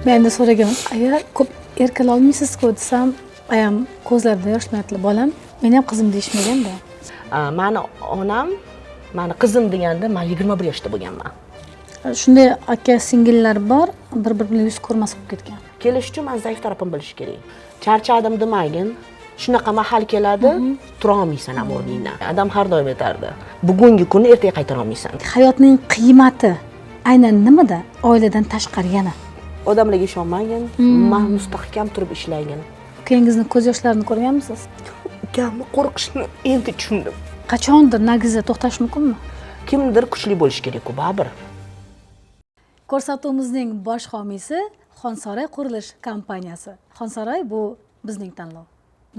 Men endi so'raganman: "Aya, ko'p erkalolmaysizku", desam, ayam ko'zlarida yosh bilan aytdilar: "Bolam, meni ham qizim deyishmaganda". Mani onam mani qizim deganda man 21 yoshda bo'lganman. Shunday aka singillar bor, bir biri bilan yuz ko'rmas bo'lib ketgan. Kelish uchun man zaif tarafimni bilish kerak. Charchadim demagin, shunaqa mahal keladi, turolmaysan ham o'rningdan. Adam har doim aytardi: "Bugungi kunni ertaga qaytara olmaysan". Hayotning qiymati aynan nimada, oiladan tashqari yana? Odamlarga ishonmagin, man mustahkam turib ishlagin. Ukangizni ko'z yoshlarini ko'rganmisiz? Ukamni qo'rqishini endi tushundim. Qachondir Nargiza to'xtash mumkinmi? Kimdir kuchli bo'lishi kerak-ku baribir. Ko'rsatuvimizning bosh homiysi Xonsaroy qurilish kompaniyasi. Xonsaroy bu bizning tanlov.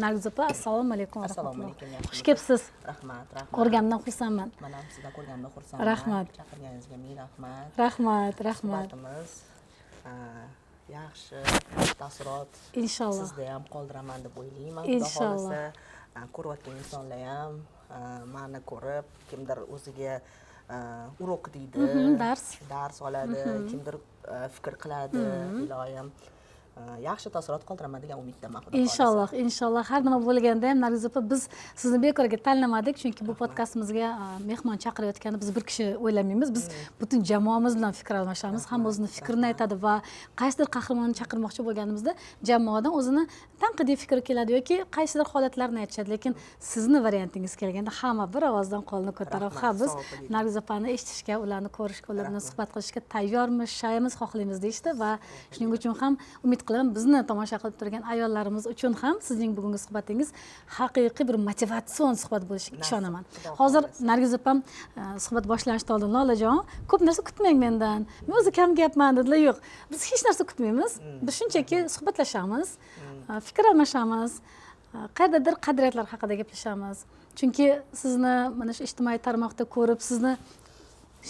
Nargiza opa, assalomu alaykum va Assalomu rahmatulloh. alaykum. Xush kelibsiz. Rahmat, rahmat. Ko'rganimdan xursandman. Man ham sizdan ko'rganimdan xursandman. Rahmat. Chaqirganingizga ming rahmat. Rahmat, rahmat. Suhbatimiz yaxshi taassurot Inshaalloh. sizda ham qoldiraman deb o'ylayman, Xudo Inshaalloh. xohlasa. Ko'rayotgan insonlar ham mani ko'rib, kimdir o'ziga урок deydi, Dars. dars oladi, kimdir fikr qiladi. Iloyim, yaxshi taassurot qoldiraman degan umiddaman, Xudo xohlasa. Inshaalloh, inshaalloh. Har nima bo'lganda ham, Nargiza opa, biz sizni bekorga tanlamadik, chunki bu podkastimizga mehmon chaqirayotganda biz bir kishi o'ylamaymiz, biz butun jamoamiz bilan fikr almashamiz. Hamma o'zini fikrini aytadi va qaysidir qahramonni chaqirmoqchi bo'lganimizda jamoadan o'zini tanqidiy fikri keladi yoki qaysidir holatlarni aytishadi. Lekin sizni variantingiz kelganda hamma bir ovozdan qo'lini ko'tarib, Rahmat, ha, biz sog' bo'ling. Nargiza opani eshitishga, ularni ko'rishga, ular bilan suhbat qilishga tayyormiz, shaymiz, xohlaymiz deyishdi. Va shuning uchun ham umid qilaman, bizni tomosha qilib turgan ayollarimiz uchun ham sizning bugungi suhbatingiz haqiqiy bir motivatsion suhbat bo'lishiga ishonaman. Xudo Hozir xohlasa. Nargiz opam suhbat boshlanishidan oldin: "Lolajon, ko'p narsa kutmang mendan, men o'zi kam gapman", dedilar. Yo'q, biz hech narsa kutmaymiz, biz shunchaki suhbatlashamiz, fikr almashamiz, qayerdadir qadriyatlar haqida gaplashamiz, chunki sizni mana shu ijtimoiy tarmoqda ko'rib, sizni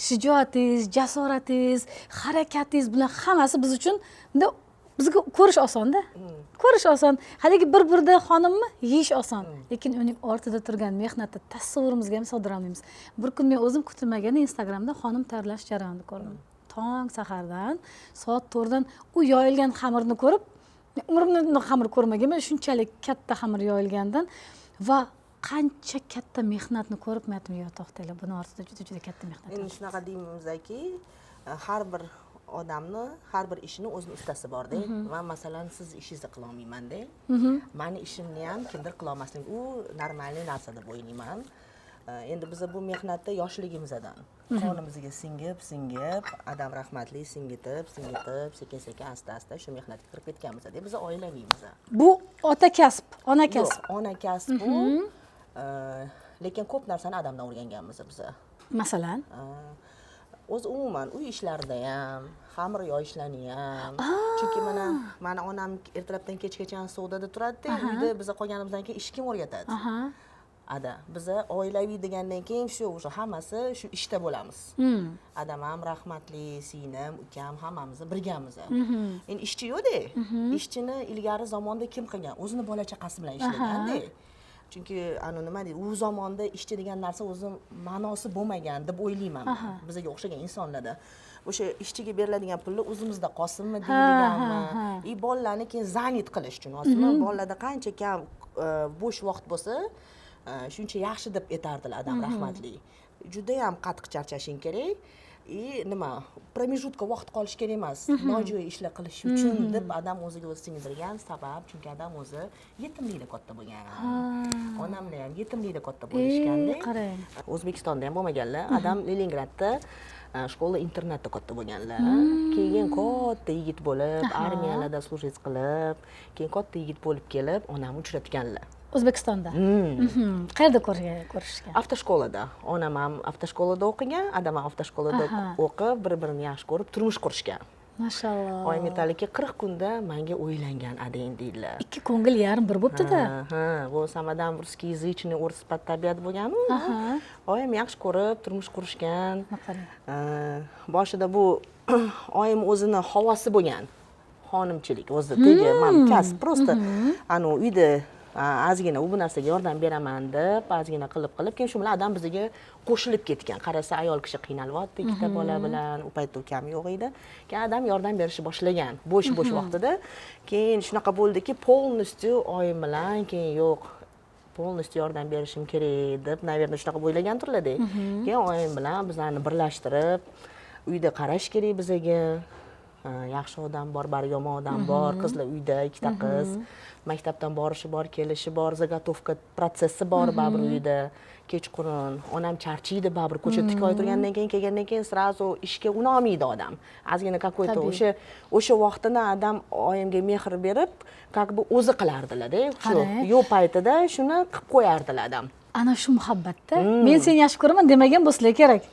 shijoatingiz, jasoratingiz, harakatingiz, bular hammasi biz uchun bunday, bizga ko'rish osonda, ko'rish oson. Haligi bir burda xonimni yeyish oson, lekin uning ortida turgan mehnatni tasavvurimizga ham sig'dira olmaymiz. Bir kun men o'zim kutilmaganda Instagramda xonim tayyorlash jarayonini ko'rdim. Tong sahardan, soat 4dan u yoyilgan xamirni ko'rib, men umrimda bundoq xamir ko'rmaganman, shunchalik katta xamir yoyilgandan va qancha katta mehnatni ko'rib, men aytdim: "Yo'q, to'xtanglar, buni ortida juda juda katta mehnat Endi yotibdi". shunaqa deymizki, har bir odamni, har bir ishini o'zini ustasi borda. Man, masalan, siz ishingizni qilolmaymanda, mani ishimni ham kimdir qilolmasligi u нормальный narsa deb o'ylayman. Endi biza bu mehnatda yoshligimizdan qonimizga singib singib, adam rahmatli singitib singitib, sekin sekin, asta asta shu mehnatga kirib ketganmiz. Biz oilaviymiz. Bu ota kasb, ona kasb? Yo'q, ona kasb bu, lekin ko'p narsani adamdan o'rganganmiz biza. Masalan? O'zi umuman uy ishlarida ham, xamir yoyishlarni ham, chunki mana mani onam ertalabdan kechgacha savdoda turadida, uyda biza qolganimizdan keyin ish kim o'rgatadi? Ada biza oilaviy degandan keyin shu уже hammasi shu ishda bo'lamiz. Adam ham rahmatli, singlim, ukam, hammamiz birgamiz. Endi ishchi yo'qda. Ishchini ilgari zamonda kim qilgan? O'zini bola chaqasi bilan ishlaganda, chunki anu nima deydi, u zamonda ishchi degan narsa o'zi ma'nosi bo'lmagan deb o'ylayman man. Bizga o'xshagan insonlarda o'sha ishchiga beriladigan pulni o'zimizda qolsinmi deydiganmi и bolalarni keyin занят qilish uchun hozirmi, bolalarda qancha kam bo'sh vaqt bo'lsa, shuncha yaxshi deb aytardilar adam rahmatli. Judayam qattiq charchashing kerak и nima, промежутка vaqt qolishi kerak emas nojo'ya ishlar qilish uchun deb adam o'ziga o'zi singdirgan. Sabab, chunki adam o'zi yetimlikda katta bo'lgan, onamlar ham yetimlikda katta bo'lishganda. Qarang. O'zbekistonda ham bo'lmaganlar. Adam Leningradda школа internatda katta bo'lganlar. Keyin katta yigit bo'lib, armiyalarda служить qilib, keyin katta yigit bo'lib kelib onamni uchratganlar. O'zbekistonda? Qayerda ko'rishgan? Автошкола da. Onam ham автошкола da o'qigan, adam ham автошкола da o'qib, bir birini yaxshi ko'rib turmush qurishgan. Mashalloh. Oyim aytadiki, 40 kunda manga uylangan adang, deydilar. Ikki ko'ngil yarim bir bo'ptida. Ha, bo'lsam adam русскоязычный, o'ris tabiat bo'lganu, oyim yaxshi ko'rib turmush qurishgan. Qarang. Boshida bu oyim o'zini havosi bo'lgan, xonimchilik o'zi tegi, man kasb, просто anavi uyda Ozgina u bu narsaga yordam beraman deb ozgina qilib qilib, keyin shu bilan adam bizga qo'shilib ketgan. Qarasa, ayol kishi qiynalyapti ikkita bola bilan, u paytda ukam yo'q edi. Keyin adam yordam berishni boshlagan bo'sh bo'sh vaqtida. Keyin shunaqa bo'ldiki, полностью oyim bilan keyin yo'q, полностью yordam berishim kerak deb, наверное, shunaqa o'ylagandirlarda. Keyin oyim bilan bizlarni birlashtirib, uyda qarash kerak bizaga. Yaxshi odam bor, bari yomon odam bor. Qizlar uyda, ikkita qiz, maktabdan borishi bor, kelishi bor, заготовка protsessi bor baribir uyda. Kechqurun onam charchaydi baribir, ko'chada tik oy turgandan keyin, kelgandan keyin сразу ishga unolmaydi odam, ozgina какой то o'sha vaqtini adam oyimga mehr berib, как бы o'zi qilardilarda shu yo'q paytida shuni qilib qo'yardilar adam. Ana shu muhabbatda, men seni yaxshi ko'raman demagan bo'lsalar kerak.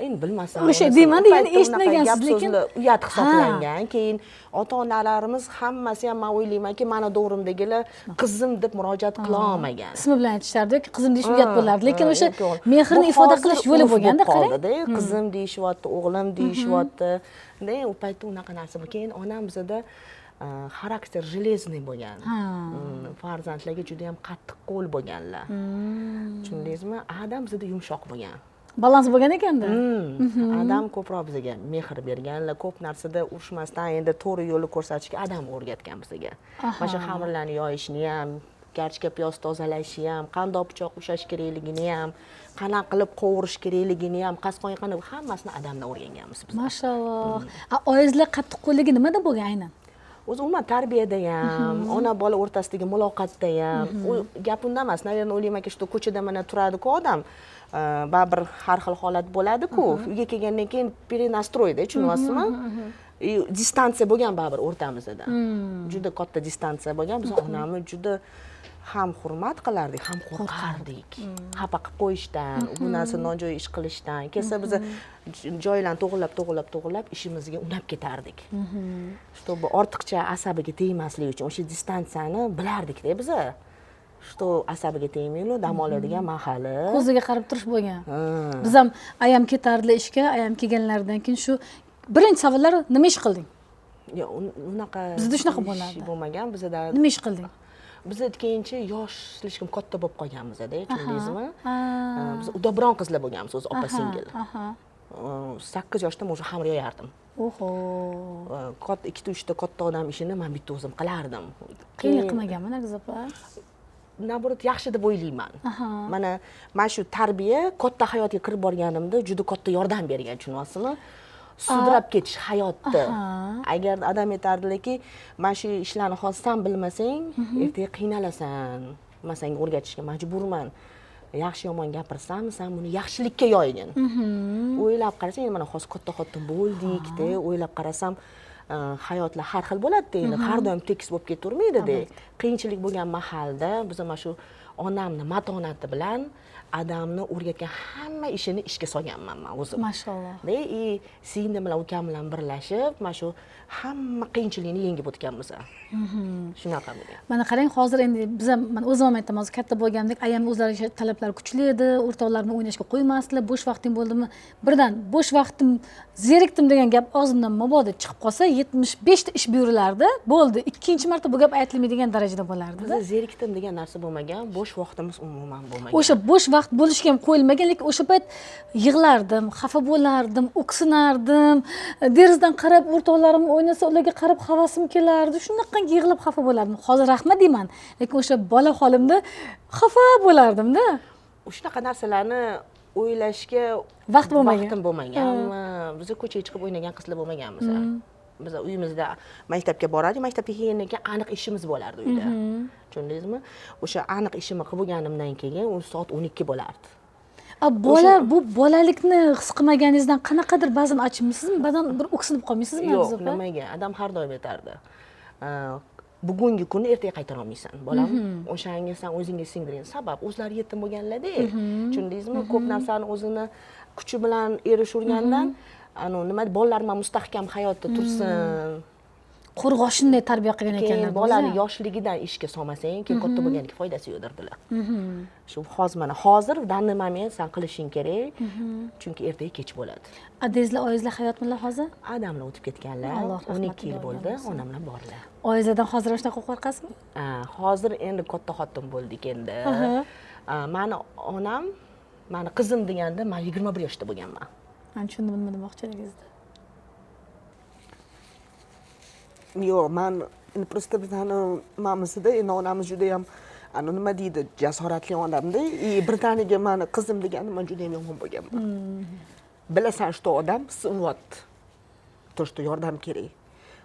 Endi bilmasam. O'sha unisini. deymanda, U endi paytda unaqa eshitmagansiz, gap lekin so'zlar uyat hisoblangan. Keyin ota onalarimiz hammasi ham, man o'ylaymanki, mani davrimdagilar qizim deb murojaat qila olmagan. Ismi bilan aytishardi yoki qizim deyish uyat bo'lardi, lekin o'sha yo'q. mehrni Bu ifoda hozir qilish yo'li urf bo'lganda, bo'lib qarang. qoldida, qizim deyishyapti, o'g'lim deyishyapti. De, u paytda unaqa narsa. Keyin onam bizada xarakter железный bo'lgan. Farzandlarga juda yam qattiq qo'l bo'lganlar, tushundingizmi? Adam bizada yumshoq bo'lgan. Balans bo'lgan ekanda. Adam ko'proq bizga mehr berganlar, ko'p narsada urushmasdan, endi to'g'ri yo'lni ko'rsatishga adam o'rgatgan bizga. Mana shu xamirlarni yoyishni ham, kartoshka, piyoz tozalashni ham, qandoq pichoq ushlash kerakligini ham, qanaqa qilib qovurish kerakligini ham, qasqon qanaqa, hammasini adamdan o'rganganmiz biz. Mashalloh. A oyingizlar qattiqqo'lligi nimada bo'lgan aynan? O'zi umuman tarbiyada ham, ona bola o'rtasidagi muloqotda ham. U gap unda emas, наверное, o'ylaymanki, что ko'chada mana turadiku odam, baribir har xil holat bo'ladiku, uyga kelgandan keyin перенастрой da, tushunyapsizmi? И distansiya bo'lgan baribir o'rtamizda, juda katta distansiya bo'lgan. Biz onamni juda ham hurmat qilardik, ham qo'rqardik xafa qilib qo'yishdan, bu narsa nojo'ya ish qilishdan. Kelsa, biza joylarni to'g'irlab, to'g'irlab, to'g'irlab ishimizga unab ketardik, чтобы ortiqcha asabiga tegmaslik uchun. O'sha distansiyani bilardikda biza, что asabiga tegmaylik, dam oladigan mahali. Ko'ziga qarab turish bo'lgan. Biz ham, ayam ketardilar ishga, ayam kelganlaridan keyin shu birinchi savollar: "Nima ish qilding?" Yo'q, unaqa Bizda shunaqa ish bo'lardi. bo'lmagan bizada. "Nima ish qilding?" Biza keyinchi yosh слишком katta bo'lib qolganmizda, tushundingizmi? Ha. Biz udobron qizlar bo'lganmiz o'zi, opa singil. 8 yoshda men уже xamir yoyardim. Oho. Katta, ikkita uchta katta odam ishini man bitta o'zim qilardim. Qiyinlik qilmaganmi, Nargiz opa? Наоборот, yaxshi deb o'ylayman. Mana shu tarbiya katta hayotga kirib borganimda juda katta yordam bergan, tushunyapsizmi? Sudrab ketish hayotni. Agar adam aytardilarki, mana shu ishlarni hozir san bilmasang, ertaga qiynalasan, man senga o'rgatishga majburman, yaxshi yomon gapirsam, san buni yaxshilikka yoygin. O'ylab qarasang, endi mana hozir katta xotin bo'ldikda, o'ylab qarasam, hayotlar har xil bo'ladida, endi har doim tekis bo'lib ketavermaydida. Qiyinchilik bo'lgan mahalda biz mana shu onamni matonati bilan adamni o'rgatgan hamma ishini ishga solganman man o'zim. Mashalloh. Da, и singlim bilan, ukam bilan birlashib mana shu hamma qiyinchilikni yengib o'tganmiz. Shunaqa bo'lgan. Mana qarang, hozir endi biz ham, man o'zim ham aytaman, hozir katta bo'lganimdek, ayam o'zlari talablari kuchli edi, o'rtoqlar bilan o'ynashga qo'ymasdilar. Bo'sh vaqting bo'ldimi, birdan bo'sh vaqtim, zerikdim degan gap og'zimdan mabodo chiqib qolsa, 75 ta ish buyurilardi, bo'ldi, ikkinchi marta bu gap aytilmaydigan darajada bo'lardida. Bizda zerikdim degan narsa bo'lmagan, bo'sh vaqtimiz umuman bo'lmagan. O'sha bo'sh vaqt bo'lishga ham qo'yilmagan, lekin o'sha payt yig'lardim, xafa bo'lardim, o'ksinardim, derazadan qarab o'rtoqlarim o'ynasa, ularga qarab havasim kelardi, shunaqangi yig'lab xafa bo'lardim. Hozir rahmat deyman, lekin o'sha bola holimda xafa bo'lardimda. Shunaqa narsalarni o'ylashga vaqt bo'lmagan. Vaqtim bo'lmagan. Biz ko'chaga chiqib o'ynagan qizlar bo'lmaganmiz. Biz uyimizda maktabga borardik, maktabga kelgandan keyin aniq ishimiz bo'lardi uyda, tushundingizmi? O'sha aniq ishimni qilib bo'lganimdan keyin u soat 12 bo'lardi. A bola, bu bolalikni his qilmaganingizdan qanaqadir ba'zan achinmaysizmi, ba'zan bir o'ksinib qolmaysizmi, Yo'q. Nargiz opa? Nimaga? Adam har doim aytardi: "Bugungi kunni ertaga qaytara olmaysan, bolam, o'shanga san o'zingga singdiring". Sabab o'zlari yetim bo'lganlarda, tushundingizmi? Ko'p narsani o'zini kuchi bilan erishurgandan, anavi nima, bolalarim ham mustahkam hayotda tursin. Qo'rg'oshinday tarbiya qilgan Keyin ekanlar. Bolani yoshligidan ishga solmasang, keyin katta bo'lgandan foydasi yo'q derdilar. Shu hozir, mana hozir, в данный момент san qilishing kerak, chunki ertaga kech bo'ladi. Adangizlar, oyingizlar hayotmilar hozir? Adamlar o'tib ketganlar. Alloh 12 yil rahmatiga bo'ldi. olgan. Onamlar borlar. Oyingizlardan hozir ham shunaqa qo'rqasizmi? Hozir endi katta xotin bo'ldik endi. Mani onam mani qizim deganda man 21 yoshda bo'lganman. Man tushundim nima demoqchiligingizni. Yo'q, man endi просто bizani mamizida endi onamiz judayam ani nima deydi, jasoratli odamda и birdaniga mani qizim deganda man judayam yomon bo'lganman. Bilasan, что odam sinyapti, то что yordam kerak,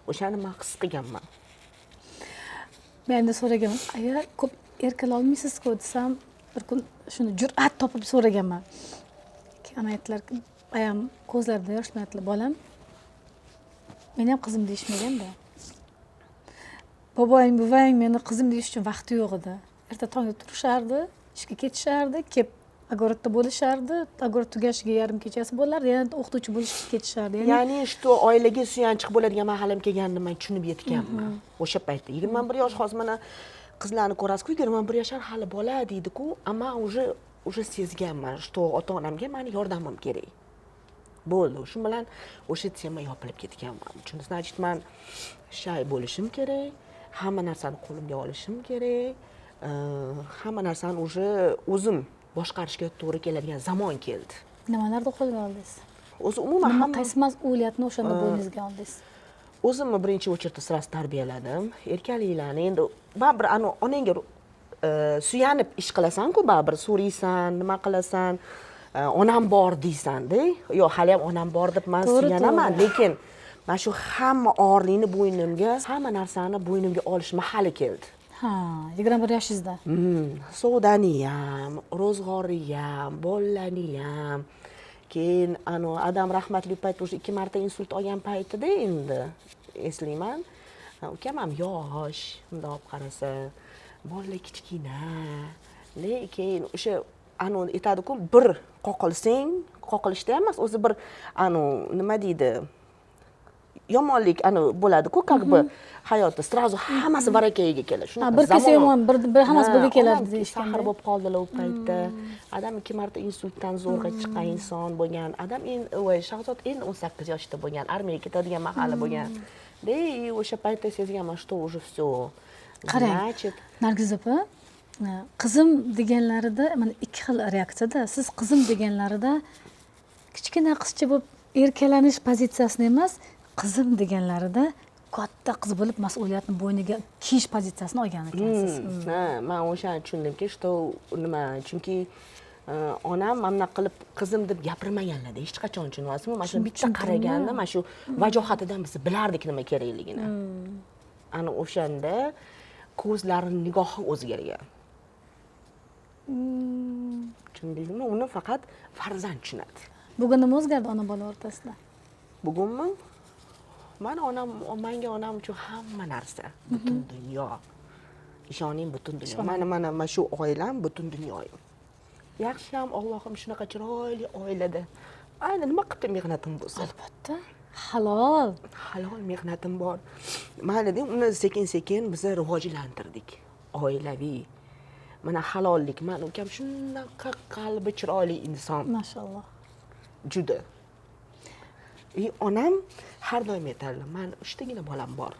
o'shani man his qilganman. Men endi so'raganman, aya, ko'p erkalolmaysizku desam, bir kun shuni jur'at topib so'raganman. Keyin ona aytdilar, ayam ko'zlarida yosh bilan aytdilar: "Bolam, meni ham qizim deyishmaganda. Boboying, buvang meni qizim deyish uchun vaqti yo'q edi. Erta tongda turishardi, ishga ketishardi, kelib огород da bo'lishardi, огород tugashiga yarim kechasi bo'lardi, yana o'qituvchi bo'lishga ketishardi." Ya'ni Ya'ni что oilaga suyanchiq bo'ladigan mahalim kelganini man tushunib yetganman o'sha paytda, 21 yosh. Hozir mana qizlarni ko'rasizku, 21 yashar, hali bola deydiku, a man уже sezganman, что ota onamga mani yordamim kerak bo'ldi. Shu bilan o'sha tema yopilib ketganman uchun. Значит, man shay bo'lishim kerak, hamma narsani qo'limga olishim kerak, hamma narsani уже o'zim boshqarishga to'g'ri keladigan zamon keldi. Nimalarni qo'lga oldingiz? O'zi umuman Nima, hamma qaysi mas'uliyatni o'shanda bo'yningizga oldingiz? O'zimni birinchi очередь da сразу tarbiyaladim. Erkaliklarni endi baribir ani onangga suyanib ish qilasanku, baribir so'raysan, nima qilasan, onam bor deysanda. Yo'q, haliyam onam bor deb man suyanaman, lekin mana shu hamma og'irlikni bo'ynimga, hamma narsani bo'ynimga olish mahali keldi. Ha, 21 yoshingizda. Savdani ham, ro'zg'orni ham, bolalarni ham. Keyin anavi adam rahmatli payt уже ikki marta insult olgan paytida endi eslayman. Ha, ukam ham yosh, bundoq olib qarasa, bolalar kichkina, lekin o'sha anavi aytadiku, bir qoqilsang, qoqilishda ham emas o'zi, bir anavi nima deydi, yomonlik anavi bo'ladiku, как бы hayotda сразу hammasi barakayiga keladi. Ha, Shunaqa bir kelsa zamon. yomon, bir hammasi Ha, birga keladi onam deyishganda. Sahr bo'lib qoldilar u paytda. Adam ikki marta insultdan zo'rg'a chiqqan inson bo'lgan. Adam endi, voy, Shahzod endi 18 yoshda bo'lgan, armiyaga ketadigan mahali bo'lgan. De, и o'sha paytda sezganman, что уже все. Qarang. Значит, Nargiz opa, qizim deganlarida mana ikki xil reaksiyada. Siz qizim deganlarida kichkina qizcha bo'lib erkalanish pozitsiyasini emas, qizim deganlarida katta qiz bo'lib mas'uliyatni bo'yniga kiyish pozitsiyasini olgan ekansiz. Ha, man o'shani tushundimki, что nima, chunki onam mana bunaqa qilib qizim deb gapirmaganlarda hech qachon, tushunyapsizmi? Mana shu bitta qaraganda, mana shu vajohatidan biz bilardik nima kerakligini. Ana o'shanda ko'zlarini nigohi o'zgargan. Tushundingizmi? Uni faqat farzand tushunadi. Bugun nima o'zgardi ona bola o'rtasida? Bugunmi? Mani onam, manga onam uchun hamma narsa, butun dunyo. Ishoning, butun dunyo. Mana shu oilam butun dunyoyim. Yaxshiyam Allohim shunaqa chiroyli oilada. Ayni nima qilibdi mehnatim bo'lsa. Albatta, halol. Halol mehnatim bor. Mayli deng, uni sekin-sekin biz rivojlantirdik. Oilaviy. Mana halollik. Mani ukam shunaqa qalbi chiroyli inson. Mashalloh. Juda. И onam har doim aytadilar, mani uchtagina bolam bor.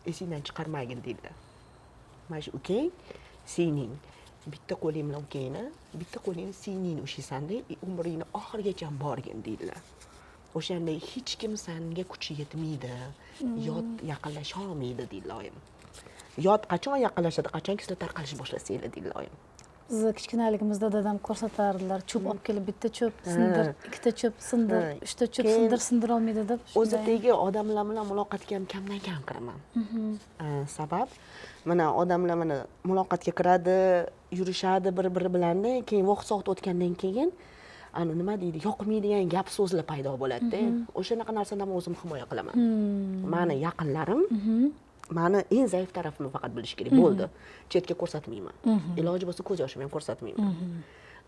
Esingdan chiqarmagin deydilar. Mana shu ukang, sening bitta qo'ling bilan ukangni, bitta qo'lingni singlingni ushlaysanda, umringni oxirigacha borgin deydilar. O'shanda hech kim sanga kuchi yetmaydi, yot yaqinlasha olmaydi deydilar oyim. Yot qachon yaqinlashadi? Qachonki sizlar tarqalishni boshlasanglar deydilar oyim. Bizni kichkinaligimizda dadam ko'rsatardilar, cho'p olib kelib, bitta cho'p sindir, ikkita cho'p sindir, uchta cho'p Keyin sindir, sindirolmaydi deb. O'zi Shunday. tegi odamlar bilan muloqotga ham kamdan kam kiraman. Sabab mana odamlar mana muloqotga kiradi, yurishadi bir biri bilanda, keyin vaqt soat o'tgandan keyin ani nima deydi, yoqmaydigan gap so'zlar paydo bo'ladida. O'shanaqa narsadan man o'zimni himoya qilaman. Mani yaqinlarim mani eng zaif tarafimni faqat bilish kerak bo'ldi. Chetga ko'rsatmayman. Iloji bo'lsa, ko'z yoshimni ham ko'rsatmayman.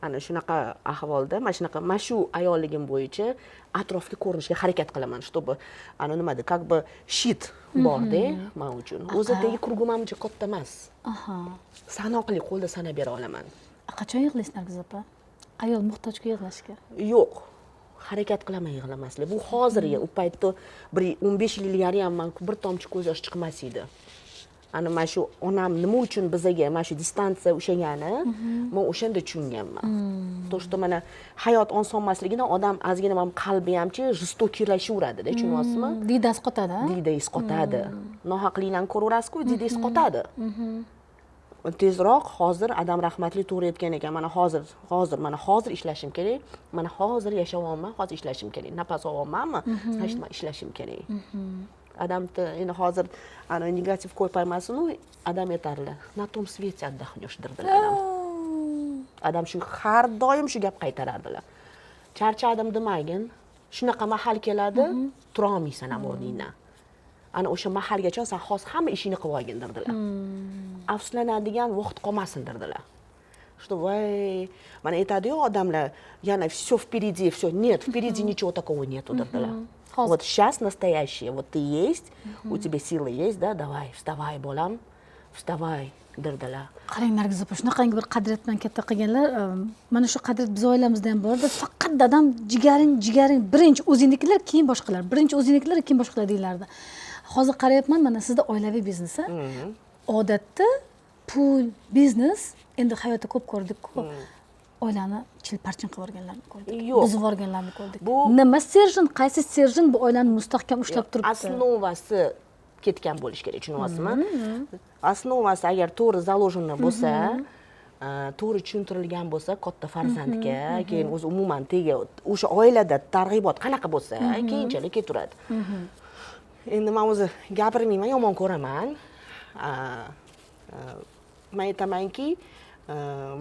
Ana shunaqa ahvolda, mana shunaqa, mana shu ayolligim bo'yicha atrofga ko'rinishga harakat qilaman, чтобы ana nimada, как бы щит borda man uchun. O'zi tagi круг im ham uncha katta emas, sanoqli, qo'lda sanab bera olaman. Qachon yig'laysiz, Nargiz opa? Ayol muhtojku yig'lashga. Yo'q, harakat qilaman yig'lamaslik. Bu hozirgi, u paytda, bir 15 yil ilgari ham man bir tomchi ko'z yosh chiqmas edi. Ana mana shu onam nima uchun bizaga mana shu distansiya ushlagani, man o'shanda tushunganman, то что mana hayot oson emasligidan odam ozgina mana qalbi hamchi жестокий lashaveradida, tushunyapsizmi? Diydasi qotadi, a? Diydangiz qotadi, nohaqliklarni ko'raverasizku, diydangiz qotadi tezroq. Hozir adam rahmatli to'g'ri aytgan ekan: mana hozir, hozir, mana hozir ishlashim kerak, mana hozir yashayapman, hozir ishlashim kerak, nafas olyapmanmi, значит, man ishlashim kerak. Adamni endi hozir ana negativ ko'paymasinu, adam aytardilar: "На том свете отдохнешь", derdilar adam. Adam shu har doim shu gap qaytarardilar: "Charchadim demagin, shunaqa mahal keladi, turolmaysan ham o'rningdan, ana o'sha mahalgacha san hozir hamma ishingni qilib olgin", derdilar. "Afsuslanadigan vaqt qolmasin", derdilar. Что voy, mana aytadiyu odamlar yana: "Все впереди, все". "Нет, впереди ничего такого нету", derdilar. Hozir. Вот сейчас настоящее, вот ты есть, у тебя силы есть, да, давай, вставай, bolam, вставай, derdilar. Qarang, Nargiz opa, shunaqangi bir qadriyat bilan katta qilganlar. Mana shu qadriyat biz oilamizda ham bor edi. Faqat dadam "Jigaring, jigaring, birinchi o'zingnikilar, keyin boshqalar, birinchi o'zingnikilar, keyin boshqalar", deyilardi. Hozir qarayapman, mana sizda oilaviy biznes, a? Odatda pul, biznes, endi hayotda ko'p ko'rdikku, oilani chilparchin qilib yuborganlarni ko'rdik, Yo'q. buzib yuborganlarni ko'rdik. Bu- Nima стержень, qaysi стержень bu oilani mustahkam ushlab turibdi? Основа si ketgan bo'lishi kerak, tushunyapsizmi? Основа si agar to'g'ri заложено bo'lsa, to'g'ri tushuntirilgan bo'lsa katta farzandga, keyin o'zi umuman tegi o'sha oilada targ'ibot qanaqa bo'lsa, keyinchalik ketaveradi. Endi man o'zi gapirmayman, yomon ko'raman. A, a, man aytamanki,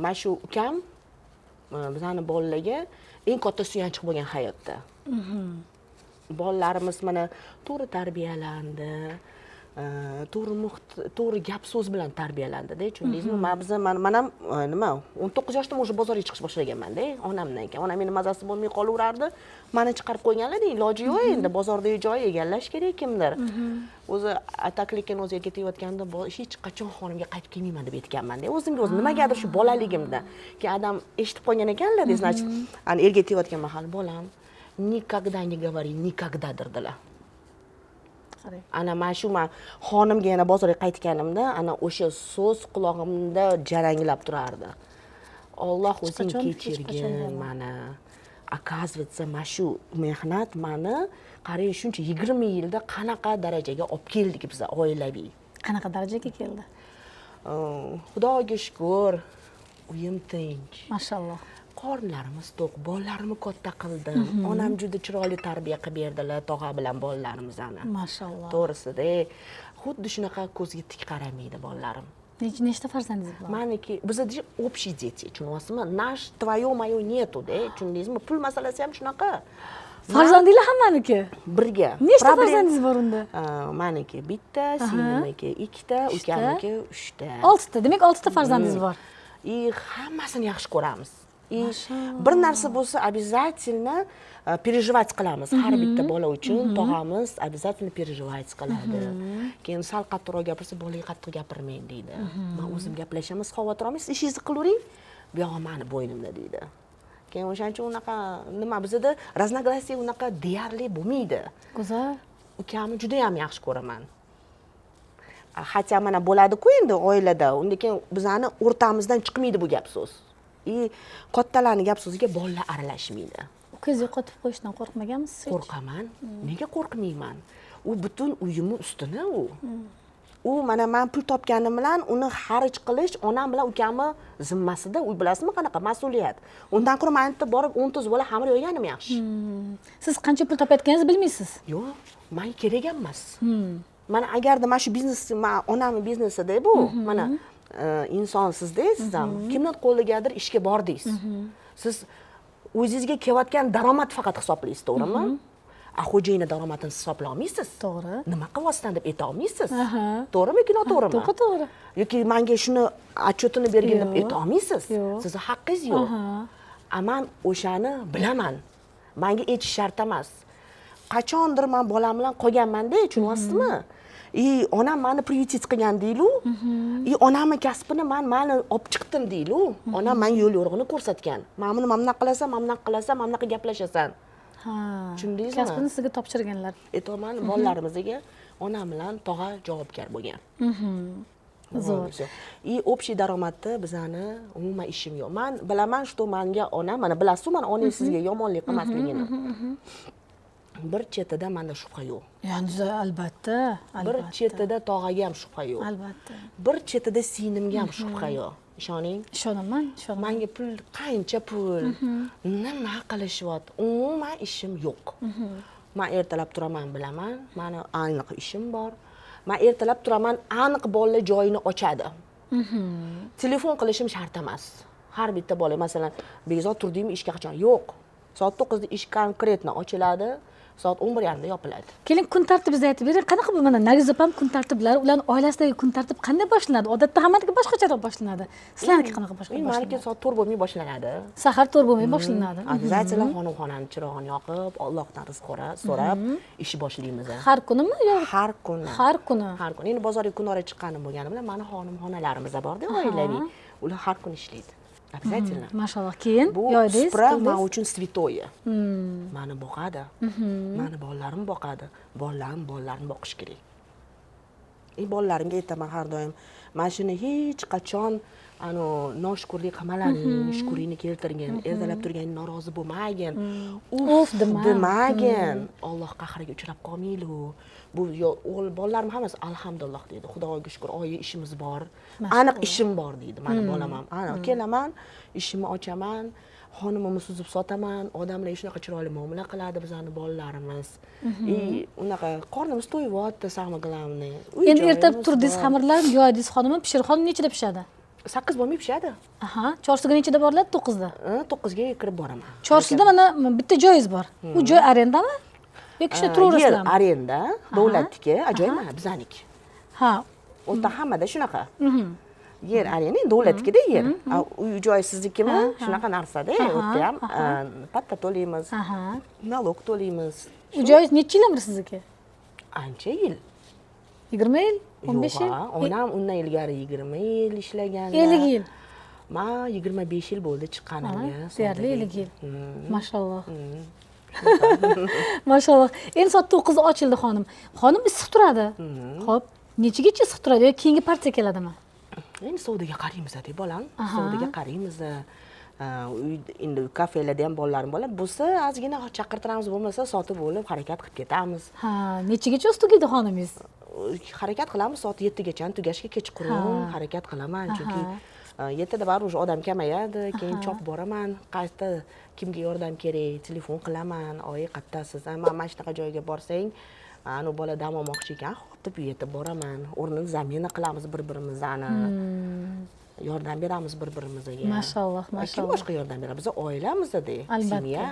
mana shu ukam bizani bolalarga eng katta suyanchiq bo'lgan hayotda. Bolalarimiz mana to'g'ri tarbiyalandi, to'g'ri muhit, to'g'ri gap so'z bilan tarbiyalandida, tushundingizmi? Man biza man ham nima, 19 yoshda уже bozorga chiqish boshlaganmanda onamdan keyin. Onam meni mazasi bo'lmay qolaverardi, mani chiqarib qo'yganlar. Iloji yo'q, endi bozordagi joy egallash kerak kimdir o'zi. Ataklikni o'zi erga tegayotganda hech qachon xonimga qaytib kelmayman deb aytganmanda o'zimga o'zim, nimagadir shu bolaligimda. Keyin adam eshitib qolgan ekanlar, значит, ana erga tegayotgan mahal: "Bolam, никогда не говори никогда", derdilar. Qarang. Ana mana shu man xonimga yana bozorga qaytganimda ana o'sha so'z qulog'imda jaranglab turardi. Olloh o'zing Hech qachon, hech qachon kechirgin dema. mani. Оказывается, mana shu mehnat mani, qarang, shuncha 20 yilda qanaqa darajaga olib keldik biza oilaviy. Qanaqa darajaga keldi? Xudoga shukur, uyim tinch, Mashalloh. qornlarimiz to'q, bolalarimni katta qildim. Onam juda chiroyli tarbiya qilib berdilar tog'a bilan bolalarimizni. Mashalloh. To'g'risida, xuddi shunaqa ko'zga tik qaramaydi bolalarim. Nechta farzandingiz bor? Maniki, bizada общие дети, tushunyapsizmi? Наш, твое, мое нету da, tushundingizmi? Pul masalasi ham shunaqa. Farzandinglar hammaniki? Birga. Nechta farzandingiz bor unda? Maniki bitta, singlimniki ikkita, ukamniki uchta. Oltita. Demak, oltita farzandingiz bor. И hammasini yaxshi ko'ramiz. И bir narsa bo'lsa, обязательно переживать qilamiz har bitta bola uchun. Tog'amiz обязательно переживать qiladi. Keyin sal qattiqroq gapirsa, "Bolaga qattiq gapirmang", deydi. "Man o'zim gaplashaman, siz xavotir olmang, siz ishingizni qilavering, buyog'i mani bo'ynimda", deydi. Keyin o'shaning uchun unaqa nima, bizada разногласие unaqa deyarli bo'lmaydi. Go'zal. Ukamni juda yam yaxshi ko'raman. Хотя mana bo'ladiku endi oilada, undan keyin bizani o'rtamizdan chiqmaydi bu gap so'z и kattalarni gap so'ziga bolalar aralashmaydi. Ukangizni yo'qotib qo'yishdan qo'rqmaganmisiz hech? Qo'rqaman, nega qo'rqmayman? U butun uyimni ustuni. U mana man pul topganim bilan uni xarj qilish onam bilan ukamni zimmasida. U bilasizmi, qanaqa mas'uliyat? Undan ko'ra man yerda borib 10 ta bola xamir yoyganim yaxshi. Siz qancha pul topayotganingizni bilmaysiz. Yo'q, manga kerak ham emas. Mana agarda mana shu biznes, man onamni biznesida bu, mana insonsizda siz ham kimni qo'ligadir ishga bordingiz, siz o'zingizga kelayotgan daromad faqat hisoblaysiz, to'g'rimi? A xo'jayinni daromadini hisoblolmaysiz. To'g'ri. Nima qilyapsan deb aytolmaysiz. To'g'rimi yoki noto'g'rimi? To'g'ri, to'g'ri. Yoki manga shuni отчет ini bergin deb Yo'q. aytolmaysiz. Yo'q. Sizni haqqingiz yo'q. A man o'shani bilaman, manga aytish shart emas. Qachondir man bolam bilan qolganmanda, tushunyapsizmi? И onam mani приютить qilgan deylu, и onamni kasbini man mani olib chiqdim deylu. Onam manga yo'l yo'rig'ini ko'rsatgan: mana buni mana bunaqa qilasan, mana bunaqa qilasan, mana bunaqa gaplashasan. Tushundingizmi? Kasbini sizga topshirganlar. Aytyapman, bolalarimizga onam bilan tog'a javobgar bo'lgan. Zo'r. Всё. И общий daromadda bizani umuman ishim yo'q. Man bilaman, что manga onam, mana bilasiz, man onang sizga yomonlik qilmasligini, bir chetida manda shubha yo'q. Ya'ni albatta. Bir Albatta. chetida tog'aga ham shubha yo'q. Albatta. Bir chetida singlimga ham shubha yo'q, ishoning. Ishonaman, ishonaman. Manga pul, qancha pul, nima qilishyapti, umuman ishim yo'q. Man ertalab turaman, bilaman, mani aniq ishim bor. Man ertalab turaman, aniq bolalar joyini ochadi, telefon qilishim shart emas. Har bitta bola, masalan, "Bekzod, turdingmi, ishga qachon?" Yo'q, soat 9da ish конкретно ochiladi, soat 11:30da yopiladi. Keling, kun tartibingizni aytib bering. Qanaqa bu, mana Nargiz opam kun tartiblari, ularni oilasidagi kun tartib qanday boshlanadi? Odatda hammaniki boshqacharoq boshlanadi. Sizlarniki qanaqa boshqa Maniki boshlanadi? soat 4 bo'lmay boshlanadi. Sahar 4 bo'lmay boshlanadi. Обязательно xonimxonani chirog'ini yoqib, Allohdan rizq so'rab ish boshlaymiz. Har kunimi yo Har kuni. Har kuni. Har kuni. Endi bozorga kunora chiqqanim bo'lgani bilan, mani xonimxonalarimiz borda oilaviy, ular har kuni ishlaydi обязательно. Mashalloh. Keyin Bu yoydingiz, supra qildingiz. man uchun святое. Mani boqadi, mani bolalarim boqadi, bolalarim bolalarini boqish kerak. И bolalarimga aytaman har doim: mana shuni hech qachon anu noshukurlik qilmalaring, shukuringni keltirgin, ertalab turgan norozi bo'lmagin, Uf dema. Demagin, Olloh qahriga uchrab qolmanglar. Bu o'g'il bolalarim hammasi "Alhamdulillah", deydi, "Xudoga shukur, oyi, ishimiz bor, aniq ishim bor", deydi. Mani bolam ham aniq, kelaman, ishimni ochaman, xonimimni suzib sotaman, odamlar shunaqa chiroyli muomala qiladi bizani bolalarimiz, и unaqa qornimiz to'yyapti, самое главное. Uy Endi ertalab joyimiz turdingiz, bor. Xamirlarni yoydingiz, xonimim pishir. Xonim nechida pishadi? 8 bo'lmay pishadi. Aha, chorshiga nechida boriladi? 9da. 9ga kirib boraman. Chorshida mana bitta joyingiz bor. U joy arendami yoki shunda Yer turaverasizlarmi? Arenda, davlatniki, joy emas, bizaniki. U yerda hammada shunaqa, yer arenda, endi davlatnikida yer. A, uy joy siznikimi, shunaqa narsada. U yerda ham patta to'laymiz, налог to'laymiz. U joy necha yildan beri sizniki? Ancha yil. 20 yil, 15 Yo'q, yil? ha, onam undan ilgari 20 yil ishlaganlar. 50 yil. Man 25 yil bo'ldi chiqqanimga. Deyarli savdoga. 50 yil. Mashalloh, mashalloh. Endi soat 9da ochildi xonim. Xonim issiq turadi. Ho'p, nechagacha issiq turadi yoki keyingi partiya keladimi? Endi savdoga qaraymiz deb, bolam, savdoga qaraymiz. Uy endi kafelarda ham bolalarim bola bo'lsa, ozgina chaqirtiramiz, bo'lmasa sotib bo'lib harakat qilib ketamiz. Ha, nechagacha o'zi tugaydi xonimingiz? Harakat qilamiz soat 7gacha tugashga, kechqurun harakat qilaman, chunki 7da baribir уже odam kamayadi. Keyin chopib boraman, qayerda kimga yordam kerak, telefon qilaman: "Oyi, qayerdasiz? Man mana shunaqa joyga borsang, anavi bola dam olmoqchi ekan, hop", deb yetib boraman. O'rnini замена qilamiz bir birimizni, yordam beramiz bir birimizga. Mashalloh, Kim mashalloh. boshqa yordam beradi? Biz oilamizda, Albatta. семья.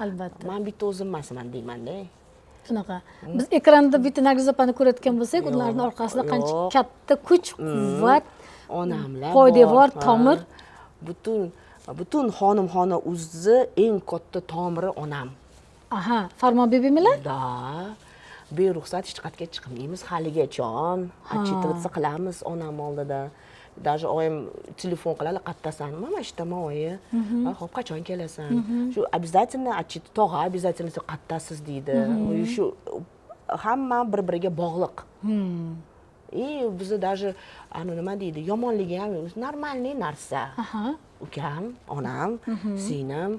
Albatta. Man bitta o'zim emasman deymanda. Shunaqa. Biz ekranda bitta Nargiz opani ko'rayotgan bo'lsak, ularni orqasida qancha yo'q. katta kuch, quvvat, onamlar poydevor, bor, ha. tomir. Butun xonimxona o'zi eng katta tomiri onam. Aha, Farmon bibimilar? Да, beruxsat hech qayerga chiqmaymiz haligachon, отчитываться qilamiz onam oldida. Даже oyim telefon qiladi: "Qayerdasan?" "Mana shu yerdaman, oyi." "Ha, ho'p, qachon kelasan?" Shu обязательно отчет, tog'a обязательно "Qayerdasiz?" deydi. Shu hamma bir biriga bog'liq. И bizni даже ani nima deydi, yomonligi ham нормальный narsa. Ukam, onam, singlim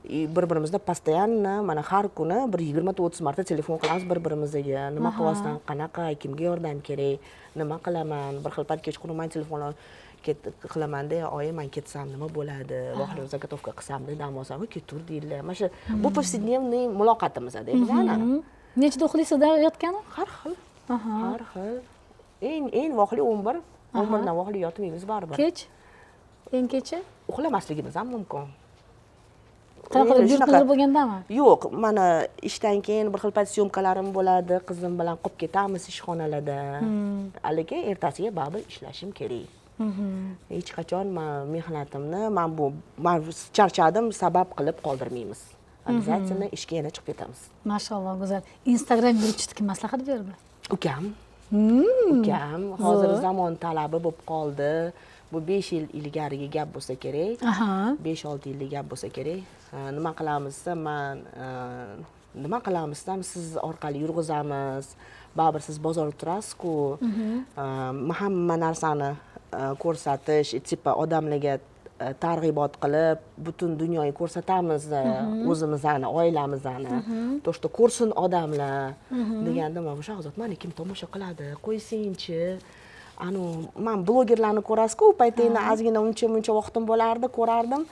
и bir birimizda постоянно, mana har kuni bir 20 ta 30 marta telefon qilamiz bir birimizga: "Nima qilyapsan, qanaqa, kimga yordam kerak, nima qilaman?" Bir xil payt kechqurun man telefon qilamanda: "Oyi, man ketsam nima bo'ladi, vaqtli заготовка qilsamda, dam olsam?" "Ketur", deydilar. Mana shu bu повседневный muloqotimiz bizani. Nechida uxlaysiz yotgani? Har xil, har xil. Eng vaqtli 11, 11dan vaqtli yotmaymiz baribir. Kech? Eng kechi? Uxlamasligimiz ham mumkin. Qanaqa Endi buyurtmalar bo'lgandami? Yo'q, mana ishdan keyin bir xil payt съёмка larim bo'ladi, qizim bilan qolib ketamiz ishxonalarda. Lekin ertasiga baribir ishlashim kerak. Hech qachon man mehnatimni, man bu, man charchadim sabab qilib qoldirmaymiz. Обязательно ishga yana chiqib ketamiz. Mashalloh, go'zal. Instagram yuritishni kim maslahat berdi? Ukam. Ukam hozir zamon talabi bo'lib qoldi. Bu 5 yil ilgarigi gap bo'lsa kerak. 5-6 yillik gap bo'lsa kerak. Nima qilamiz desa, man nima qilamiz desam, siz orqali yurg'izamiz, baribir siz bozorda turasiz-ku. Hamma narsani ko'rsatish, типа odamlarga targ'ibot qilib, butun dunyoga ko'rsatamiz o'zimizni, oilamizni, то что ko'rsin odamlar deganda, man, "Shahzod, mani kim tomosha qiladi, qo'ysangchi." Anu man blogerlarni ko'rasiz-ku, u paytda endi ozgina uncha muncha vaqtim bo'lardi, ko'rardim.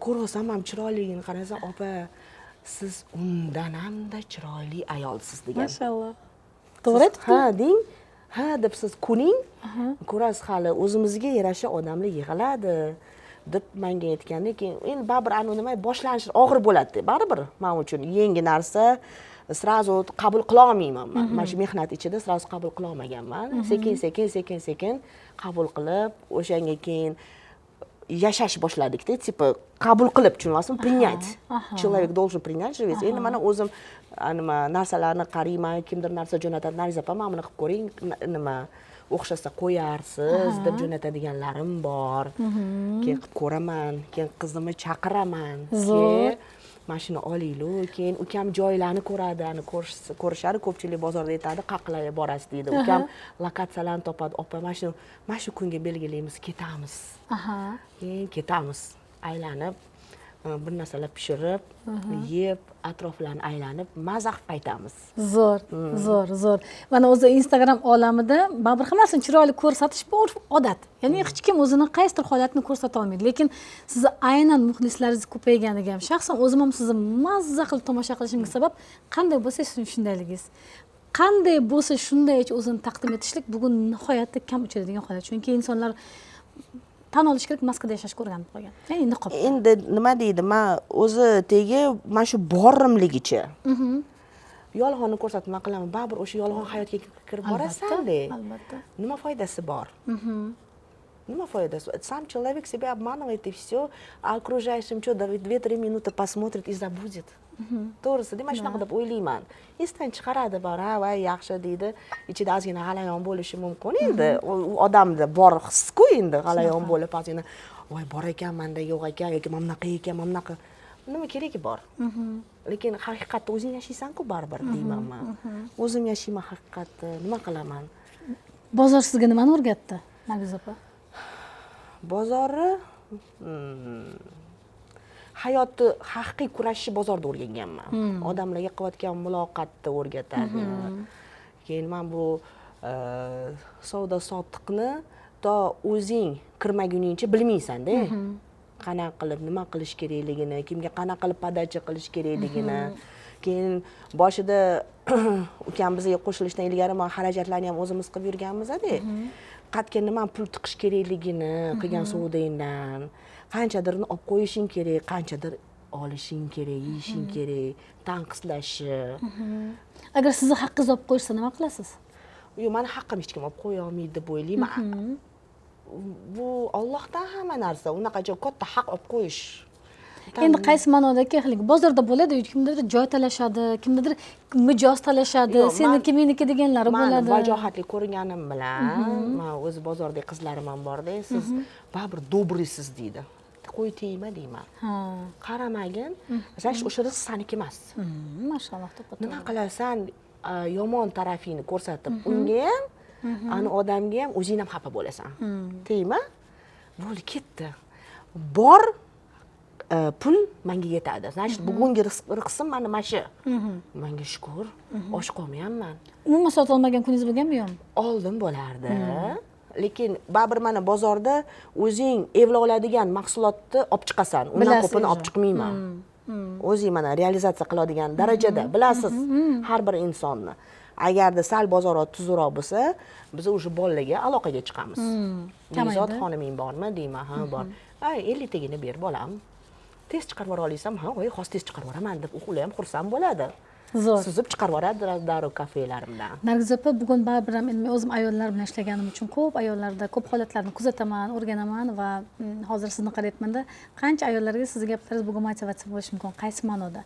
Ko'ryapsam ham chiroyligini qarasam, "Opa, siz undan hamda chiroyli ayolsiz" degan. Mashalloh, to'g'ri aytibdi. Ha deng, ha deb, "Siz ko'ning, ko'rasiz, hali o'zimizga yarasha odamlar yig'iladi" deb manga aytganda, keyin endi baribir anavi nima, boshlanishi og'ir bo'ladida baribir man uchun yangi narsa, сразу qabul qilolmayman man. Mana shu mehnat ichida сразу qabul qilolmaganman, sekin sekin sekin sekin qabul qilib, o'shanga keyin yashash boshladikda, типа qabul qilib, tushunyapsizmi, принять, человек должен принять же. Ведь endi mana o'zim nima narsalarni qarayman, kimdir narsa jo'natadi, "Nargiz opa, mana buni qilib ko'ring, nima o'xshasa qo'yarsiz" deb jo'natadiganlarim bor. Keyin qilib ko'raman, keyin qizimni chaqiraman. Zo'r. Keyin mana shuni olaylik, keyin ukam joylarni ko'radi, ani ko'rishadi, ko'pchilik bozorda aytadi, "Qayerga borasiz?" deydi. Ukam lokatsiyalarni topadi, "Opa, mana shu kunga belgilaymiz, ketamiz." Keyin ketamiz, aylanib, bir narsalar pishirib yeb, atroflarni aylanib, maza qilib qaytamiz. Zo'r, zo'r, zo'r. Mana o'zi Instagram olamida baribir hammasini chiroyli ko'rsatish bu urf odat, ya'ni hech kim o'zini qaysidir holatini ko'rsata olmaydi. Lekin sizni aynan muxlislaringiz ko'payganiga ham, shaxsan o'zim ham sizni mazza qilib tomosha qilishimga sabab, qanday bo'lsa shundayligingiz, qanday bo'lsa shundaycha o'zini taqdim etishlik bugun nihoyatda kam uchraydigan holat, chunki insonlar, tan olish kerak, maskada yashashga o'rganib qolgan, ya'ni niqob. Endi nima deydi, man o'zi tegi mana shu borimligicha yolg'onni ko'rsatib nima qilaman, baribir o'sha yolg'on hayotga kirib borasanda. Albatta. Nima foydasi bor, nima foydasi? Сам человек себя обманывает, и все. А окружающим что? 2-3 минуты посмотрит и забудет. To'g'risi, man shunaqa deb o'ylayman. Esdan chiqaradi bor, "Ha, voy, yaxshi" deydi. Ichida ozgina g'alayon bo'lishi mumkin endi. U odamda bor his-ku endi, g'alayon bo'lib ozgina, "Voy, bor ekan, manda yo'q ekan" yoki "Mana bunaqa ekan, mana bunaqa, nima keragi bor?" Lekin haqiqatda o'zing yashaysan-ku baribir, deyman man. O'zim yashayman haqiqatda, nima qilaman? Bozor sizga nimani o'rgatdi, Nargiz opa? Bozorni, hayotni haqiqiy kurashishni bozorda o'rganganman. Odamlarga qilayotgan muloqotni o'rgatadi. Keyin man bu savdo sotiqni to o'zing kirmaguningcha bilmaysanda, qanaqa qilib nima qilish kerakligini, kimga qanaqa qilib подача qilish kerakligini. Keyin boshida ukam bizga qo'shilishdan ilgari man xarajatlarni ham o'zimiz qilib yurganmizda, qayerga nima pul tiqish kerakligini, qilgan savdongdan qanchadirni olib qo'yishing kerak, qanchadir olishing kerak, yeyishing kerak, tanqislashi. Agar sizni haqqingizni olib qo'yishsa, nima qilasiz? Yo'q, mani haqqim hech kim olib qo'ya olmaydi deb o'ylayman. Bu Ollohdan hamma narsa, unaqa katta haq olib qo'yish. Endi qaysi ma'nodaki, haligi bozorda bo'ladi, kimdadir joy talashadi, kimdadir mijoz talashadi, Yo'q, seniki, meniki deganlari man bo'ladi. Vajohatli ko'ringanim bilan, man o'zi bozordagi qizlarim ham borda, "Siz baribir добрый siz" deydi. "Qo'y, tegma" deyman. Qaramagin, значит, o'sha rizq saniki emas. Mashalloh, to'ppa. Nima qilasan, yomon tarafingni ko'rsatib, unga ham, ani odamga ham, o'zing ham xafa bo'lasan. Tegma, bo'ldi, ketdi. Bor pul manga yetadi, значит, bugungi rizqim mana shu, manga shukur, och qolmayapman. Umuman sotolmagan kuningiz bo'lganmi, yo'qmi? Oldin bo'lardi, lekin baribir mana bozorda o'zing evla oladigan mahsulotni olib chiqasan, undan Bilasiz ko'pini olib уже. chiqmayman. O'zing mana realizatsiya qiladigan darajada bilasiz har bir insonni. Agarda sal bozor tuzukroq bo'lsa, biz уже bolalarga aloqaga chiqamiz. "Bekzod Kamaydi. xoniming bormi?" deyman. "Ha, bor." "Ay, 50 tagini ber, bolam." Tez chiqarib yubora olasan, ha, voy, hozir tez chiqarib yuboraman, deb ular ham xursand bo'ladi. Zo'r. Suzib chiqarib yuboradi darrov kafelarimdan. Nargiz opa, bugun baribir ham endi men o'zim ayollar bilan ishlaganim uchun ko'p ayollarda ko'p holatlarni kuzataman, o'rganaman va hozir sizni qarayapmanda, qancha ayollarga sizni gaplaringiz bugun motivatsiya bo'lishi mumkin. Qaysi ma'noda?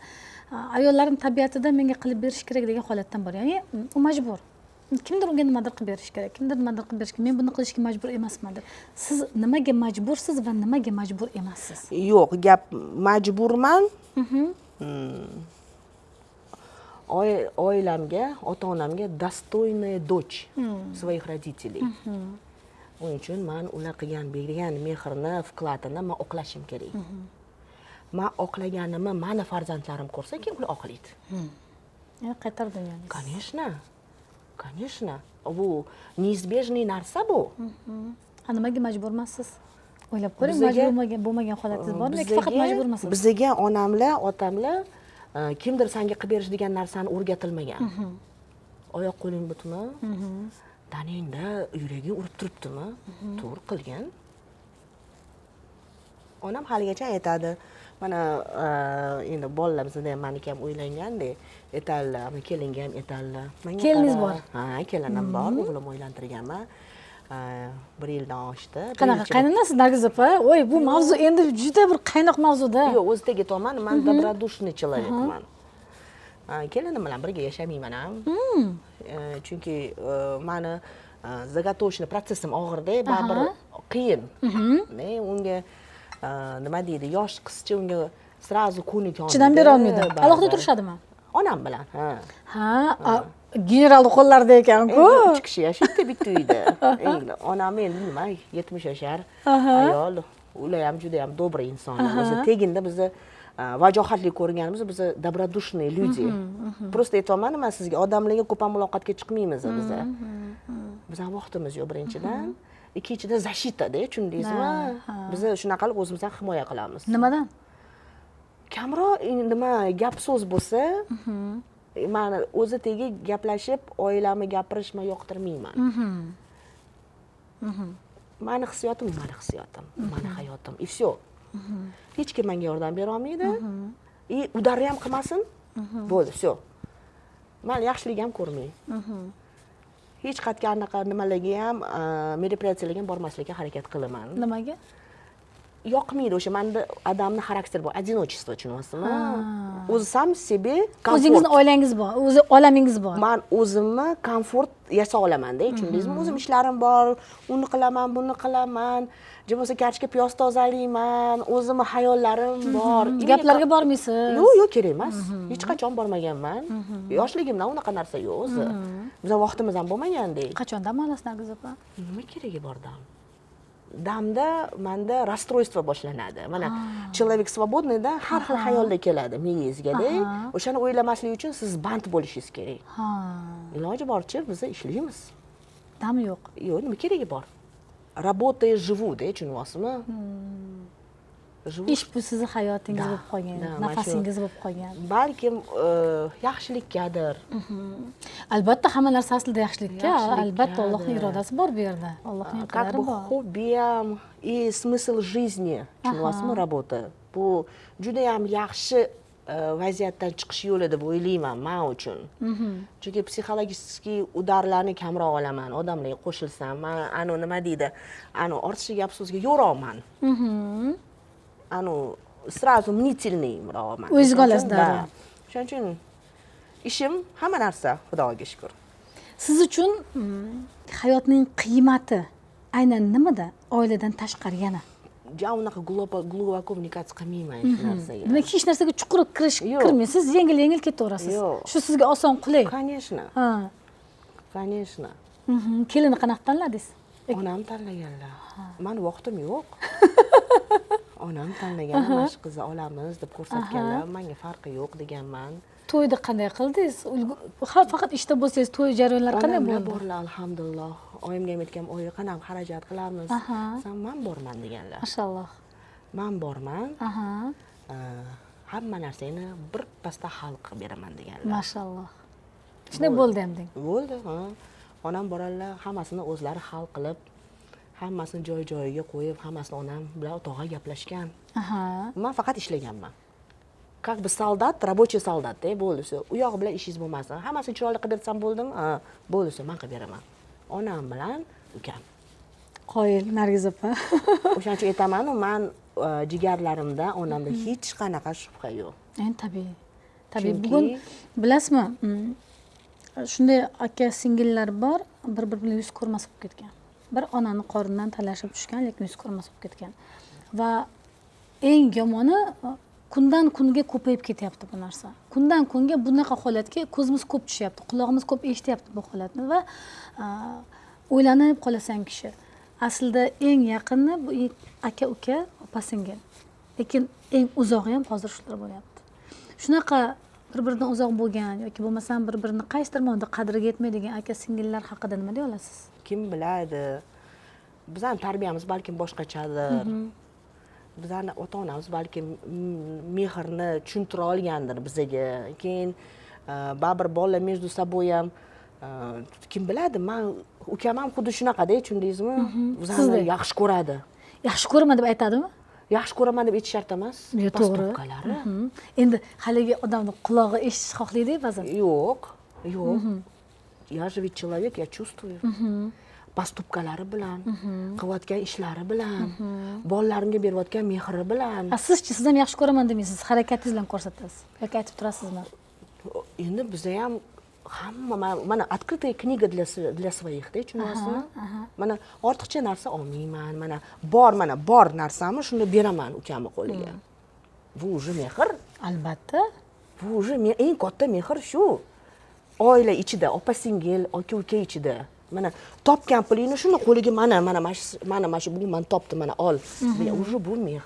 Ayollarni tabiatida menga qilib berish kerak degan holatdan bor, ya'ni u majbur, kimdir unga nimadir qilib berishi kerak, kimdir nimadir qilib berishi kerak, men buni qilishga majbur emasman deb. Siz nimaga majbursiz va nimaga majbur emassiz? Yo'q, gap majburman. Oilamga, ota onamga достойная дочь своих родителей. Uning uchun man ular qilgan, bergan mehrni, вклад ini man oqlashim kerak. Man oqlaganimni mani farzandlarim ko'rsa, keyin ular oqlaydi. Yana qaytar dunyoni. Конечно, конечно, bu неизбежный narsa bu. A nimaga majbur emassiz? O'ylab ko'ring, majbur bo'lmagan holatingiz bormi yoki faqat majbur emassiz? Bizaga onamlar, otamlar kimdir sanga qilib berish degan narsani o'rgatilmagan. Oyoq qo'ling butmi, tanangda yuraging urib turibdimi, to'g'ri qilgin. Onam haligacha aytadi mana, endi bolalar bizada ham, maniki ham uylanganda aytadilar, mana kelinga ham aytadilar. Manga Keliningiz qara. bor? Ha, kelinim bor, o'g'lim uylantirganman. Bir yildan oshdi. Bir Qanaqa yilcha. qaynonasiz, Nargiz opa? Voy, bu mavzu endi juda bir qaynoq mavzuda. Yo'q, o'zi tegayapman, man добродушный человек man. Kelinim bilan birga yashamayman ham. Chunki mani заготовочный protsessim og'irda, baribir qiyin. Ne, unga nima deydi, yosh qizcha unga сразу ko'nika olmaydi. Chidam bera olmaydi. Baribir. Alohida turishadimi? Onam bilan, ha. Ha, generalni qo'llarida ekan-ku. Endi uch kishi yashaydi bitta uyda. Endi onam endi nima, 70 yashar ayol, ular ham juda ham добрый insonlar. O'zi teginda bizni vajohatli ko'ringanimiz, biz добродушные люди. Просто aytyapman man sizga, odamlarga ko'p ham muloqotga chiqmaymiz biza. Bizani vaqtimiz yo'q birinchidan. Ikkinchidan, защита da, tushundingizmi? Biz shunaqa qilib o'zimizni himoya qilamiz. Nimadan? Kamroq endi nima gap so'z bo'lsa, mani o'zi tegi gaplashib, oilamni gapirish man yoqtirmayman. Mani hissiyotim, mani hissiyotim, mani hayotim, и все. Hech kim menga yordam bera olmaydi. И удар ham qilmasin. Bo'ldi, все. Man yaxshilik ham ko'rmang. Hech qayerga anaqa nimalarga ham, мероприятия larga ham bormaslikka harakat qilaman. Nimaga? Yoqmaydi o'sha, manda odamni xarakteri bor, одиночество, tushunyapsizmi? O'zi сам себе O'zingizni комфорт. oilangiz bor, o'zi olamingiz bor. Man o'zimni komfort yasa olamanda, tushundingizmi? O'zim ishlarim bor, uni qilaman, buni qilaman, же bo'lmasa kartoshka, piyoz tozalayman, o'zimni xayollarim bor. Gaplarga bormaysiz. Yo'q, yo'q, kerak emas. Hech qachon bormaganman, yoshligimdan unaqa narsa yo'q o'zi. Biza vaqtimiz ham bo'lmaganda. Qachon dam olasiz, Nargiz opa? Nima keragi bor dam? Damda manda расстройство boshlanadi. Mana, человек свободный da har xil xayollar keladi miyangizgada. O'shani o'ylamaslik uchun siz band bo'lishingiz kerak. Iloji boricha biz ishlaymiz. Dam yo'q. Yo'q, nima keragi bor? Работая живу da, tushunyapsizmi? Живу. Ish bu sizni hayotingiz Да, bo'lib qolgan, да, mana shu- nafasingiz bo'lib qolgan. Balkim yaxshilikkadir. Albatta, hamma narsa aslida yaxshilikka. Yaxshilikkadir. Albatta, Allohning irodasi bor bu yerda, Allohning Как qadari бы bor. Хобби ham и смысл жизни, tushunyapsizmi? Работа bu judayam yaxshi vaziyatdan chiqish yo'li deb o'ylayman man uchun, chunki психологический удар larni kamroq olaman odamlarga qo'shilsam. Man anu nima deydi, anu ortiqcha gap so'zga yo'roqman, anu сразу мнительный roqman. O'zingizga olasiz Да. darrov. Shuning uchun ishim hamma narsa, Xudoga shukur. Siz uchun hayotning qiymati aynan nimada, oiladan tashqari yana? Ja unaqa глубоко вникать qilmayman hech narsaga. Demak, hech narsaga chuqur kirish Yo'q. kirmaysiz, yengil yengil ketaverasiz. Yo'q. Shu sizga oson, qulay. Конечно. Конечно. Kelinni qanaqa tanladingiz? Onam tanlaganlar. Mani vaqtim yo'q. Onam tanlagan, mana shu qizni olamiz deb ko'rsatganlar, manga farqi yo'q deganman. To'yni qanday qildingiz? Ha, faqat ishda bo'lsangiz, to'y jarayonlari qanday Onamlar bo'ldi? borlar, alhamdulillah. Oyimga ham aytganman, oyi, qanaqa xarajat qilamiz san, man borman deganlar. Mashalloh. Man borman, hamma narsani bir pasda hal qilib beraman deganlar. Mashalloh, shunday bo'ldi ham deng. Bo'ldi, ha. Onam boradilar, hammasini o'zlari hal qilib. Hammasini joy joyiga qo'yib, hammasini onam bilan tog'a gaplashgan. Man faqat ishlaganman, как бы солдат, рабочий soldatda. Bo'ldi, всё, u yog'i bilan ishingiz bo'lmasin, hammasini chiroyli qilib bersam bo'ldimi? Ha, bo'ldi, всё, man qilib beraman, onam bilan ukam. Qoyil, Nargiz opa. O'shaning uchun aytamanu, man jigarlarimda, onamda hech qanaqa shubha yo'q. Endi tabiiy. Chunki- Bugun bilasizmi, shunday aka singillar bor, bir biri bilan yuz ko'rmas bo'lib ketgan, bir onani qornidan talashib tushgan, lekin yuz ko'rmas bo'lib ketgan. Va eng yomoni, kundan kunga ko'payib ketyapti bu narsa. Kundan kunga bunaqa holatga ko'zimiz ko'p tushyapti, qulog'imiz ko'p eshityapti bu holatni. Va o'ylanib qolasan, kishi aslida eng yaqini bu aka uka, opa singil, lekin eng uzog'i ham hozir shular bo'lyapti. Shunaqa bir biridan uzoq bo'lgan yoki bo'lmasam bir birini qaysidir ma'noda qadriga yetmaydigan aka singillar haqida nima deya olasiz? Kim biladi, bizani tarbiyamiz balkim boshqachadir, bizani ota onamiz balkim mehrni tushuntira olgandir bizaga. Keyin baribir bolalar между собой ham, kim biladi, man ukam ham xuddi shunaqada, tushundingizmi? Bizani Sizdek. yaxshi ko'radi. Yaxshi ko'raman deb aytadimi? Yaxshi ko'raman deb aytish shart emas. Yo, to'g'ri. Поступка lari. Endi haligi odamni qulog'i eshitish xohlaydi ba'zan. Yo'q, yo'q, я же ведь человек, я чувствую. Поступка lari bilan, qilayotgan ishlari bilan, bolalarimga berayotgan mehri bilan. A sizchi, siz ham yaxshi ko'raman demaysiz, harakatingiz bilan ko'rsatasiz yoki aytib turasizmi? Endi biza ham hamma mana открытая книга для своих da, tushunyapsizmi? Mana ortiqcha narsa olmayman, mana bor, mana bor narsamni shuni beraman ukamni qo'liga. Bu уже mehr. Albatta. Bu уже eng katta mehr shu. Oila ichida, opa singil, aka uka ichida, mana topgan pulingni shuni qo'liga, mana, mana shu, mana shu, bugun man topdim, mana ol. Уже bu mehr.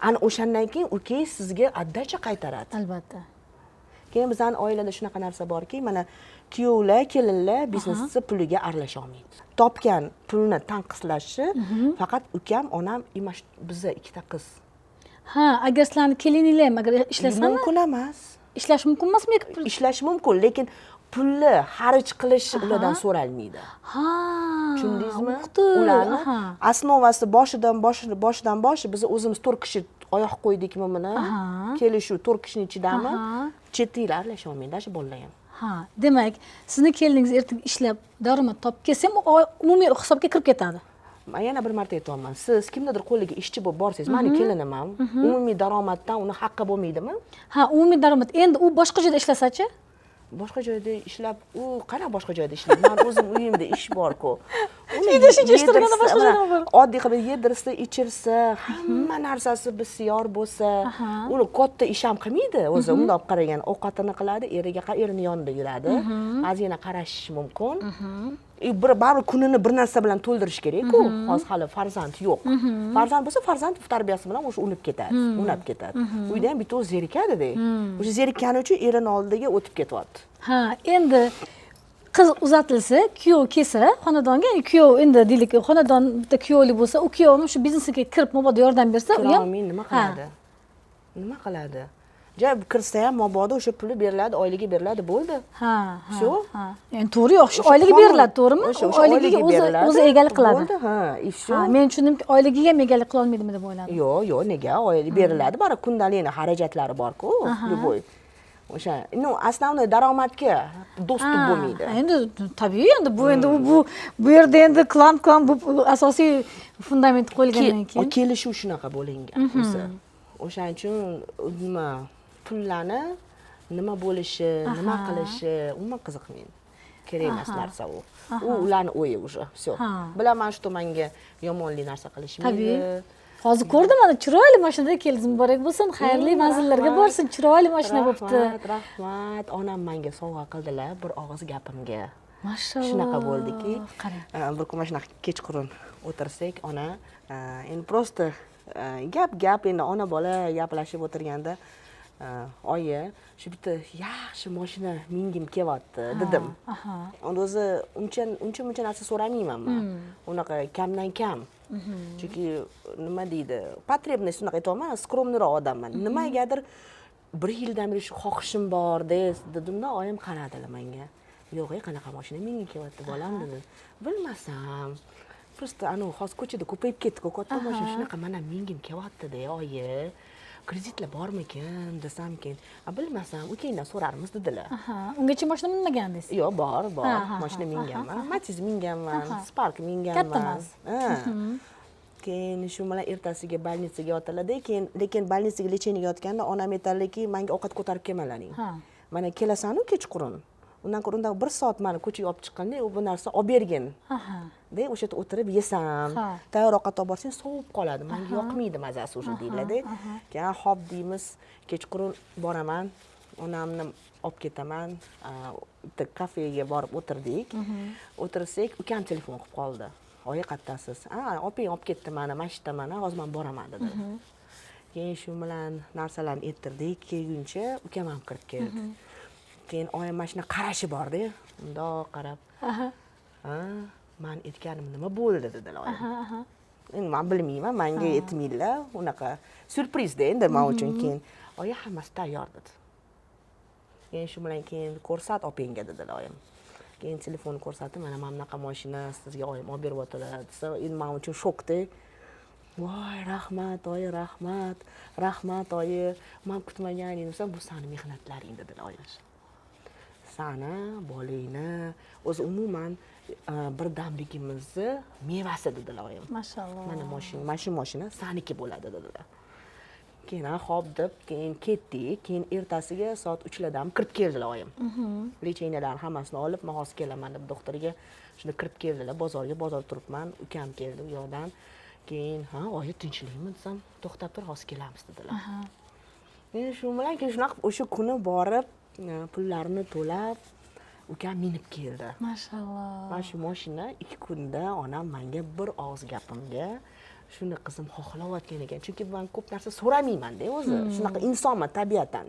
Ana o'shandan keyin ukangiz sizga отдача qaytaradi. Albatta. Keyin bizani oilada shunaqa narsa borki, mana kuyovlar, kelinlar biznesni puliga aralasha olmaydi. Topgan pulni tanqislashi faqat ukam, onam и mana shu biza ikkita qiz. Ha, agar sizlarni kelininglar ham agar ishlasami? Mumkin emas. Ishlash mumkin emasmi yoki pul? Ishlash mumkin, lekin pulni xarj qilish ulardan so'ralmaydi. Ha. Tushundingizmi? Uqdi. Ularni основа si boshidan boshi biz o'zimiz to'rt kishi oyoq qo'ydikmi buni, kelishuv to'rt kishini ichidami, chet ellar aralasha olmaydi, даже bolalar ham. Ha, demak, sizni keliningiz ertaga ishlab daromad topib kelsa ham, u umumiy hisobga kirib ketadi. Man yana bir marta aytyapman, siz kimnidir qo'liga ishchi bo'lib borsangiz, mani kelinim ham umumiy daromaddan uni haqqi bo'lmaydimi? Ha, umumiy daromad. Endi u boshqa joyda ishlasachi? Boshqa joyda ishlab, u qanaqa boshqa joyda ishlaydi? Man o'zim uyimda ish borku. Uni Uyda shuncha ish turganda yedirsa, boshqa mana joyda bor. Oddiy qilib yedirsa, ichirsa, hamma narsasi bisyor bo'lsa, uni katta ish ham qilmaydi o'zi. Bundoq olib qaragan, ovqatini qiladi, eriga, erini yonida yuradi, ozgina qarashish mumkin. И bir baribir kunini bir narsa bilan to'ldirish kerak-ku. Hozir hali farzand yo'q. Farzand bo'lsa, farzand tarbiyasi bilan o'sha unib ketadi, unab ketadi. Uyda ham bitta o'zi zerikadida. O'sha zerikkani uchun erini oldiga o'tib ketyapti. Ha, endi qiz uzatilsa, kuyov kelsa xonadonga, ya'ni kuyov endi deylik, xonadon bitta kuyovli bo'lsa, u kuyov ham shu biznesiga kirib, mabodo yordam bersa, u ham Kirolmay nima qiladi? Nima qiladi? Ja kirsa ham mabodo o'sha puli beriladi, oyligi beriladi, bo'ldi. Ha. Shu? Ha. Ya'ni to'g'ri, yo'q, shu O'sha oyligi qonun- beriladi, to'g'rimi? O'sha U oyligiga oyligi o'zi beriladi. o'zi egalik qiladi. Bo'ldi, ha, и всё. Ha, men tushundimki, oyligiga ham egalik qilolmaydimi deb o'yladim. Yo'q, yo'q, nega? Oylik beriladi, baribir kundalikni xarajatlari bor-ku, любой. O'sha, ну, основной daromadga доступ bo'lmaydi. Ha, endi tabiiy, endi bu endi bu yerda endi klan bu asosiy fundament qo'yilgandan keyin. Kelishuv shunaqa bo'lingan o'zi. O'shaning uchun nima pullarni nima bo'lishi, nima qilishi umuman qiziqmaydi. Kerak emas narsa u. U ularni o'yi уже, всё. Bilaman, что menga yomonlik narsa qilishmaydi. Tabiiy. Hozir ko'rdim, mana chiroyli mashinada keldingiz. Muborak bo'lsin, xayrli manzillarga Rahmat. borsin. Chiroyli mashina bo'libdi. Rahmat, rahmat. Onam menga sovg'a qildilar bir og'iz gapimga. Mashalloh. Shunaqa bo'ldiki, Qarang. Bir kun mana shunaqa kechqurun o'tirsak, ona, endi просто gap gap, endi ona bola gaplashib o'tirganda, oyi, shu bitta yaxshi mashina mingim kelyapti, dedim. Unda o'zi uncha uncha muncha narsa so'ramayman man, unaqa kamdan kam, chunki nima deydi, потребность, unaqa aytyapman, скромный roq odamman. Nimagadir bir yildan beri shu xohishim bor dedimda, oyim qaradilar menga: "Yo'q, ey, qanaqa mashina minging kelyapti, bolam?" dedi. Bilmasam, Просто anavi hozir ko'chada ko'payib ketdi-ku katta mashina shunaqa, mana mingim kelyaptida, oyi, kreditlar bormikin desam, keyin "A, bilmasam, ukangdan so'rarmiz" dedilar. Aha, ungacha mashina minmagandingiz? Yo'q, bor, bor. Ha, ha, Mashina minganman, Matiz minganman, Aha. Spark minganman. Katta emas. Ha. Keyin shu bilan ertasiga больница ga yotiladi. Keyin lekin больница ga лечение ga yotganda onam aytadilarki, manga ovqat ko'tarib kelmalaring, mana kelasanu kechqurun, undan ko'ra undan bir soat mani ko'chaga olib chiqqanda u bu narsa olib bergin de, o'sha yerda o'tirib yesam. Tayyor ovqat olib borsang, sovib qoladi, manga yoqmaydi mazasi уже, deyiladi. Keyin "Ho'p" deymiz. Kechqurun boraman, onamni olib ketaman, bitta kafega borib o'tirdik. O'tirsak, ukam telefon qilib qoldi: "Oyi, qayerdasiz? A, opang olib ketdi mani, mana shu yerdaman, hozir man boraman" dedi. Keyin shu bilan narsalarni ettirdik, kelguncha ukam ham kirib keldi. Keyin oyim mana shunaqa qarashi borda, mundoq qarab, "Ha, man aytganim nima bo'ldi?" dedilar oyim. Endi man bilmayman, manga aytmaydilar, unaqa syurprizda endi man uchun. Keyin oyi, "Hammasi tayyor" dedi. Keyin shu bilan keyin "Ko'rsat opangga" dedilar oyim. Keyin telefonni ko'rsatdim: "Mana bunaqa mashina sizga oyim olib beryaptilar" desa, endi man uchun shokda. "Voy, rahmat, oyi, rahmat, rahmat, oyi, man kutmagan edim" desam, "Bu sani mehnatlaring" dedilar oyim, "sani bolangni o'zi umuman birdamligimizni mevasi" dedilar oyim. Mashalloh. "Mana mashina, mana shu mashina saniki bo'ladi" dedilar. Keyin "Ha, ho'p" deb keyin ketdik. Keyin ertasiga soat 3lardan kirib keldilar oyim, лечения larni hammasini olib, "Man hozir kelaman" deb doktorga shunda kirib keldilar bozorga. Bozorda turibman, ukam keldi u yoqdan. Keyin "Ha, oyi, tinchlikmi?" desam, "To'xtab tur, hozir kelamiz" dedilar. Keyin shu bilan keyin shunaqa qilib o'sha kuni borib, pullarini to'lab, ukam minib keldi. Mashalloh. Mana shu mashina 2 kunda onam manga bir og'iz gapimga shuni qizim xohlayotgan ekan, chunki man ko'p narsa so'ramaymanda o'zi, shunaqa insonman tabiatan.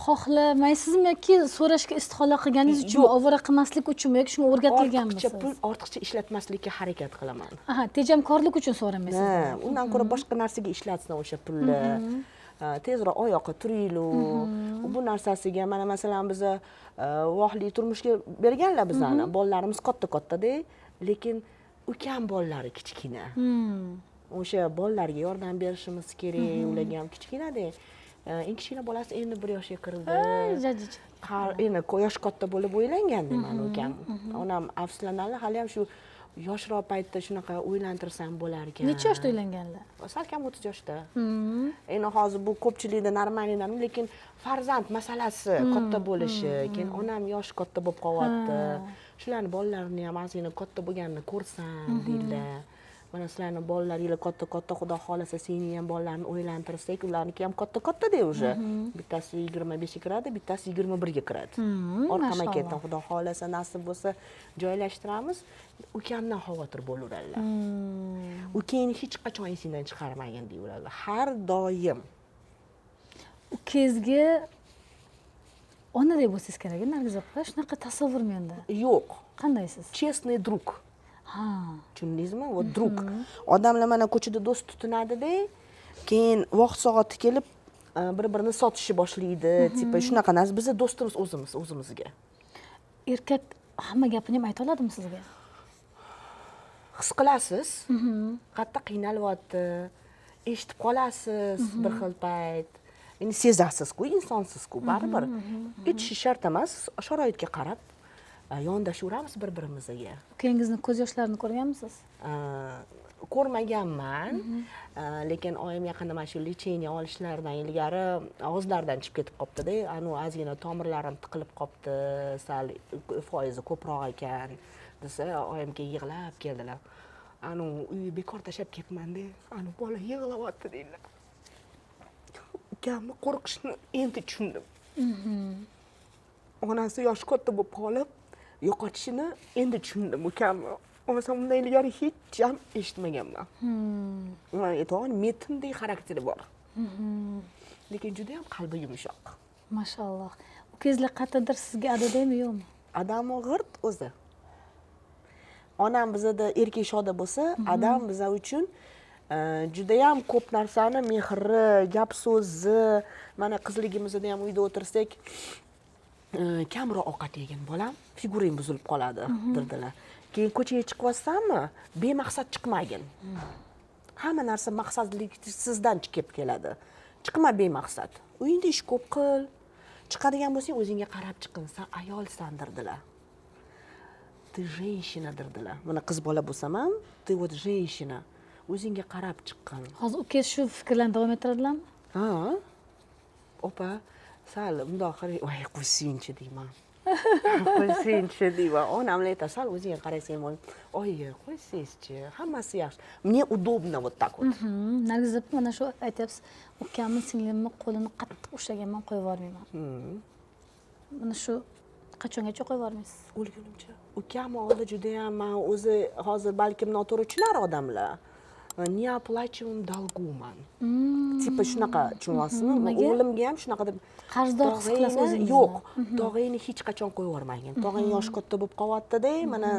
Xohlamaysizmi yoki so'rashga istihola qilganingiz uchunmi? Yo'q. Ovora qilmaslik uchunmi yoki shunga Ortiqcha o'rgatilganmisiz? pul ortiqcha ishlatmaslikka harakat qilaman. Aha, tejamkorlik uchun so'ramaysiz. Ha, undan ko'ra boshqa narsaga ishlatsin o'sha pulni. Ha, tezroq oyoqqa turaylik bu narsasiga. Mana masalan, biza vohli turmushga berganlar bizani, bolalarimiz katta kattada, lekin ukam bolalari kichkina. O'sha bolalarga yordam berishimiz kerak, ularga ham kichkinada. Eng kichkina bolasi endi 1 yoshga kirdi. Jajich. Endi yoshi katta bo'lib o'ylanganda mani ukam, onam afsuslanadi haliyam, shu yoshroq paytda shunaqa o'ylantirsam bo'lar ekan. Necha yoshda uylanganlar? Salkam 30 yoshda. Endi hozir bu ko'pchilikda нормальный, lekin farzand masalasi katta bo'lishi, keyin onam yoshi katta bo'lib qolyapti, shularni bolalarini ham ozgina katta bo'lganini ko'rsam deydilar. Mana sizlarni bolalaringlar katta katta, xudo xohlasa, seni ham bolalarini o'ylantirsak, ularniki ham katta kattada уже, bittasi 25ga kiradi, bittasi 21ga kiradi. Orqama ketdim, xudo xohlasa, nasib bo'lsa, joylashtiramiz. Ukamdan xavotir bo'laveradilar. "Ukangni hech qachon esingdan chiqarmagin" deyveradilar har doim. Ukangizga onadek bo'lsangiz kerak, Nargiz opa, shunaqa tasavvur menda. Yo'q. Qandaysiz? Честный друг. Tushundingizmi? Вот друг. Odamlar mana ko'chada do'st tutinadida, keyin vaqt soati kelib bir birini sotishni boshlaydi, типа shunaqa narsa. Biza do'stimiz o'zimiz o'zimizga. Erkak hamma gapini ham ayta oladimi sizga? His qilasiz, qayerda qiynalyapti, eshitib qolasiz bir xil payt. Endi sezasizku, insonsizku baribir. Aytishi shart emas, sharoitga qarab yondashaveramiz bir birimizga. Ukangizni ko'z yoshlarini ko'rganmisiz? Ko'rmaganman, lekin oyim yaqinda mana shu лечение olishlaridan ilgari og'izlaridan chiqib ketib qolibdida, anavi ozgina tomirlarim tiqilib qolibdi, sal foizi ko'proq ekan desa, oyim keyin yig'lab keldilar. "Anavi uyni bekor tashlab ketmanda, anavi bola yig'layapti" deydilar. Ukamni qo'rqishini endi tushundim, onasi yoshi katta bo'lib qolib yo'qotishini endi tushundim ukamni. Bo'lmasam undan ilgari hech ham eshitmaganman. Man aytyapman, metindek xarakteri bor, lekin judayam qalbi yumshoq. Mashalloh. Ukangizlar qayerdadir sizga adadaymi, yo'qmi? Adami g'irt o'zi. Onam bizada erkak shoda bo'lsa, adam biza uchun judayam ko'p narsani, mehri, gap so'zi. Mana qizligimizda ham uyda o'tirsak, "Kamroq ovqat yegin, bolam, figurang buzilib qoladi" derdilar. Keyin ko'chaga chiqyapsanmi, bemaqsad chiqmagin. Hamma narsa maqsadliksizdan chiqib keladi. Chiqma bemaqsad, uyingda ish ko'p qil. Chiqadigan bo'lsang, o'zingga qarab chiqin, san ayolsan, derdilar, ты женщина, derdilar. Mana qiz bola bo'lsam ham, ты вот женщина, o'zingga qarab chiqqin. Hozir ukangiz shu fikrlarni davom ettiradilarmi? Ha, opa, sal bundoq qarang, voy, qo'ysangchi, deyman, qo'ysangchi, deyman. Onamlar aytadi, sal o'zingga qarasang bo'ladi. Oyi, qo'ysangizchi, hammasi yaxshi, мне удобно вот так вот. Nargiz opa, mana shu aytyapsiz, ukamni, singlimni qo'lini qattiq ushlaganman, qo'yib yubormayman. Mana shu qachongacha qo'yib yubormaysiz? O'lgunimcha. Ukam oldi judayam, man o'zi hozir balkim noto'g'ri tushunar odamlar, неоплачиваемым долгу man, типа shunaqa, tushunyapsizmi? Nimaga? O'g'limga ham shunaqa deb. Qarzdor his qilasiz Tog'angni- o'zingizni. Yo'q, tog'angni hech qachon qo'yib yubormagin. Tog'ang yoshi katta bo'lib qolyaptida, mana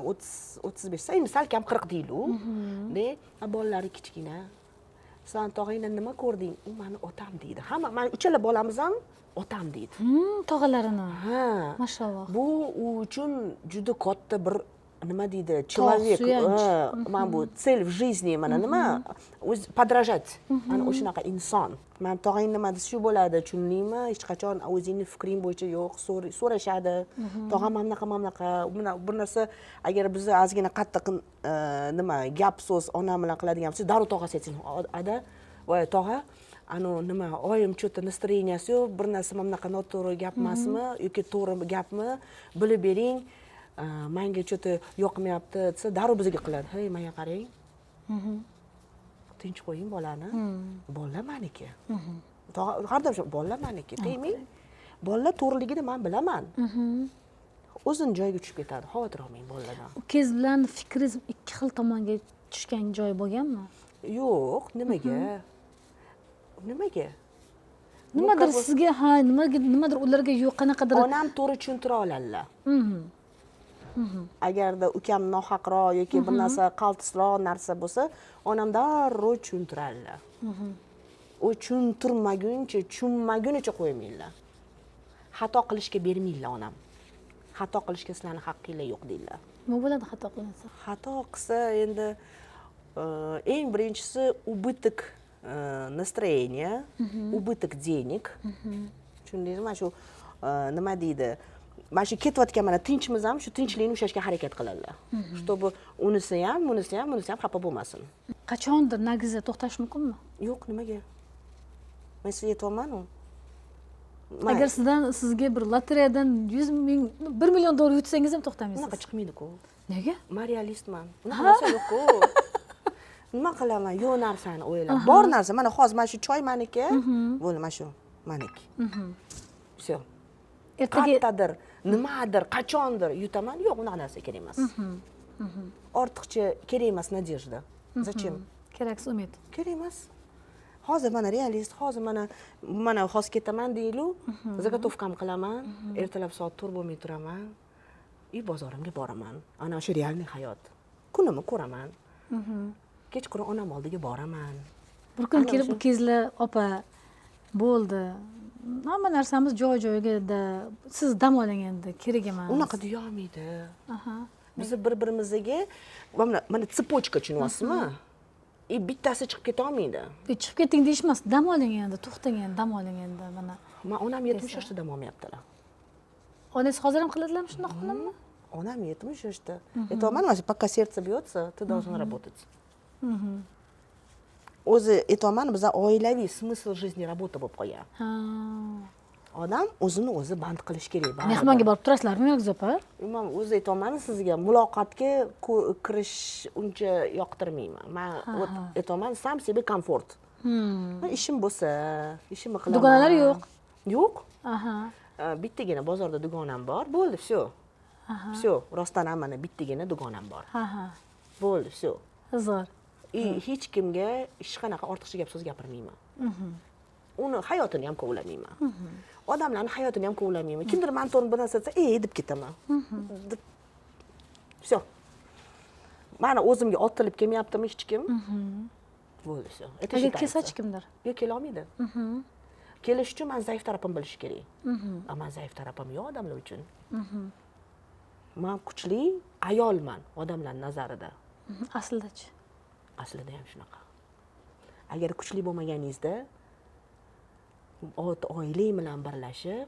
30, 35, endi sal kam 40 deylu de, bolalari kichkina. San tog'angdan nima ko'rding? U mani otam, deydi. Hamma, mana uchala bolamiz ham otam deydi. Tog'alarini. Ha. Mashalloh. Bu u uchun juda katta bir, nima deydi, человек. Suyanch. Ha, mana bu цель в жизни, mana nima, o'zi подражать, mana o'shanaqa inson. Man tog'ang nima desa, shu bo'ladi, tushundingmi? Hech qachon o'zingni fikring bo'yicha yo'q, so'rashadi. Tog'am mana bunaqa, mana bunaqa, buna bir narsa, agar bizni ozgina qattiq nima, gap so'z onam bilan qiladigan bo'lsak, darrov tog'asi aytsin: "Ada, voy tog'a, anavi nima, oyim что то настроения si yo'q, bir narsa mana bunaqa noto'g'ri gap emasmi yoki to'g'ri gapmi, bilib bering, manga что то yoqmayapti", desa, darrov bizga qiladi: "Hey, manga qarang, tinch qo'ying bolani, bolalar maniki". Tog'a har doim shu, bolalar maniki, tegmang, bolalar to'g'riligini man bilaman, o'zini joyiga tushib ketadi, xavotir olmang bolalardan. Ukangiz bilan fikringiz ikki xil tomonga tushgan joyi bo'lganmi? Yo'q, nimaga, nimaga? Nimadir sizga ha, nimaga, nimadir ularga yo'q, qanaqadir. Onam to'g'ri tushuntira oladilar. Agarda ukam nohaqroq yoki bir narsa qaltisroq narsa bo'lsa, onam darrov tushuntiradilar. U tushuntirmaguncha, tushunmagunicha qo'ymaydilar, xato qilishga bermaydilar. Onam xato qilishga sizlarni haqqinglar yo'q, deydilar. Nima bo'ladi xato qilinsa? Xato qilsa endi eng birinchisi убыток настроения, убыток денег, tushundingizmi? Mana shu nima deydi, mana shu ketayotgan mana tinchimiz ham, shu tinchlikni ushlashga harakat qiladilar, чтобы unisi ham, bunisi ham, bunisi ham xafa bo'lmasin. Qachondir, Nargiza, to'xtash mumkinmi? Yo'q, nimaga? Men sizga aytyapmanu. Agar sizdan, sizga bir lotereyadan 100 000, 1 million dollar yutsangiz ham to'xtamaysiz? Unaqa chiqmaydiku. Nega? Man realistman, unaqa narsa yo'qku. Nima qilaman yo'q narsani o'ylab? Bor narsa, mana hozir mana shu choy maniki bo'ldi, mana shu maniki, все. Ertaga Qayerdadir, nimadir, qachondir yutaman. Yo'q, unaqa narsa kerak emas, ortiqcha kerak emas надежда, зачем? Keraksiz umid. Kerak emas. Hozir mana realist, hozir mana hozir ketaman deylu, заготовка m qilaman, ertalab soat 4 bo'lmay turaman и bozorimga boraman. Ana o'sha реальный hayot, kunimni ko'raman, kechqurun onam oldiga boraman. Bir kun Ana kelib o'sha. Ukangizlar: "Opa, bo'ldi, hamma narsamiz joy joyida, siz dam oling endi, kerak emas." Unaqa deyolmaydi. Bizni bir birimizga mana цепочка, tushunyapsizmi, и bittasi chiqib ketolmaydi. E, chiqib keting deyishmas, dam oling endi, to'xtang endi, dam oling endi, mana. Man onam 70 yoshda dam olmayaptilar. Onangiz hozir ham qiladilarmi shundoq qilami? Onam 70 yoshda. Aytyapman, mana пока сердце бьется, ты должен работать. O'zi aytyapman, biza oilaviy смысл жизни работа bo'lib qolgan. Odam o'zini o'zi band qilish kerak baribir. Mehmonga borib turasizlarmi, Nargiz opa? Man o'zi aytyapman sizga, muloqotga kirish uncha yoqtirmayman man. Вот aytyapman, сам себе комфорт. Man ishim bo'lsa, ishimni qilaman. Dugonalar yo'q? Yo'q. Aha. Bittagina bozorda dugonam bor, bo'ldi, все, все. Rostdan ham mana bittagina dugonam bor. Ha ha Bo'ldi, все. Zo'r. И hech kimga hech qanaqa ortiqcha gap so'z gapirmayman, uni hayotini ham kovlamayman, odamlarni hayotini ham kovlamayman. Kimdir mani to'g'ri bir narsa desa, ey, deb ketaman, deb, все. Mani o'zimga otilib kelmayaptimi hech kim, bo'ldi, все. Это Agar считается. kelsachi kimdir? Yo'q, kelolmaydi. Kelish uchun man zaif tarafimni bilish kerak, а man zaif tarafim yo'q odamlar uchun. Man kuchli ayolman odamlar nazarida. Aslidachi? Aslida ham shunaqa. Agar kuchli bo'lmaganingizda, ota oilang bilan birlashib,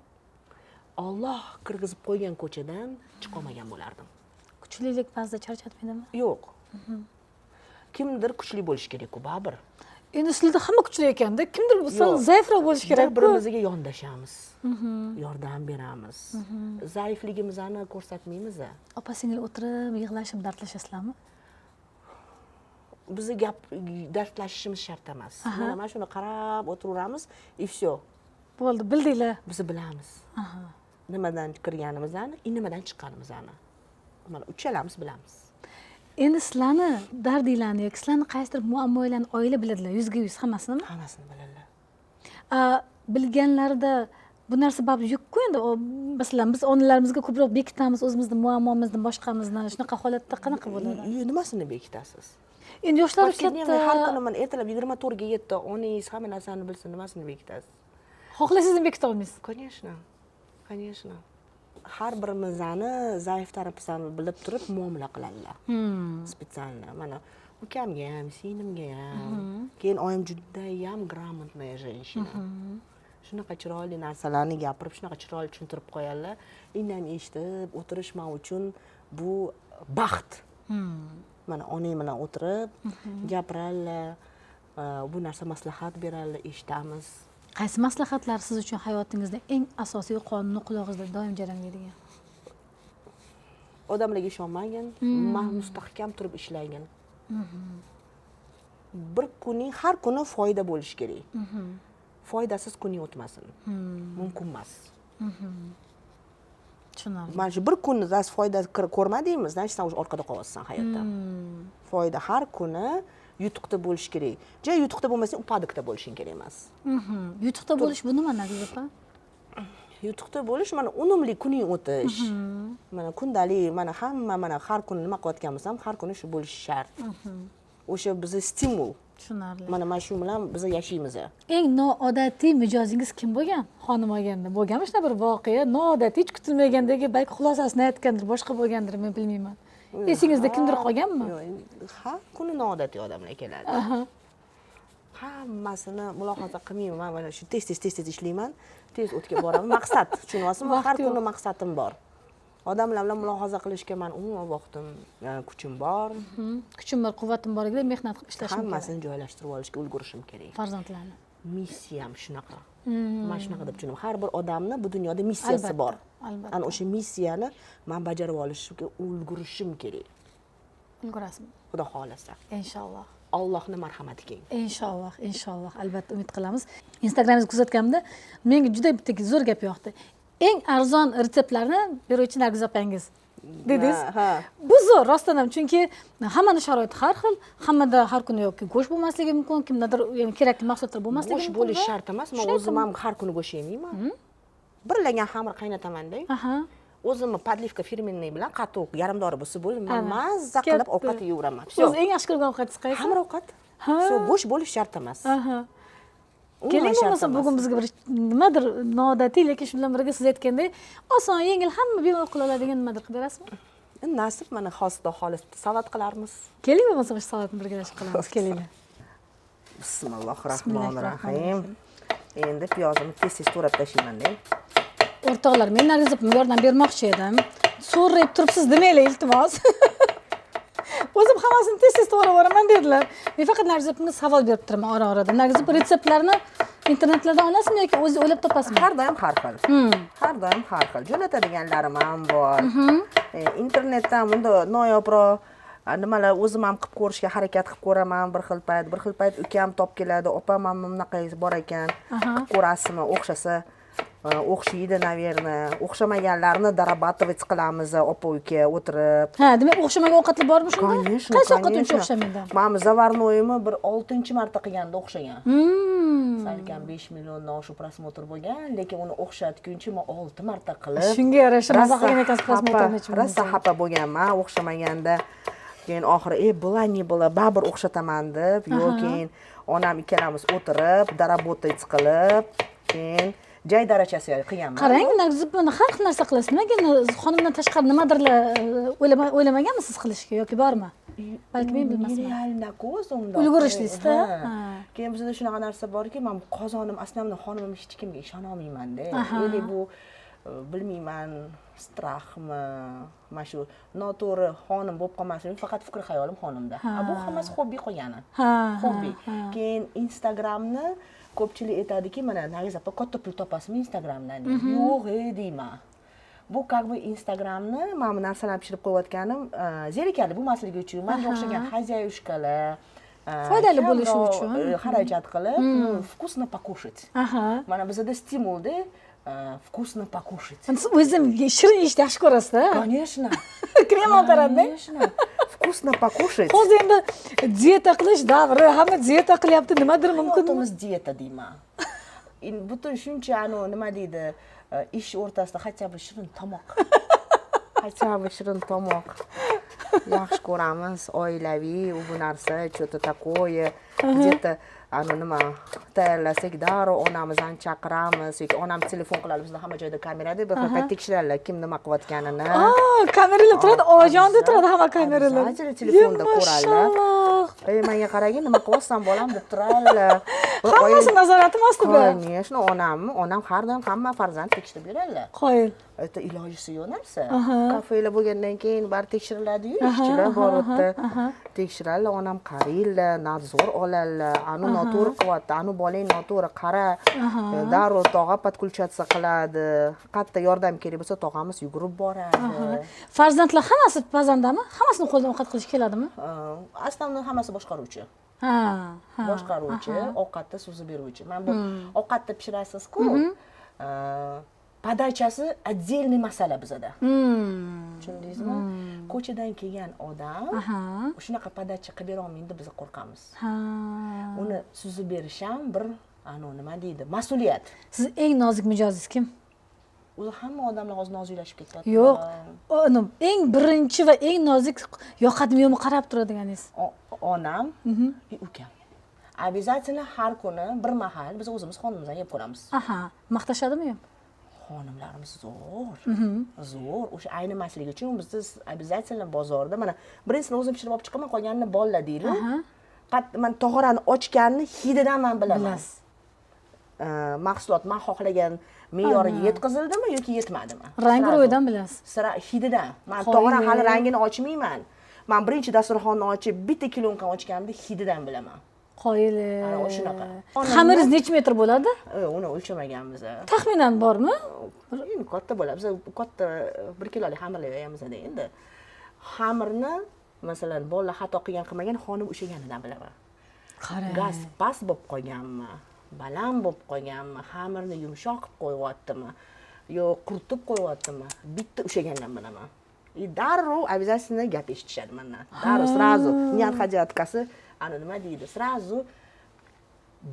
Olloh kirgizib qo'ygan ko'chadan chiqolmagan bo'lardim. Kuchlilik ba'zida charchatmaydimi? Yo'q, kimdir kuchli bo'lishi kerakku baribir. Endi sizlarda hamma kuchli ekanda, kimdir sal Yo'q. zaifroq bo'lishi kerak. Bir birimizga yondashamiz, yordam beramiz, zaifligimizni ko'rsatmaymiz. Opa singil o'tirib yig'lashib dardlashasizlarmi? Bizni gap dardlashishimiz shart emas. Mana shuni qarab o'tiraveramiz и все. Bo'ldi, bildinglar. Biz bilamiz nimadan kirganimizni и nimadan chiqqanimizni. Mana uchalamiz bilamiz. Endi sizlarni dardinglarni yoki sizlarni qaysidir muammoinglarni oila biladilar 100% hammasinimi? Hammasini biladilar. A, bilganlarida bu narsa baribir yukku endi. Masalan, biz onalarimizga ko'proq bekitamiz o'zimizni muammomizni, boshqamizni. Shunaqa holatda qanaqa bo'ladi? Nimasini bekitasiz? Endi yoshlari Повседневный har katta. kuni, mana ertalab 24ga 7 onangiz hamma narsani bilsin, nimasini bekitasiz? Xohlasangiz ham bekita olmaysiz. Конечно, конечно, har birimizni zaif tarafimizni bilib turib muomala qiladilar специально. Mana ukamga ham, singlimga ham. Keyin oyim judayam грамотная женщина, shunaqa chiroyli narsalarni gapirib, shunaqa chiroyli tushuntirib qo'yadilar. Indamay eshitib o'tirish man uchun bu baxt. Mana onang bilan o'tirib gapiradilar, bu narsa maslahat beradilar, eshitamiz. Qaysi maslahatlar siz uchun hayotingizda eng asosiy qonuni, qulog'ingizda doim jaranglaydigan? Odamlarga ishonmagin, mustahkam turib ishlagin. Bir kuning, har kuni foyda bo'lishi kerak. Foydasiz kuning o'tmasin, mumkin emas. Tushunarli. Mana shu bir kunni rost foyda ko'rmadingmi, значит, san уже orqada qolyapsan hayotda. Foyda har kuni yutuqda bo'lishi kerak. Ja yutuqda bo'lmasang, упадок da bo'lishing kerak emas. Yutuqda bo'lish bu nima, Nargiz opa? Yutuqda bo'lish, mana unumli kuning o'tish. Mana kundalik, mana hamma, mana har kuni nima qilayotgan bo'lsam, har kuni shu bo'lishi shart. O'sha bizni stimul. Tushunarli. Mana shu bilan biz yashaymiz. Eng noodatiy mijozingiz kim bo'lgan, xonim olganda? Bo'lganmi shunaqa bir voqea, noodatiy, hech kutilmagandagi, balki xulosasini aytgandir, boshqa bo'lgandir, men bilmayman. Esingizda kimdir qolganmi? Yo'q, har kuni noodatiy odamlar keladi. Hammasini mulohaza qilmayman. Mana shu tez tez tez tez ishlayman, tez o'tga boraman. Maqsad, tushunyapsizmi? Vaqt Har yo'q. kuni maqsadim bor. Odamlar bilan mulohaza qilishga man umuman vaqtim, kuchim bor. Kuchim bor, quvvatim borligida mehnat qilib ishlashim kerak. Hammasini joylashtirib olishga ulgurishim kerak. Farzandlarni. Missiyam shunaqa, man shunaqa deb tushunaman. Har bir odamni bu dunyoda missiyasi bor. Ana o'sha missiyani man bajarib olishga ulgurishim kerak. Ulgurasizmi? Xudo xohlasa. Inshaalloh. Allohni marhamati keng. Inshaalloh, inshaalloh, albatta, umid qilamiz. Instagramingizni kuzatganimda menga juda bitta zo'r gap yoqdi. "Eng arzon retseptlarni beruvchi Nargiz opangiz", dedingiz. Ha. Bu zo'r rostdan ham, chunki hammani sharoiti har xil, hammada har kuni yoki go'sht bo'lmasligi mumkin, kimdadir, ya'ni kerakli mahsulotlar bo'lmasligi Go'sht mumkin bo'lishi va shart emas. Man shuni o'zim ham har kuni go'sht yemayman. Bir lagan xamir qaynataman-da, o'zimni подливка фирменный bilan, qatiq, yarim dori bo'lsa bo'ldi, man Ana, mazza qilib katta. ovqat yeyveraman. Всё. O'zi eng yaxshi ko'rgan ovqatingiz qaysi? Xamir ovqat. Всё, go'sht bo'lishi shart emas. Umuman Keling, shart bo'lmasa emas. bugun bizga bir nimadir noodatiy, lekin shu bilan birga siz aytgandek oson, yengil, hamma bemalol qila oladigan nimadir qilib berasizmi? Nasib, mana hozir, xudo xohlasa, salat qilarmiz. Keling, bo'lmasa shu salatni birgalashib qilamiz, kelinglar. Bismillohi rohmanir rohim. Endi piyozimni tez tez to'rab tashlaymanda. O'rtoqlar, men Nargiz opamga yordam bermoqchi edim. "So'rayib turibsiz", demanglar, iltimos. "O'zim hammasini tez tez to'g'rab yuboraman", dedilar. Men faqat Nargiz opamga savol berib turaman ora orada. Nargiz opa, retseptlarni internetlardan olasizmi yoki o'zingiz o'ylab topasizmi? Har doim har xil, har doim har xil. Jo'natadiganlarim ham bor. Internetdan bunda noyobroq nimalar o'zim ham qilib ko'rishga harakat qilib ko'raman bir xil payt. Bir xil payt ukam topib keladi: "Opa, mana bunaqa bor ekan, qilib ko'rasizmi?" O'xshasa, o'xshaydi, наверное. O'xshamaganlarini дорабатывать qilamiz opa uka o'tirib. Ha, demak, o'xshamagan ovqatlar bormi shunda? Конечно. Qaysi ovqat uncha Конечно. o'xshamaydi? Mana заварной imni bir oltinchi marta qilganda o'xshagan. Salkam 5 milliondan oshiq просмотр bo'lgan, lekin uni o'xshatguncha man olti marta qilib, Shunga yarasha maza rosa qilgan ekansiz, просмотр necha million. Rosa xafa bo'lganman o'xshamaganda. Keyin oxiri "E, была не была, baribir o'xshataman", deb, yo'q, keyin onam ikkalamiz o'tirib, доработать qilib, keyin Jay darachasi qilganman. Qarang, Nargiz, buni har xil narsa qilasiz. Nimaga xonimdan tashqari nimadirlar o'ylamaganmisiz qilishga yoki bormi? Balki men bilmasman. Нереально-ku o'zi undoq. Ulgurishlisizda. Ha. Ha. Keyin bizda shunaqa narsa borki, man qozonim, aslida xonimim hech kimga ishonolmaymanda. Или bu bilmayman, страх mi, mana shu noto'g'ri xonim bo'lib qolmasin, faqat fikr xayolim xonimda. A bu hammasi hobbi qolgani. Hobbi. Keyin Instagramni ko'pchilik aytadiki, mana Nargiz opa, katta pul topasizmi Instagramdan deydi. Yo'q, ey, deyman. Bu как бы Instagramni mana bu narsalarni pishirib qo'yayotganim zerikarli bo'lmasligi uchun, manga o'xshagan хозяюшка lar Foydali bo'lishi kamroq, uchun. Xarajat qilib, вкусно покушать. Mana bizada stimulda вкусно покушать. Siz o'zim shirin yeyishni yaxshi ko'rasiz-da. Конечно. Krem o'tiradi. Конечно. Вкусно покушать. Hozir endi dieta qilish davri, hamma dieta qilyapti, nimadir mumkin. Hayotimiz dieta deyman. Endi butun shuncha anu nima deydi, ish o'rtasida хотя бы shirin tomoq. Хотя бы shirin tomoq. Yaxshi ko'ramiz, oilaviy u bu narsa, что-то такое. Где-то anu nima tayyorlasak, darrov onamizni chaqiramiz yoki onam telefon qiladi, bizda hamma joyda kamerada, bir xil tekshiradilar kim nima qilayotganini. Aa, kameralar turadi, oyijonda turadi hamma kameralar. Обязательно telefonda ko'radilar. Mashalloh. Ey, menga qaragin, nima qilyapsan bolam deb turadilar. Hammasi nazoratim ostida. Конечно, onamni, onam har doim hamma farzand tekshirib yuradilar. Qoyil. Это ilojisi yo'q narsa. Kafelar bo'lgandan keyin bari tekshiriladi-yu, ishchilar bor u yerda. Tekshiradilar, onam qaraydilar, надзор oladilar. Anu noto'g'ri qilyapti, anu bolang noto'g'ri, qara. Darrov tog'a подключаться qiladi. Qayerda yordam kerak bo'lsa, tog'amiz yugurib boradi. Farzandlar hammasi pazandami? Hammasini qo'ldan ovqat qilish keladimi? Основной hammasi boshqaruvchi. Ha, ha. Boshqaruvchi, ovqatni suzib beruvchi. Mana bu ovqatni pishirasiz-ku, подача si отдельный masala bizada. Tushundingizmi? Ko'chadan kelgan odam shunaqa подача qilib bera olmaydi deb biz qo'rqamiz. Uni suzib berish ham bir anu nima deydi, mas'uliyat. Siz eng nozik mijozingiz kim? O'zi hamma odamlar hozir noziklashib ketyapti. Yo'q. Uni eng birinchi va eng nozik yoqadimi yo'qmi qarab turadiganingiz. Onam и ukam. Обязательно har kuni bir mahal biz o'zimiz xonimizdan yeb ko'ramiz. Aha, maqtashadimi yo'q? Xonimlarimiz zo'r, zo'r. O'sha aynimasligi uchun bizni обязательно bozorda mana birinchisini o'zim pishirib olib chiqaman, qolganini bolalar deydi. Man tog'orani ochganini hididan man bilaman. Bilasiz. Mahsulot man xohlagan me'yorga yetkazildimi yoki yetmadimi. Rang Сразу. ro'yidan bilasiz. Sira hididan. Man Qoyil. tog'ora hali rangini ochmayman. Man birinchi dasturxonni ochib, bitta kilonkani ochganimda hididan bilaman. Qoyil. Ana shunaqa. Xamiringiz necha metr bo'ladi? Uni o'lchamaganmiz. Taxminan bormi? Endi katta bo'ladi. Biz katta 1 kilolik xamirlar yoyamiz endi. Xamirni, masalan, bolalar xato qilgan qilmagan xonim ushlaganidan bilaman. Qarang. Gaz past bo'lib qolganmi, baland bo'lib qolganmi, xamirni yumshoq qilib qo'yyaptimi, yo quritib qo'yyaptimi, bitta ushlagandan bilaman. И darrov обязательно gap eshitishadi mandan. Darrov, сразу, не отходя от кассы, ana nima deydi, сразу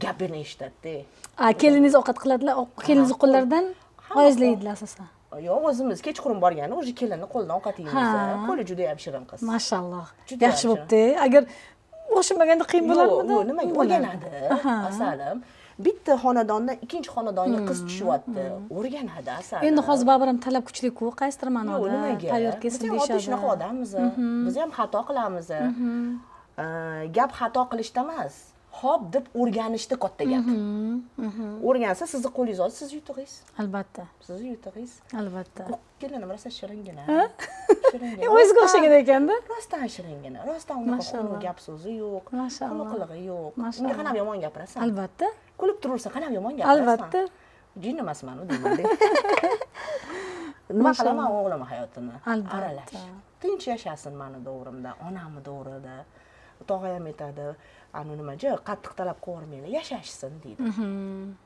gapini eshitadida. A, keliningiz ovqat qiladilar, keliningizni qo'llaridan oyingizlar yeydilar asosan. Yo'q, o'zimiz kechqurun borganda уже kelinni qo'lidan ovqat yeymiz. Qo'li juda ham shirin qiz. Mashalloh. Juda Yaxshi yaxshi. bo'pti. Agar o'xshamaganda qiyin bo'larmidi? Yo'q, nimaga o'rganadi, asalim. Bitta xonadondan ikkinchi xonadonga qiz tushyapti, o'rganadi, asalim. Endi hozir baribir ham talab kuchli-ku, qaysidir Yo'q, ma'noda nimaga? tayyor kelsin Biz ham oddiy deyishadi. shunaqa odammiz. Biz ham xato qilamiz. Gap xato qilishda emas, hop deb o'rganishda katta gap. O'rgansa, sizni qo'lingiz olsa, siz yutug'ingiz. Albatta. Sizni yutug'ingiz. Albatta. Kelinim rosa shiringina. Shiringina. O'zizga o'xshagan ekanda. Rostdan shiringina, rostdan unaqa Mashalloh. xunuk gap so'zi yo'q, Mashalloh. xunuk qilig'i yo'q. Mashalloh. Unga qanday yomon gapirasan? Albatta. Kulib turaversa, qanday yomon gapirasan? Albatta. Jin emasman u deyman. Nima qilaman o'g'lim hayotini? Albatta. Aralash. Tinch yashasin mani davrimda, onamni davrida. Tog'a ham aytadi, anu nimaga qattiq talab qilib yashashsin deydi.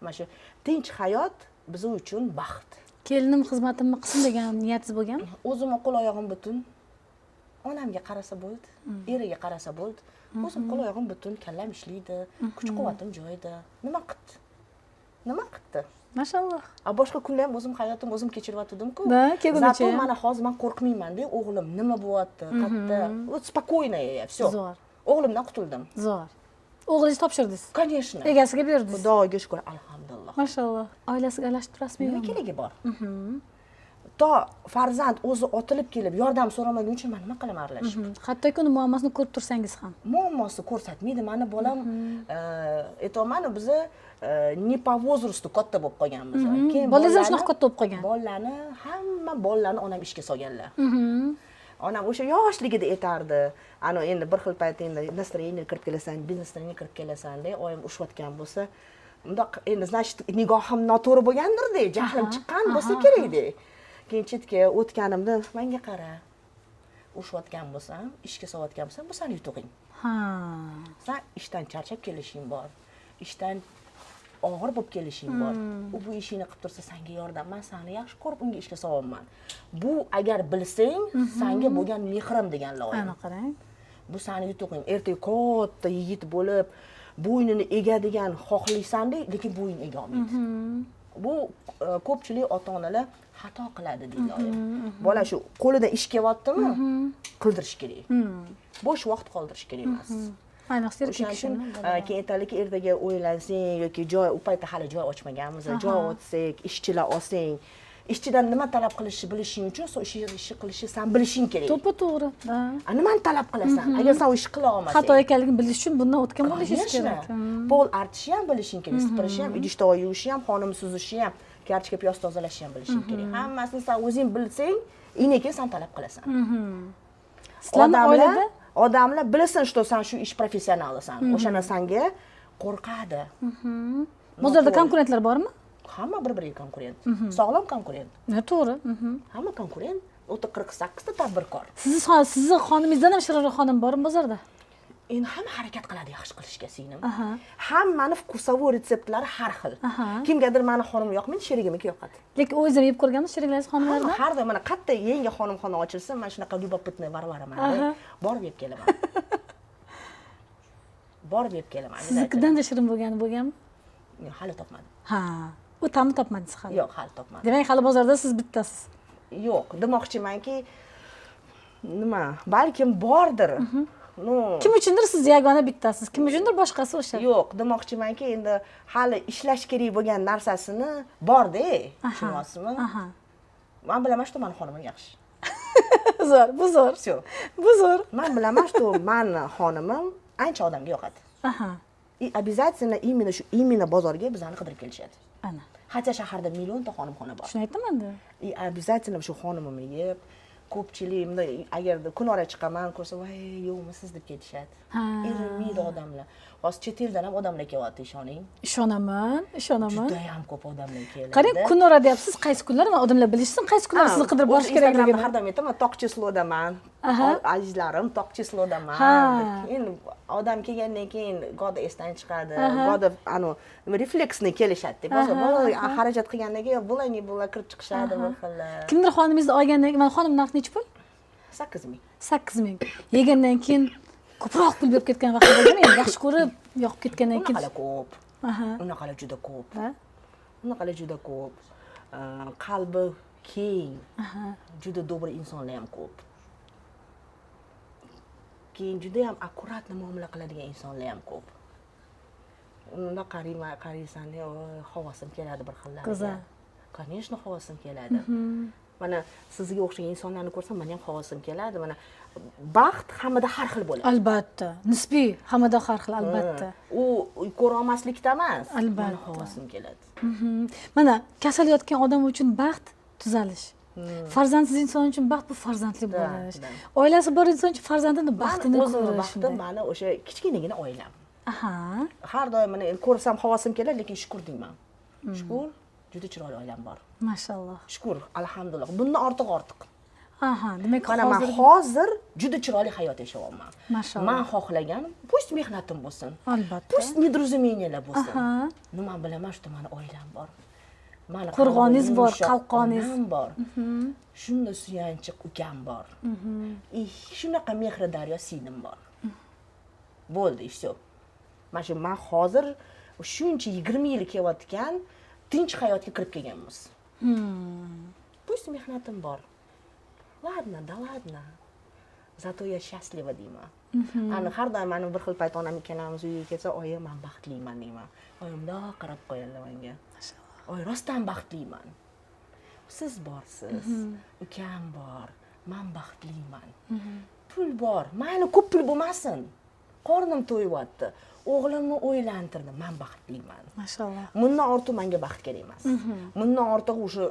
Mana shu tinch hayot biz uchun baxt. Kelinim xizmatimni qilsin degan niyatingiz bo'lganmi? O'zimni qo'l oyog'im butun. Onamga qarasa bo'ldi, eriga qarasa bo'ldi. O'zim qo'l oyog'im butun, kallam ishlaydi, kuch quvvatim joyida. Nima qildi? Nima qildi? Mashalloh. A boshqa kunlar ham o'zim hayotim o'zim kechiryotgandim-ku. Да, kelgunicha. Зато mana hozir man qo'rqmayman-da, o'g'lim nima bo'lyapti, qayerda. Вот спокойно я, всё. Zo'r. O'g'limdan qutuldim. Zo'r. O'g'lingizni topshirdingiz. Конечно. Egasiga berdingiz. Xudoga shukr, alhamdulillah. Mashalloh. Mashalloh. Oilasiga aralashib turasizmi, Nima yo'qmi? keragi bor? To farzand o'zi otilib kelib yordam so'ramaguncha man nima qilaman aralashib? Hattoki uni muammosini ko'rib tursangiz ham. Muammosi ko'rsatmaydi mani bolam. Aytyapmanu, biza не по возрасту katta bo'lib qolganmiz. Keyin Bolangiz ham shunaqa katta bo'lib qolgan. Bolalarni, hamma bolalarni onam ishga solganlar. Onam o'sha yoshligida aytardi, ana endi bir xil payt endi настроение kirib kelasan, bizneslarga kirib kelasanda, oyim urushayotgan bo'lsa, bundoq endi, значит, nigohim noto'g'ri bo'lgandirda, jahlim chiqqan bo'lsa kerakda. Keyin chetga o'tganimda, manga qara, urushayotgan bo'lsam, ishga solayotgan bo'lsam, bu sani yutug'ing. San ishdan charchab kelishing bor, ishdan og'ir bo'lib kelishing bor. U bu ishingni qilib tursa, sanga yordam. Man sani yaxshi ko'rib unga ishga solyapman. Bu agar bilsang, sanga bo'lgan mehrim, deganlar oyim. Ana qarang. Bu sani yutug'ing. Ertaga katta yigit bo'lib, bo'ynini egadigan xohlaysanda, lekin bo'yin ega olmaydi. Bu ko'pchilik ota onalar xato qiladi, deydi oyim. Bola shu qo'lidan ish kelyaptimi, qildirish kerak, bo'sh vaqt qoldirish kerak emas. Ayniqsa erkak O'shaning uchun kishini. Keyin aytaylikki, ertaga uylansang yoki joy, u paytda hali joy ochmaganmiz, joy ochsak, ishchilar olsang, ishchidan nima talab qilishni bilishing uchun sol ishni qilishni san bilishing kerak. To'ppa to'g'ri, да. A nimani talab qilasan agar san u ishni qila olmasang? Xato ekanligini bilish uchun bundan o'tgan bo'lishingiz Конечно. kerak. Pol artishni ham bilishing kerak, supurishni ham, idish tovoq yuvishni ham, xonani suzishni ham, kartoshka, piyoz tozalashni ham bilishing kerak. Hammasini san o'zing bilsang, keyin san talab qilasan. Sizlarni Odamlar oilada odamlar bilsin, что san shu ish professionalisan, o'shanda sanga qo'rqadi. Bozorda Noto'g'ri. Konkurentlar bormi? Hamma bir biriga konkurent, sog'lom konkurent. Ne, to'g'ri. Hamma konkurent, o'ta 48 ta tadbirkor. Sizni xonimingizdan ham shirinroq xonim bormi bozorda? Endi hamma harakat qiladi yaxshi qilishga, singlim. Hammani вкусовой retseptlari har xil. Kimgadir mani xonim yoqmaydi, sherigimniki yoqadi. Lekin o'zingiz ham yeb ko'rganmisiz sheriklaringiz Hamma xonimlaridan? har doim, mana qayerda yangi xonimxona ochilsa, man shunaqa любопытный Varvaraman, borib yeb kelaman, borib yeb kelaman. Siznikidan da shirin bo'lgani bo'lganmi? Yo'q, hali topmadim. Ha, u ta'mni topmadingiz hali. Yo'q, hali topmadim. Demak, hali bozorda siz bittasiz. Yo'q, demoqchimanki, nima, balkim bordir, ну. Kim uchundir siz yagona bittasiz, kim uchundir boshqasi o'sha. Yo'q, demoqchimanki, endi hali ishlash kerak bo'lgan narsasini borda, tushunyapsizmi? Aha. Man bilaman, что mani xonimim yaxshi. Zo'r, bu zo'r. Всё. Bu zo'r. Man bilaman, что mani xonimim ancha odamga yoqadi и обязательно именно shu, именно bozorga bizani qidirib kelishadi. Ana. Хотя shaharda millionta xonimxona bor. Shuni aytaman-da. И обязательно shu xonimimni yeb, ko'pchilik bunday agarda kunora chiqaman, ko'rsa, voy, yo'qmisiz, deb ketishadi. Erinmaydi odamlar. Hozir chet eldan ham odamlar kelyapti, ishoning. Ishonaman, ishonaman. Judayam ko'p odamlar keladi. Qarang, kunora deyapsiz, qaysi kunlar? Man odamlar bilishsin, qaysi kunlar sizni qidirib borish O'zi Instagramda kerakligini. har doim aytaman, toq число daman, azizlarim, toq число daman deb. Endi odam kelgandan keyin goda esdan chiqadi, goda anu nima, рефлексно kelishadi deb bozor xarajat qilgandan keyin bular не bular kirib chiqishadi bir xillar. Kimdir xonimingizni olgandan keyin, mana xonim narxi nechi pul? 8000. 8000. Yegandan keyin ko'proq pul berib ketgan vaqti bo'lganmi? Endi yaxshi ko'rib, yoqib ketgandan keyin. Unaqalar ko'p. Unaqalar juda ko'p. Ha? Unaqalar juda ko'p. Qalbi keng, juda добрый insonlar ham ko'p. Keyin judayam аккуратно muomala qiladigan insonlar ham ko'p. Unda qarayman, qaraysan, havosim keladi bir xillariga. Go'zal. Конечно, havosim keladi. Mana sizga o'xshagan insonlarni ko'rsam, mani ham havosim keladi. Mana baxt hammada har xil bo'ladi. Albatta, nisbiy, hammada har xil, albatta. U ko'rolmaslikda emas. Albatta. Mani havosim keladi. Mana kasal yotgan odam uchun baxt tuzalish. Farzandsiz inson uchun baxt bu farzandli bo'lish. Oilasi bor inson uchun farzandini baxtini Mani o'zimni ko'rish. baxtim mani o'sha kichkinagina oilam. Har doim mana endi ko'rsam havosim keladi, lekin shukur deyman. Shukur, juda chiroyli oilam bor. Mashalloh. Shukur, alhamdulillah. Bundan ortiq ortiq. Aha, demak, Mana man hozir hozir juda chiroyli hayot yashayapman. Mashalloh. Man xohlagan, пусть mehnatim bo'lsin. Albatta. Пусть недоразумения lar bo'lsin. Но man bilaman, что mani oilam bor. Mani Qo'rg'oningiz qalbim bor, yumshoq qalqoningiz. onam bor. Shunda suyanchiq ukam bor. И shunaqa mehri daryo singlim bor. Bo'ldi, и всё. Mana shu man hozir shuncha 20 yil kelayotgan tinch hayotga kirib kelganmiz. Пусть mehnatim bor. Ладно, да ладно. Зато я счастлива, deyman. Ani har doim mani bir xil payt onam ikkalamiz uyga kelsa, oyi man baxtliman deyman. Oyim mundoq qarab qo'yadilar menga. Oy, rostdan baxtliman. Siz borsiz, ukam bor, man baxtliman. Pul bor, mayli ko'p pul bo'lmasin. Qornim to'yyapti. O'g'limni o'ylantirdi, man baxtliman. Mashalloh. Bundan ortiq menga baxt kerak emas. Bundan ortiq o'sha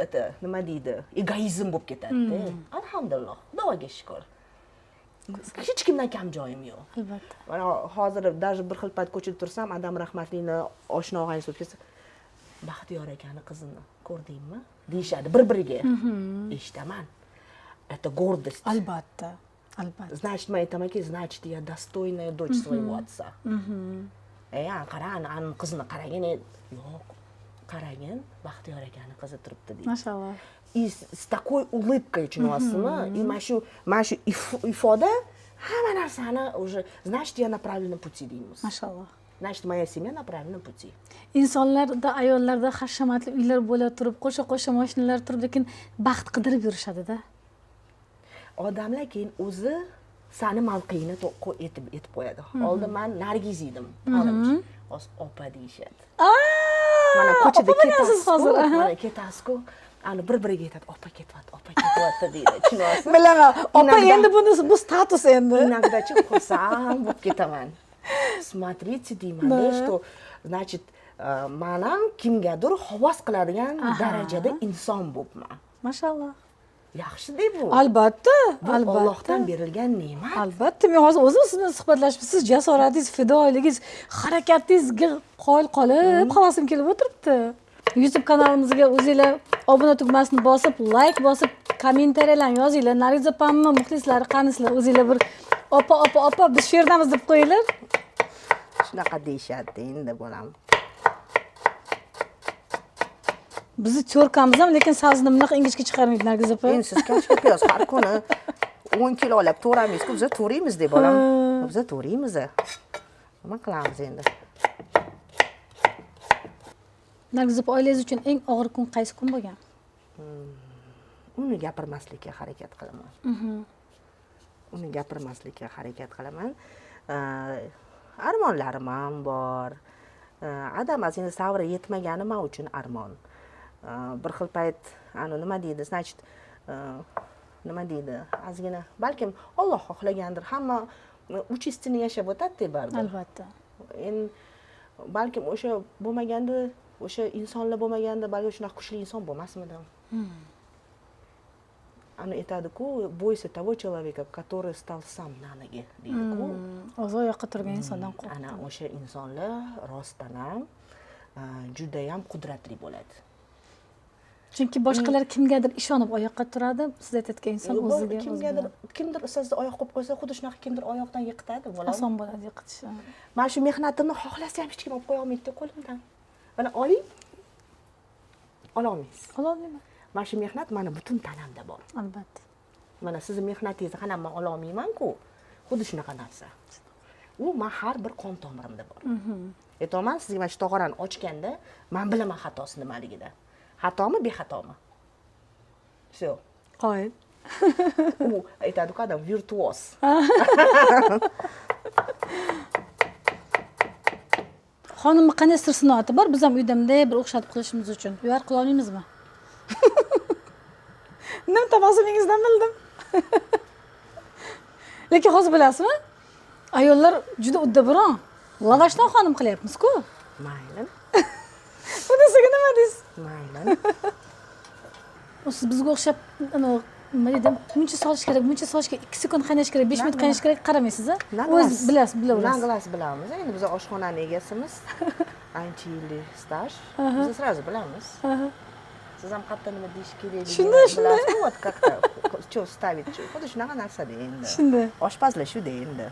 это nima deydi, egoizm bo'lib ketadi-da. Alhamdulillah, Xudoga shukr. Hech kimdan kam joyim yo'q. Albatta. Mana hozir даже bir xil payt ko'chada tursam, adam rahmatlini oshna og'ayni so'rab kelsa, Baxtiyor akani qizini ko'rdingmi? Deyishadi bir-biriga. Eshitaman. Это гордость. Albatta. Albatta. Значит, man aytamanki, значит, я достойная дочь своего отца. Ey, qara, ani qizini qaragin, yo'q, qaragin, Baxtiyor akani qizi turibdi deydi. Mashalloh. И с такой улыбкой tushunyapsizmi? И mana shu ifoda hamma narsani уже, значит, я на правильном пути deymiz. Mashalloh. Значит, моя семья на правильном пути. Insonlarda, ayollarda hashamatli uylar bo'la turib, qo'sha-qo'sha mashinalar turib, lekin baxt qidirib yurishadi-da. Odamlar keyin o'zi sani mavqeingni etib qo'yadi. Oldin man Nargiz edim. Hozir opa deyishadi. Mana ko'chada ketasiz-ku, mana ketasiz-ku, ani bir-biriga aytadi, opa ketyapti, opa ketyapti deydi. Tushunyapsizmi? Bilaman. Opa endi buni bu status endi. Иногда-chi xursand bo'lib ketaman. Смотрите deyman-da, что значит, man ham kimgadir havas qiladigan darajada inson bo'libman. Mashalloh. Yaxshi-da bu. Albatta, bu albatta. Allohdan berilgan ne'mat. Albatta, men hozir o'zim siz bilan suhbatlashib, siz jasoratingiz, fidoyiligingiz, harakatingizga qoyil qolib, havasim kelib o'tiribdi. YouTube kanalimizga o'zinglar obuna tugmasini bosib, like bosib, kommentariyalarni yozinglar. Nargiz opamni muxlislari qanisizlar, o'zinglar bir opa, opa, opa, biz shu yerdamiz deb qo'yinglar. Shunaqa deyishadi endi bolam. Bizni tyorkamiz ham, lekin sabzini bunaqa ingichka chiqarmaydi Nargiz opa. Endi siz kashga piyoz har kuni 10 kilolab to'ramaysiz-ku, biz to'raymiz deb bolam. Biz to'raymiz. Nima qilamiz endi? Nargiz opa, oilangiz uchun eng og'ir kun qaysi kun bo'lgan? Uni gapirmaslikka harakat qilaman. Uni gapirmaslikka harakat qilaman. Armonlarim ham bor. Adam endi savri yetmagani men uchun armon. Bir xil payt, ani nima deydi, значит, nima deydi, ozgina balkim Alloh xohlagandir, hamma uchistini yashab o'tadi baribir. Albatta. Endi balkim o'sha bo'lmaganda, o'sha insonlar bo'lmaganda, balki shunaqa kuchli inson bo'lmasmidim. Ani aytadi-ku, бойся того человека, который стал сам на ноги, deydi-ku. O'zi oyoqqa turgan insondan qo'rq. Ana o'sha insonlar rostdan ham juda ham qudratli bo'ladi. Chunki boshqalar kimgadir ishonib oyoqqa turadi, siz aytayotgan inson o'ziga kimgadir, kimdir sizni oyoq qo'yib qo'ysa, xuddi shunaqa kimdir oyoqdan yiqitadi, bo'ladi. Oson bo'ladi yiqitish. Mana shu mehnatimni xohlasa ham hech kim olib qo'ya olmaydi qo'limdan. Mana oling. Ola olmaysiz. Ola olmayman. Mana shu mehnat meni butun tanamda bor. Albatta. Mana sizni mehnatingizni qanday men ola olmayman-ku. Xuddi shunaqa narsa. U men har bir qon tomirimda bor. Aytaman sizga, mana shu tog'orani ochganda men bilaman xatosi nimaligida. Xatomi, bexatomi? Всё. Qoyil. U aytadi-ku odam virtuoz. Xonimni qanday sir sinoati bor? Biz ham uyda bunday bir o'xshatib qilishimiz uchun. Uyar qila olmaymizmi? Nim tabassumingizdan bildim. Lekin hozir bilasizmi? Ayollar juda uddaburon. Lavashdan xonim qilyapmiz-ku. Mayli. Bunisiga nima deysiz? Mayli. Siz bizga o'xshab, nima deydi, buncha solish kerak, buncha solish kerak, 2 sekund qaynash kerak, 5 minut qaynash kerak, qaramaysiz-a? O'z bilasiz, bilaverasiz. Naglas bilamiz. Endi biz oshxonani egasimiz. Ancha yillik staj. Biz sразу bilamiz. Siz ham qayerda nima deyish kerakligini bilasiz-ku, вот как-то что ставить, xuddi shunaqa narsada endi. Shunday. Oshpazlar shuda endi.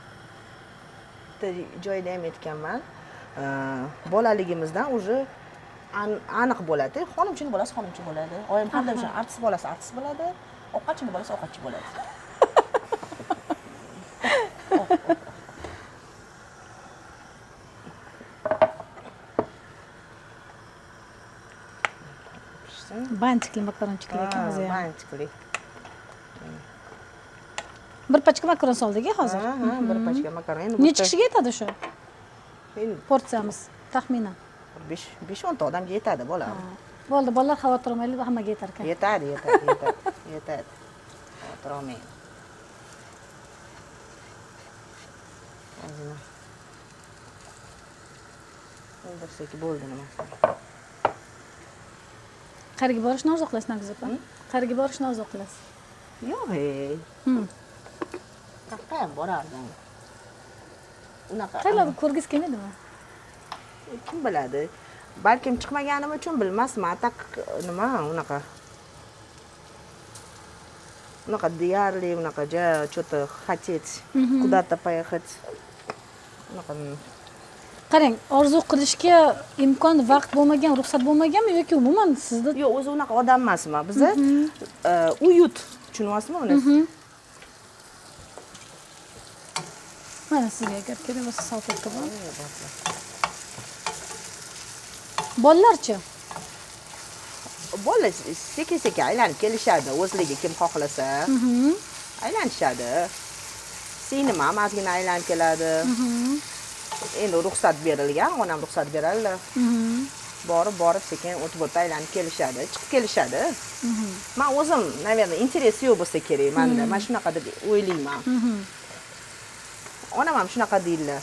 Bitta joyda ham aytganman, bolaligimizdan уже aniq bo'ladi. Xonimchini bolasi xonimchi bo'ladi. Oyim har doim shu artist bolasi artist bo'ladi, ovqatchini bolasi ovqatchi bo'ladi. Bantikli makaronchikli ekan o'zi ham. Bantikli. Bir pachka makaron soldik hozir. Ha, bir pachka makaron. Endi necha kishiga yetadi shu? Endi porsiyamiz taxminan 5-10 ta odamga yetadi bolam. Bo'ldi, bolalar xavotir olmaylik, hammaga yetar ekan. Yetadi, yetadi, yetadi, yetadi. Xavotir olmang. Ozgina. O'ldirsak bo'ldi nima. Qayerga borishni orzu qilasiz, Nargiz opa? Qayerga borishni orzu qilasiz? Yo'q, ey. Qayerga ham borardim. Unaqa. Qayerlarni ko'rgisi kelmaydimi? Kim biladi? Balkim chiqmaganim uchun bilmasman. Tak nima unaqa. Unaqa deyarli, unaqa ja что-то хотеть, куда-то поехать. Unaqa. Qarang, orzu qilishga imkon, vaqt bo'lmagan, ruxsat bo'lmaganmi yoki umuman sizda? Yo'q, o'zi unaqa odam emasman. Biza uyut, tushunyapsizmi uni? Mana sizga agar kerak bo'lsa salfetka bor. Bolalarchi? Bolalar sekin-sekin aylanib kelishadi, o'zligi kim xohlasa. Aylanishadi. Singlim ham ozgina aylanib keladi. Endi ruxsat berilgan, onam ruxsat beradilar. Borib sekin o'tib aylanib kelishadi, chiqib kelishadi. Men o'zim, наверное, interesi yo'q bo'lsa kerak menda. Men shunaqa deb o'ylayman. Onam ham shunaqa deydilar.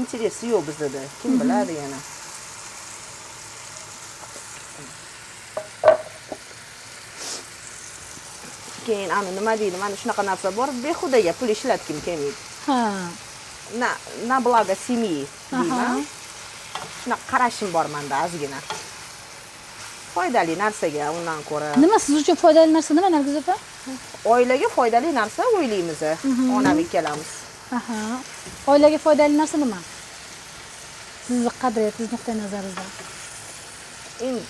Interesi yo'q bizda. Kim biladi yana. Keyin ana nima deydi, mana shunaqa narsa bor, behudaga pul ishlatgim kelmaydi. Ha. Na благо семьи deyman. Shunaqa qarashim bor menda ozgina. Foydali narsaga undan ko'ra. Nima siz uchun foydali narsa nima, Nargiz opa? Oilaga foydali narsa o'ylaymiz. Onam ikkalamiz. Aha. Oilaga foydali narsa nima? Sizni qadriyatingiz nuqtai nazaringizdan. Endi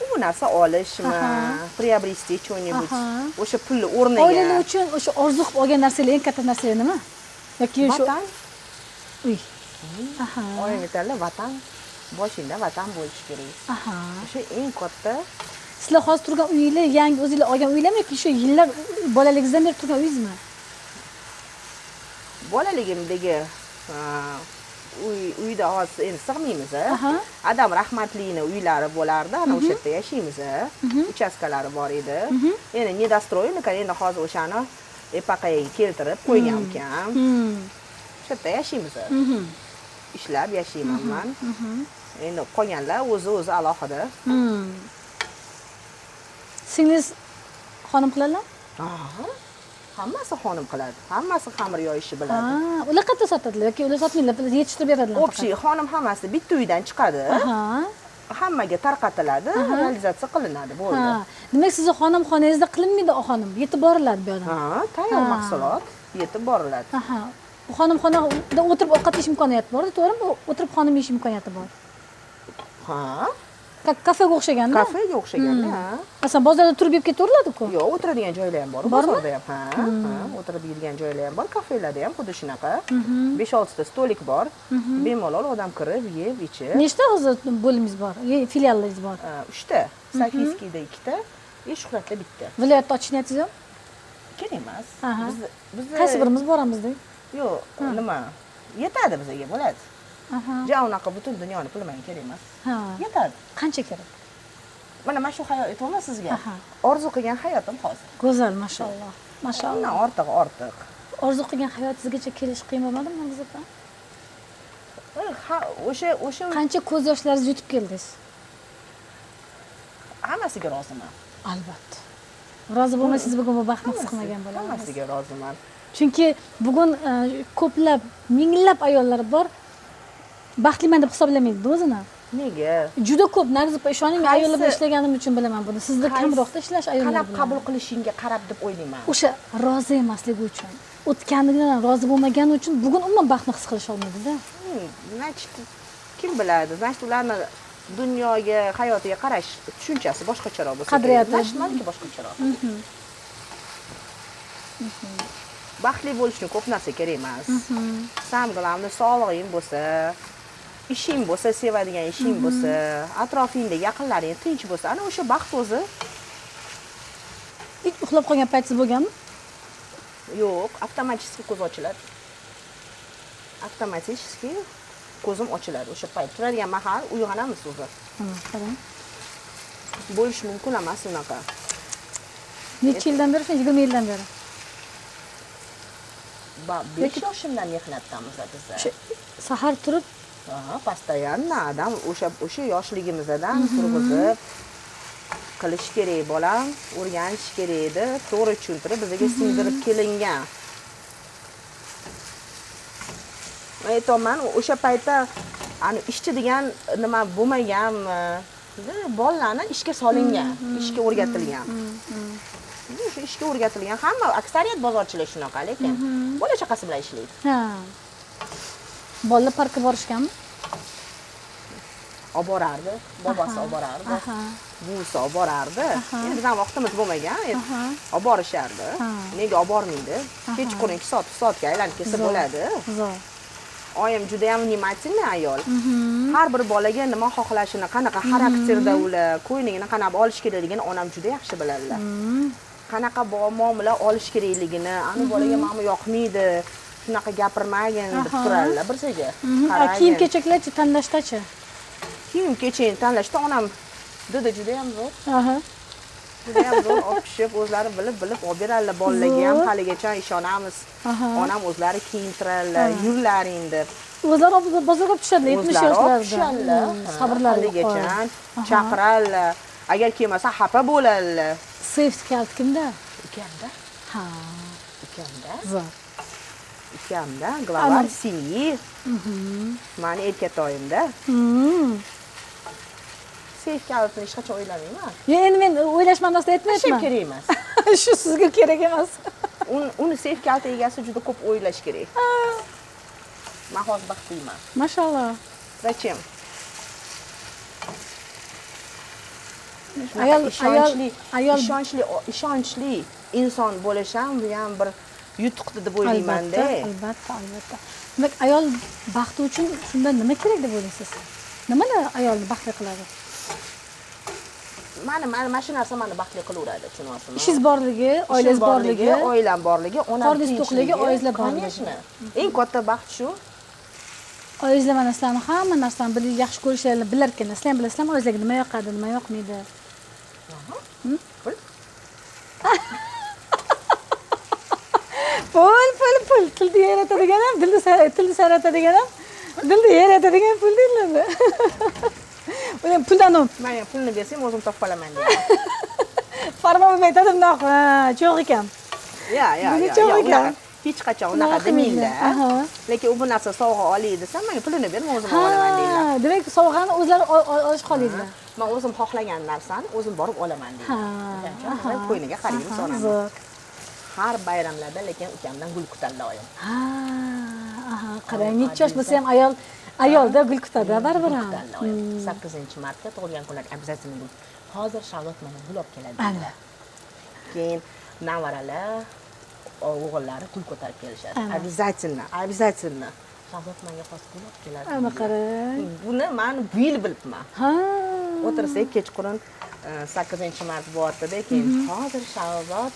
bu narsa olishmi, приобрести что-нибудь, o'sha pulni o'rniga. Oilalar uchun o'sha orzu qilib olgan narsalar eng katta narsa nima? Yoki shu vatan. Uy. Aha. Oyim aytadilar, vatan, boshingda vatan bo'lishi kerak. Aha. O'sha eng katta. Sizlar hozir turgan uyinglar yangi o'zinglar olgan uylarmi yoki shu yillar bolaligingizdan beri turgan uyingizmi? Bolaligimdagi uyda hozir endi sig'maymiz. Adam rahmatlining uylari bo'lardi, ana o'sha yerda yashaymiz. Uchastkalari bor edi. Endi nedostroyni, endi hozir o'shani epaqaga keltirib qo'ygan ekan. O'sha yerda yashaymiz. Ishlab yashayman men. Endi qolganlar o'zi alohida. Singlingiz xonim qiladilar? Hammasi xonim qiladi. Hammasi xamir yoyishni biladi. Ular qayerda sotadilar yoki ular sotmaydilar, yetishtirib beradilar? Общий xonim hammasi bitta uydan chiqadi. Hammaga tarqatiladi, realizatsiya qilinadi, bo'ldi. Demak, sizni xonim xonangizda qilinmaydi, xonim yetib boriladi bu yoqdan. Ha, tayyor mahsulot yetib boriladi. Aha. Bu xonim xonada o'tirib ovqat yeyish imkoniyati bor, to'g'rimi? O'tirib xonim yeyish imkoniyati bor. Ha. Kafega o'xshaganda? Kafega o'xshaganda, ha. Masalan, bozorda turib yeb ketaveriladi-ku? Yo'q, o'tiradigan joylar ham bor. Bozorda ham, ha, o'tirib yeydigan joylar ham bor, kafelarda ham xuddi shunaqa. 5-6 ta stolik bor. Bemalol odam kirib, yeb, ichib. Nechta hozir bo'limingiz bor? Filiallaringiz bor? 3 ta. Sofiskiyda 2 ta, Shuhratda 1 ta. Viloyatda ochish niyatingiz yo'q? Kerak emas. Biz qaysi birimiz boramiz-da? Yo'q, nima? Yetadi bizga, bo'ladi. Ja unaqa butun dunyoni puli menga kerak emas. Yetadi. Qancha kerak? Mana men shu hayot aytyapman sizga. Orzu qilgan hayotim hozir. Go'zal, mashalloh. Mashalloh. Undan ortiq, ortiq. Orzu qilgan hayotingizgacha kelish qiyin bo'lmadimi, Nargiz opa? Ha, o'sha qancha ko'z yoshlaringizni yutib keldingiz? Hammasiga roziman. Albatta. Rozi bo'lmasangiz bugun bu baxtni his qilmagan bo'lardingiz. Hammasiga roziman. Chunki bugun ko'plab, minglab ayollar bor, baxtliman deb hisoblamaydi o'zini. Nega? Juda ko'p, Nargiz opa, ishoning, men ayollar bilan ishlaganim uchun bilaman buni. Sizda kamroqda ishlash ayollar bilan. Qalab qabul qilishingga qarab deb o'ylayman. O'sha rozi emasligi uchun, o'tganidan rozi bo'lmagani uchun bugun umuman baxtni his qilisha olmaydi-da. Значит, kim biladi? Значит, ularni dunyoga, hayotiga qarash tushunchasi boshqacharoq bo'lsa. Qadriyati. Значит, maniki boshqacharoq. Baxtli bo'lish uchun ko'p narsa kerak emas. Sam главное sog'lig'ing bo'lsa, ishing bo'lsa, sevadigan ishing bo'lsa, atrofingda yaqinlaring tinch bo'lsa, ana o'sha baxt o'zi. Hech uxlab qolgan paytingiz bo'lganmi? Yo'q, avtomatik ko'z ochiladi. Avtomatik ko'zim ochiladi. O'sha payt turadigan mahal uyg'onamiz o'zi. Qarang. Bo'lishi mumkin emas unaqa. Necha yildan beri? 20 yildan beri. 5 yoshimdan mehnatdamiz biz. Sahar turib, постоянно adam o'sha yoshligimizdan turg'izib qilish kerak, bolam, o'rganish kerak edi, to'g'ri tushuntirib bizga singdirib kelingan. Men aytaman, o'sha paytda ani ishchi degan nima bo'lmaganmi? Bolalarni ishga solingan, ishga o'rgatilgan. O'sha ishga o'rgatilgan hamma, aksariyat bozorchilar shunaqa, lekin bola chaqasi bilan ishlaydi. Ha. Bolalar parkka borishganmi? Olib borardi, bobosi olib borardi. Buvisi olib borardi. Endi bizning vaqtimiz bo'lmagan, olib borishardi. Nega olib bormaydi? Kechqurun 2 soat, 3 soatga aylanib kelsa bo'ladi. Zo'r. Oyim juda ham внимательный ayol. Har bir bolaga nima xohlashini, qanaqa xarakterda ular, ko'ylagini qanaqa olish kerakligini onam juda yaxshi biladilar. Qanaqa muomala olish kerakligini, ani bolaga mana bu yoqmaydi, shunaqa gapirmagin deb turadilar birsaga. Kiyim-kechaklarchi tanlashdachi? Kiyim-kechakni tanlashda onam didi juda ham zo'r. Juda ham zo'r olib tushib, o'zlari bilib-bilib olib beradilar bolalarga ham, haligacha ishonamiz. Onam o'zlari kiyintiradilar, yurlaring deb. O'zlari bozorga olib tushadilar, 70 yoshlarida. Sabrlari haligacha chaqiradilar. Agar kelmasa xafa bo'ladilar. Seyf kaliti kimda? Ukamda. Ha. Ukamda. Zo'r. Ukamda, главарь семьи. Mani erkatoyimda. Seyf kalitini hech qachon o'ylamayman. Yo'q, endi men o'ylash ma'nosida aytmayapman. Hech kerak emas. Shu sizga kerak emas. Uni seyf kaliti egasi juda ko'p o'ylash kerak. Men hozir baxtliman. Mashalloh. Зачем? Ayol ishonchli inson bo'lish ham bu ham bir yutuqdi deb o'ylayman-da. Albatta, albatta. Demak, ayol baxti uchun shunda nima kerak deb o'ylaysiz? Nimalar ayolni baxtli qiladi? Mana shu narsa meni baxtli qilaveradi, tushunyapsizmi? Ishingiz borligi, oilangiz borligi, oilam borligi, onam qorningiz to'qligi, oilangizlar borligi. Eng katta baxt shu. Oilangizlar mana sizlarni hamma narsani bilib, yaxshi ko'rishlarini bilar ekan. Sizlar ham bilasizlarmi oilangizlarga nima yoqadi, nima yoqmaydi? Pul. Pul, pul, pul. Tilni yaratadigan ham, tilni saratadigan ham, dilni yaratadigan pul deyiladi. Ular puldan u. Menga pulni bersang, o'zim topib olaman deydi. Farmon aytadi bundoq, cho'g' ekan. Ya, ya, ya. Cho'g' ekan. Hech qachon unaqa demaydilar. Lekin u bu narsa sovg'a olay desam, menga pulini ber, men o'zim olaman deydilar. Demak, sovg'ani o'zlari olish xohlaydilar. Men o'zim xohlagan narsani o'zim borib olaman deydilar. Qo'yniga qaraymiz onam. Har bayramlarda lekin ukamdan gul kutadilar oyim. Ha, aha, qarang, necha yosh bo'lsa ham ayolda gul kutadi baribir ham. 8-martda tug'ilgan kunlar обязательно gul. Hozir Shahzod mana gul olib keladi. Keyin navaralar, o'g'illari gul ko'tarib kelishadi. Обязательно, обязательно. Shahzod menga hozir gul olib keladi. Ana qarang. Buni men bu yil bilibman. Ha. O'tirsak kechqurun 8-mart bo'lyapti-da, keyin hozir Shahzod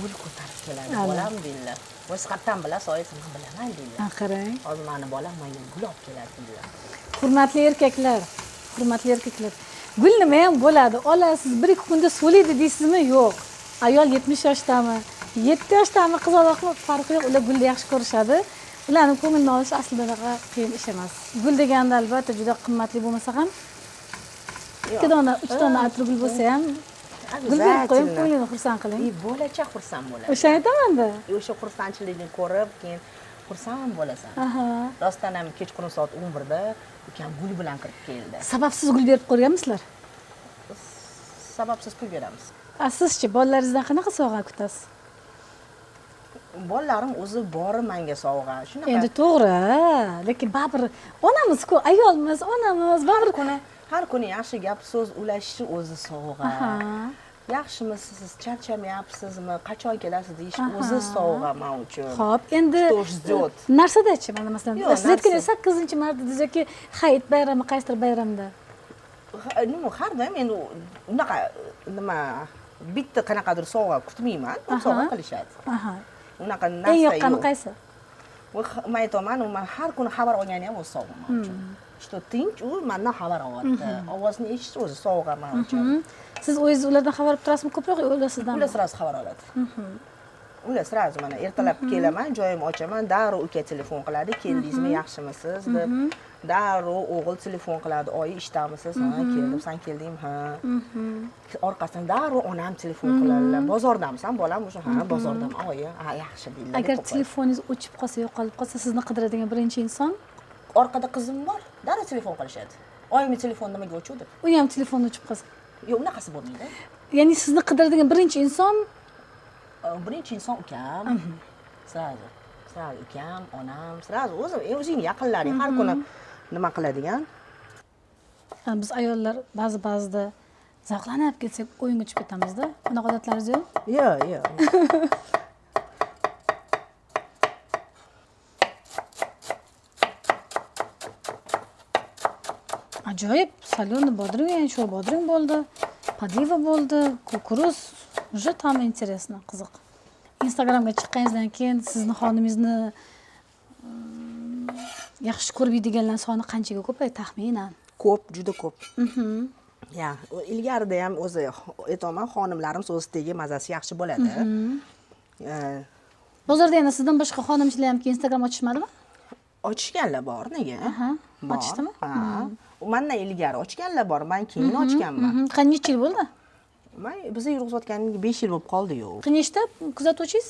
gul ko'tarib keladi, bolam deydilar. O'z qayerdan bilasiz, oyi, men bilaman deydilar. Ha, qarang. Hozir meni bolam menga gul olib keladi deydilar. Hurmatli erkaklar, hurmatli erkaklar. Gul nima ham bo'ladi? Olasiz, 1-2 kunda so'liydi deysizmi? Yo'q. Ayol 70 yoshdami, 7 yoshdami, qizaloqmi, farqi yo'q. Ular gulni yaxshi ko'rishadi. Ularning ko'nglini olish aslida unaqa qiyin ish emas. Gul deganda albatta juda qimmatli bo'lmasa ham 2 dona, 3 dona atirgul gul bo'lsa ham gul berib qo'ying, ko'nglini xursand qiling. Bolacha xursand bo'ladi. O'shani aytaman-da. O'sha xursandchilikni ko'rib, keyin xursand bo'lasan. Rostdan ham kechqurun soat 11 da ukam gul bilan kirib keldi. Sababsiz gul berib qo'yganmisizlar? Sababsiz pul beramiz. Sizchi bolalaringizdan qanaqa sovg'a kutasiz? Bolalarim o'zi bori menga sovg'a. Shunaqa. Endi to'g'ri, lekin baribir onamiz-ku, ayolmiz, onamiz baribir har kuni yaxshi gap so'z ulashishi o'zi sovg'a. Yaxshimisiz, charchamayapsizmi, qachon kelasiz deyish o'zi sovg'a men uchun. Xo'p, endi narsadachi, mana masalan, siz aytgan 8-marta dedingiz yoki hayit bayrami, qaysidir bayramda? Nima, har doim endi unaqa nima Bitta qanaqadir sovg'a kutmayman, sovg'a qilishadi. Unaqa narsa Eng yoqqani yo'q. Qaysi? Man aytyapman, u man har kuni xabar olgani ham o'zi sovg'a man uchun. Что tinch, u mandan xabar olyapti. Ovozini eshitish o'zi sovg'a man uchun. Siz o'zingiz ulardan xabar olib turasizmi ko'proq yo ular sizdanmi? Ular сразу xabar oladi. Ular сразу mana ertalab kelaman, joyimni ochaman, darrov uka telefon qiladi, keldingizmi, yaxshimisiz deb. Darrov o'g'il telefon qiladi, oyi ishdamisiz? Ha, keldim, san keldingmi? Ha. Orqasidan darrov onam telefon qiladilar. Bozordamisan, bolam? O'sha, ha, bozordaman, oyi, ha, yaxshi deydilar. Agar telefoningiz o'chib qolsa, yo'qolib qolsa, sizni qidiradigan birinchi inson? Orqada qizim bor, darrov telefon qilishadi. Oyimning telefoni nimaga o'chdi deb. U ham telefoni o'chib qolsa. Yo'q, unaqasi bo'lmaydi. Ya'ni sizni qidiradigan birinchi inson? Birinchi inson ukam. Сразу. Сразу ukam, onam, сразу o'zim, o'zing yaqinlaring har kuni nima qiladigan? Biz ayollar ba'zi-ba'zida zavqlanib ketsak o'yinga tushib ketamizda. Bunaqa odatlaringiz yo'q? Yo'q, yo'q. Ajoyib, solyoni bodring, ya'ni sho'r bodring bo'ldi, podliva bo'ldi, kukuruz, уже там интересно, qiziq. Instagramga chiqqaningizdan keyin sizni xonimingizni yaxshi ko'rib yeydiganlar soni qanchaga ko'paydi taxminan? Ko'p, juda ko'p. Ya, ilgarida ham o'zi aytaman, xonimlarim so'zi tegi mazasi yaxshi bo'ladi. Bozorda yana sizdan boshqa xonimchilar ham keyin Instagram ochishmadimi? Ochishganlar bor, nega? Bor. Ochdimi? Ha. Mendan ilgari ochganlar bor, men keyin ochganman. Qancha yil bo'ldi? Men bizni yurg'izayotganimga 5 yil bo'lib qoldi-yu. Nechta kuzatuvchingiz?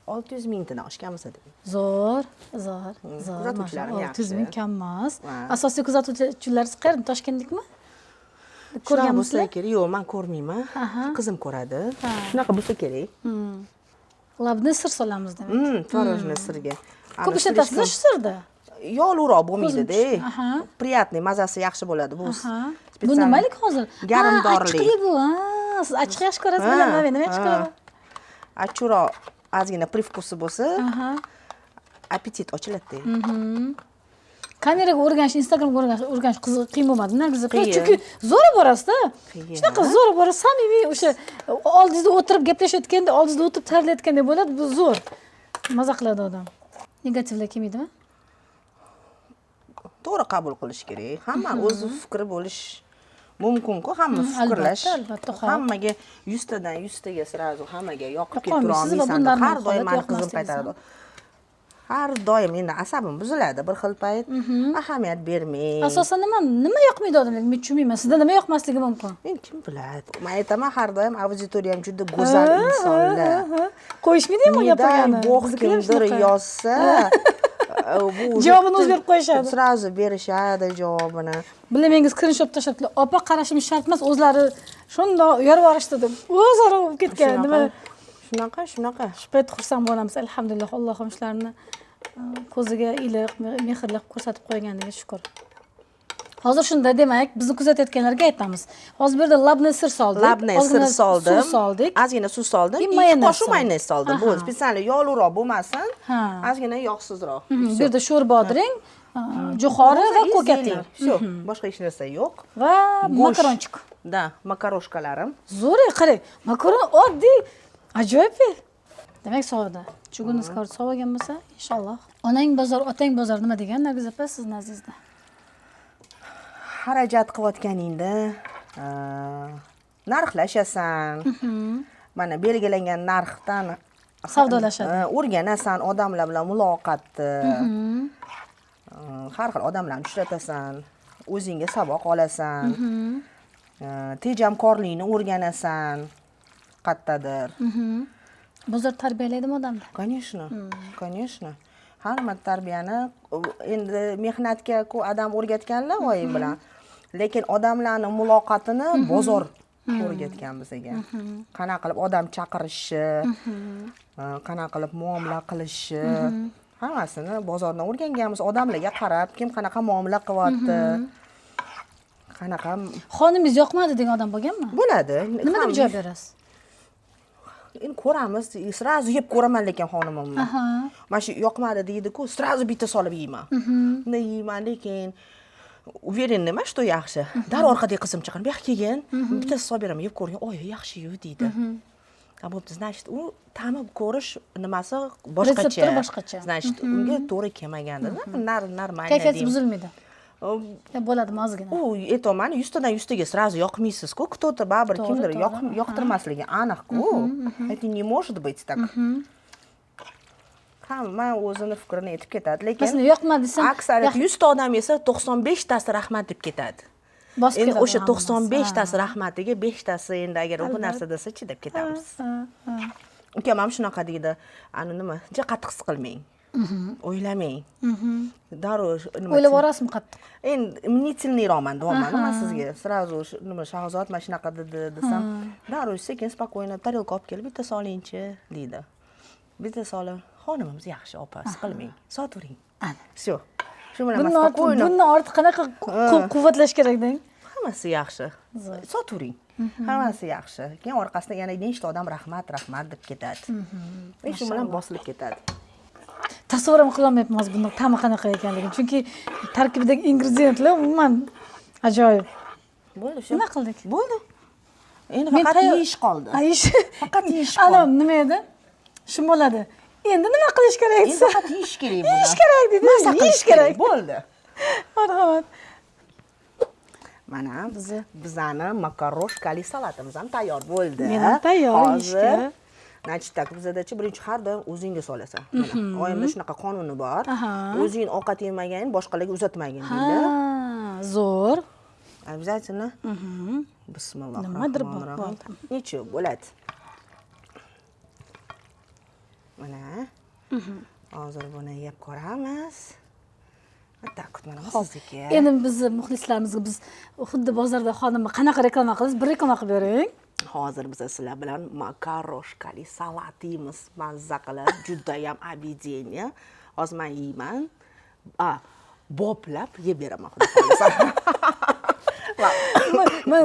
600 mingtadan oshganmisa deb. Zo'r, zo'r, zo'r. Kuzatuvchilarim yaxshi. 600 ming kam emas. Ha. Asosiy kuzatuvchilaringiz qayerda? Toshkentlikmi? Ko'rganmisizlar? Kerak. Yo'q, men ko'rmayman. Qizim ko'radi. Shunaqa bo'lsa kerak. Labni sir solamiz demak. Tvorojni sirga. Ko'p ishlatasizlar shu sirda? Yog'liroq bo'lmaydi-da. Ko'zim Приятный, mazasi yaxshi bo'ladi bu. Bu nimalik hozir? Garmdorli. Achchiqli bu. Siz achchiq yaxshi ko'rasiz, bilaman, men nima yaxshi ko'raman. Achchiqroq ozgina привкус i bo'lsa, appetit ochiladi. Kameraga o'rganish, Instagramga o'rganish qiziq, qiyin bo'lmadimi Nargiz opa? Qiyin. Chunki zo'rab borasiz-da. Qiyin. Shunaqa zo'rab borasiz, samimiy o'sha oldingizda o'tirib gaplashayotganda, oldingizda o'tirib tayyorlayotgandek bo'ladi, bu zo'r. Maza qiladi odam. Negativlar kelmaydimi? To'g'ri qabul qilish kerak. Hamma o'z fikri bo'lish mumkin-ku, hamma fikrlash. Albatta, albatta, xo'p. Hammaga 100 tadan 100 taga сразу hammaga yoqib Yoqolmaysiz va ketaverolmaysan. bu normal Har doim holat, mani qizim yoqmasligingiz qaytaradi. Har doim endi asabim buziladi bir xil payt. Ahamiyat bermang. Asosan nima yoqmaydi odamlarga? Men tushunmayman. Sizda nima yoqmasligi mumkin? Men kim biladi? Men aytaman har doim auditoriyam juda go'zal insonlar. Qo'yishmaydimi u gapirgani? Bog' Biznikilar kimdir shunaqa. yozsa, bu Javobini o'zi berib qo'yishadi. Сразу berishadi javobini. Bilamengiz скриншот tashlabdilar. Opa qarashim shart emas, o'zlari shundoq yorib yuborishdi deb. O'zaro bo'lib ketgan. Nima? Shunaqa, shunaqa. Shu payt xursand bo'lamiz. Alhamdulillah, Allohim shularni ko'ziga iliq, mehrli qilib ko'rsatib qo'yganiga shukr. Hozir shunda demak, bizni kuzatayotganlarga aytamiz. Hozir bu yerda labni sir soldik. Labni sir Ozgina soldim. Suv soldik. Ozgina suv soldim. И Ikki mayonez qoshiq soldik. mayonez soldim. Bu специально yog'liroq bo'lmasin. Ozgina yog'sizroq. Bu yerda sho'r bodring, jo'xori va ko'katlar. Всё, boshqa hech narsa yo'q. Va Go'sht. makaronchik. Да, макарошка larim. Zo'r, qarang. Makaron oddiy, ajoyib. Demak, sovida. Чугунный сковорода sovigan bo'lsa, inshaalloh. Onang bozor, otang bozor nima degan Nargiz opa siz nazdingizda? Xarajat qilayotganingda narxlashasan. Mana belgilangan narxdan Savdolashadi. O'rganasan odamlar bilan muloqotni. Har xil odamlarni uchratasan, o'zingga saboq olasan. Tejamkorlikni o'rganasan qayerdadir. Bozor tarbiyalaydimi odamni? Конечно, конечно. Hamma tarbiyani endi mehnatga ku odam o'rgatganlar oyim bilan. Lekin odamlarni muloqotini bozor o'rgatgan bizga. Qanaqa qilib odam chaqirishi, qanaqa qilib muomala qilishi, hammasini bozordan o'rganganmiz. Odamlarga qarab, kim qanaqa muomala qilyapti. Qanaqa Xonimingiz yoqmadi degan odam bo'lganmi? Bo'ladi. Nima deb javob berasiz? Endi ko'ramiz, сразу yeb ko'raman lekin xonimimni. Mana shu yoqmadi deydi-ku, сразу bitta solib yeyman. Bunday yeyman, lekin Уверен emas, что yaxshi. Darrov orqadagi qizim chaqirib, bu yoqqa kelgin, bittasi solib beraman, yeb ko'rgin, oy, yaxshi-yu, deydi. Ha, bo'pti, значит, u ta'mi ko'rish nimasi boshqacha. Retseptori boshqacha. Значит, unga to'g'ri kelmaganda, нормально. Kayfiyati Deyman. buzilmaydi. Ya, bo'ladimi ozgina? U aytyapman, 100 tadan 100 taga сразу yoqmaysizku, кто-то baribir, kimdir yoqtirmasligi aniq-ku. Это не может быть так. Hamma o'zini fikrini aytib ketadi, lekin Masalan, yoqmadi desam, aksariyat, 100 ta odam esa, 95 tasi rahmat deb ketadi. Bosib Endi ketadi o'sha hammasi. 95 tasi rahmatiga beshtasi endi agar u bu narsa desa, chidab ketamiz. Ha, ha. Ukam ham shunaqa deydi, ani nima, ja qattiq siqilmang, o'ylamang darrov nima. O'ylab yuborasizmi qattiq? Endi мнительный roqman deyapman man sizga. Сразу nima, Shahzod mana shunaqa dedi desam, darrov sekin, спокойно tarelka olib kelib, bitta solingchi deydi. Bitta solib, xonimimiz yaxshi, opa, siqilmang, sotavering. Ana. Все, shu bilan man Bundan ortiq, спокойно. bundan ortiq qanaqa quvvatlash kerak deng? Hammasi yaxshi, sotavering, hammasi yaxshi. Keyin orqasidan yana nechta odam rahmat, rahmat deb ketadi и shu bilan bosilib ketadi. Tasavvur ham qilolmayapman hozir buni ta'mi qanaqa ekanligini, chunki tarkibidagi ingrediyentlar umuman ajoyib. Bo'ldi shu. Nima qildik? Bo'ldi, endi Men faqat yeyish qoldi. Ha, yeyish. Faqat yeyish Ana, qoldi. nima edi, shu bo'ladi, endi nima qilish kerak Endi desa, faqat yeyish kerak buni. Yeyish kerak deydi. Maza qilish Yeyish kerak. Bo'ldi. Marhamat. Mana bizani макарошка li salatimiz ham tayyor bo'ldi. Men ham tayyor Hozir yeyishga. Значит так, bizadachi birinchi har doim o'zingga solasan. Mana, oyimda shunaqa qonuni bor. O'zing ovqat yemagin, boshqalarga uzatmagin deydi. Ha, zo'r. Обязательно. Bismillah. Nimadir bor, bor. Ничего, bo'ladi. Mana. Hozir buni yeb ko'ramiz. Вот так вот, mana bu sizniki. Endi bizni muxlislarimizga biz xuddi bozorda xonimni qanaqa reklama qilasiz, bir reklama qilib bering. Hozir biz sizlar bilan макарошка li salat yeymiz, mazza qilib, judayam объедение. Hozir men yeyman. A, boplab yeb beraman, xudo xohlasa.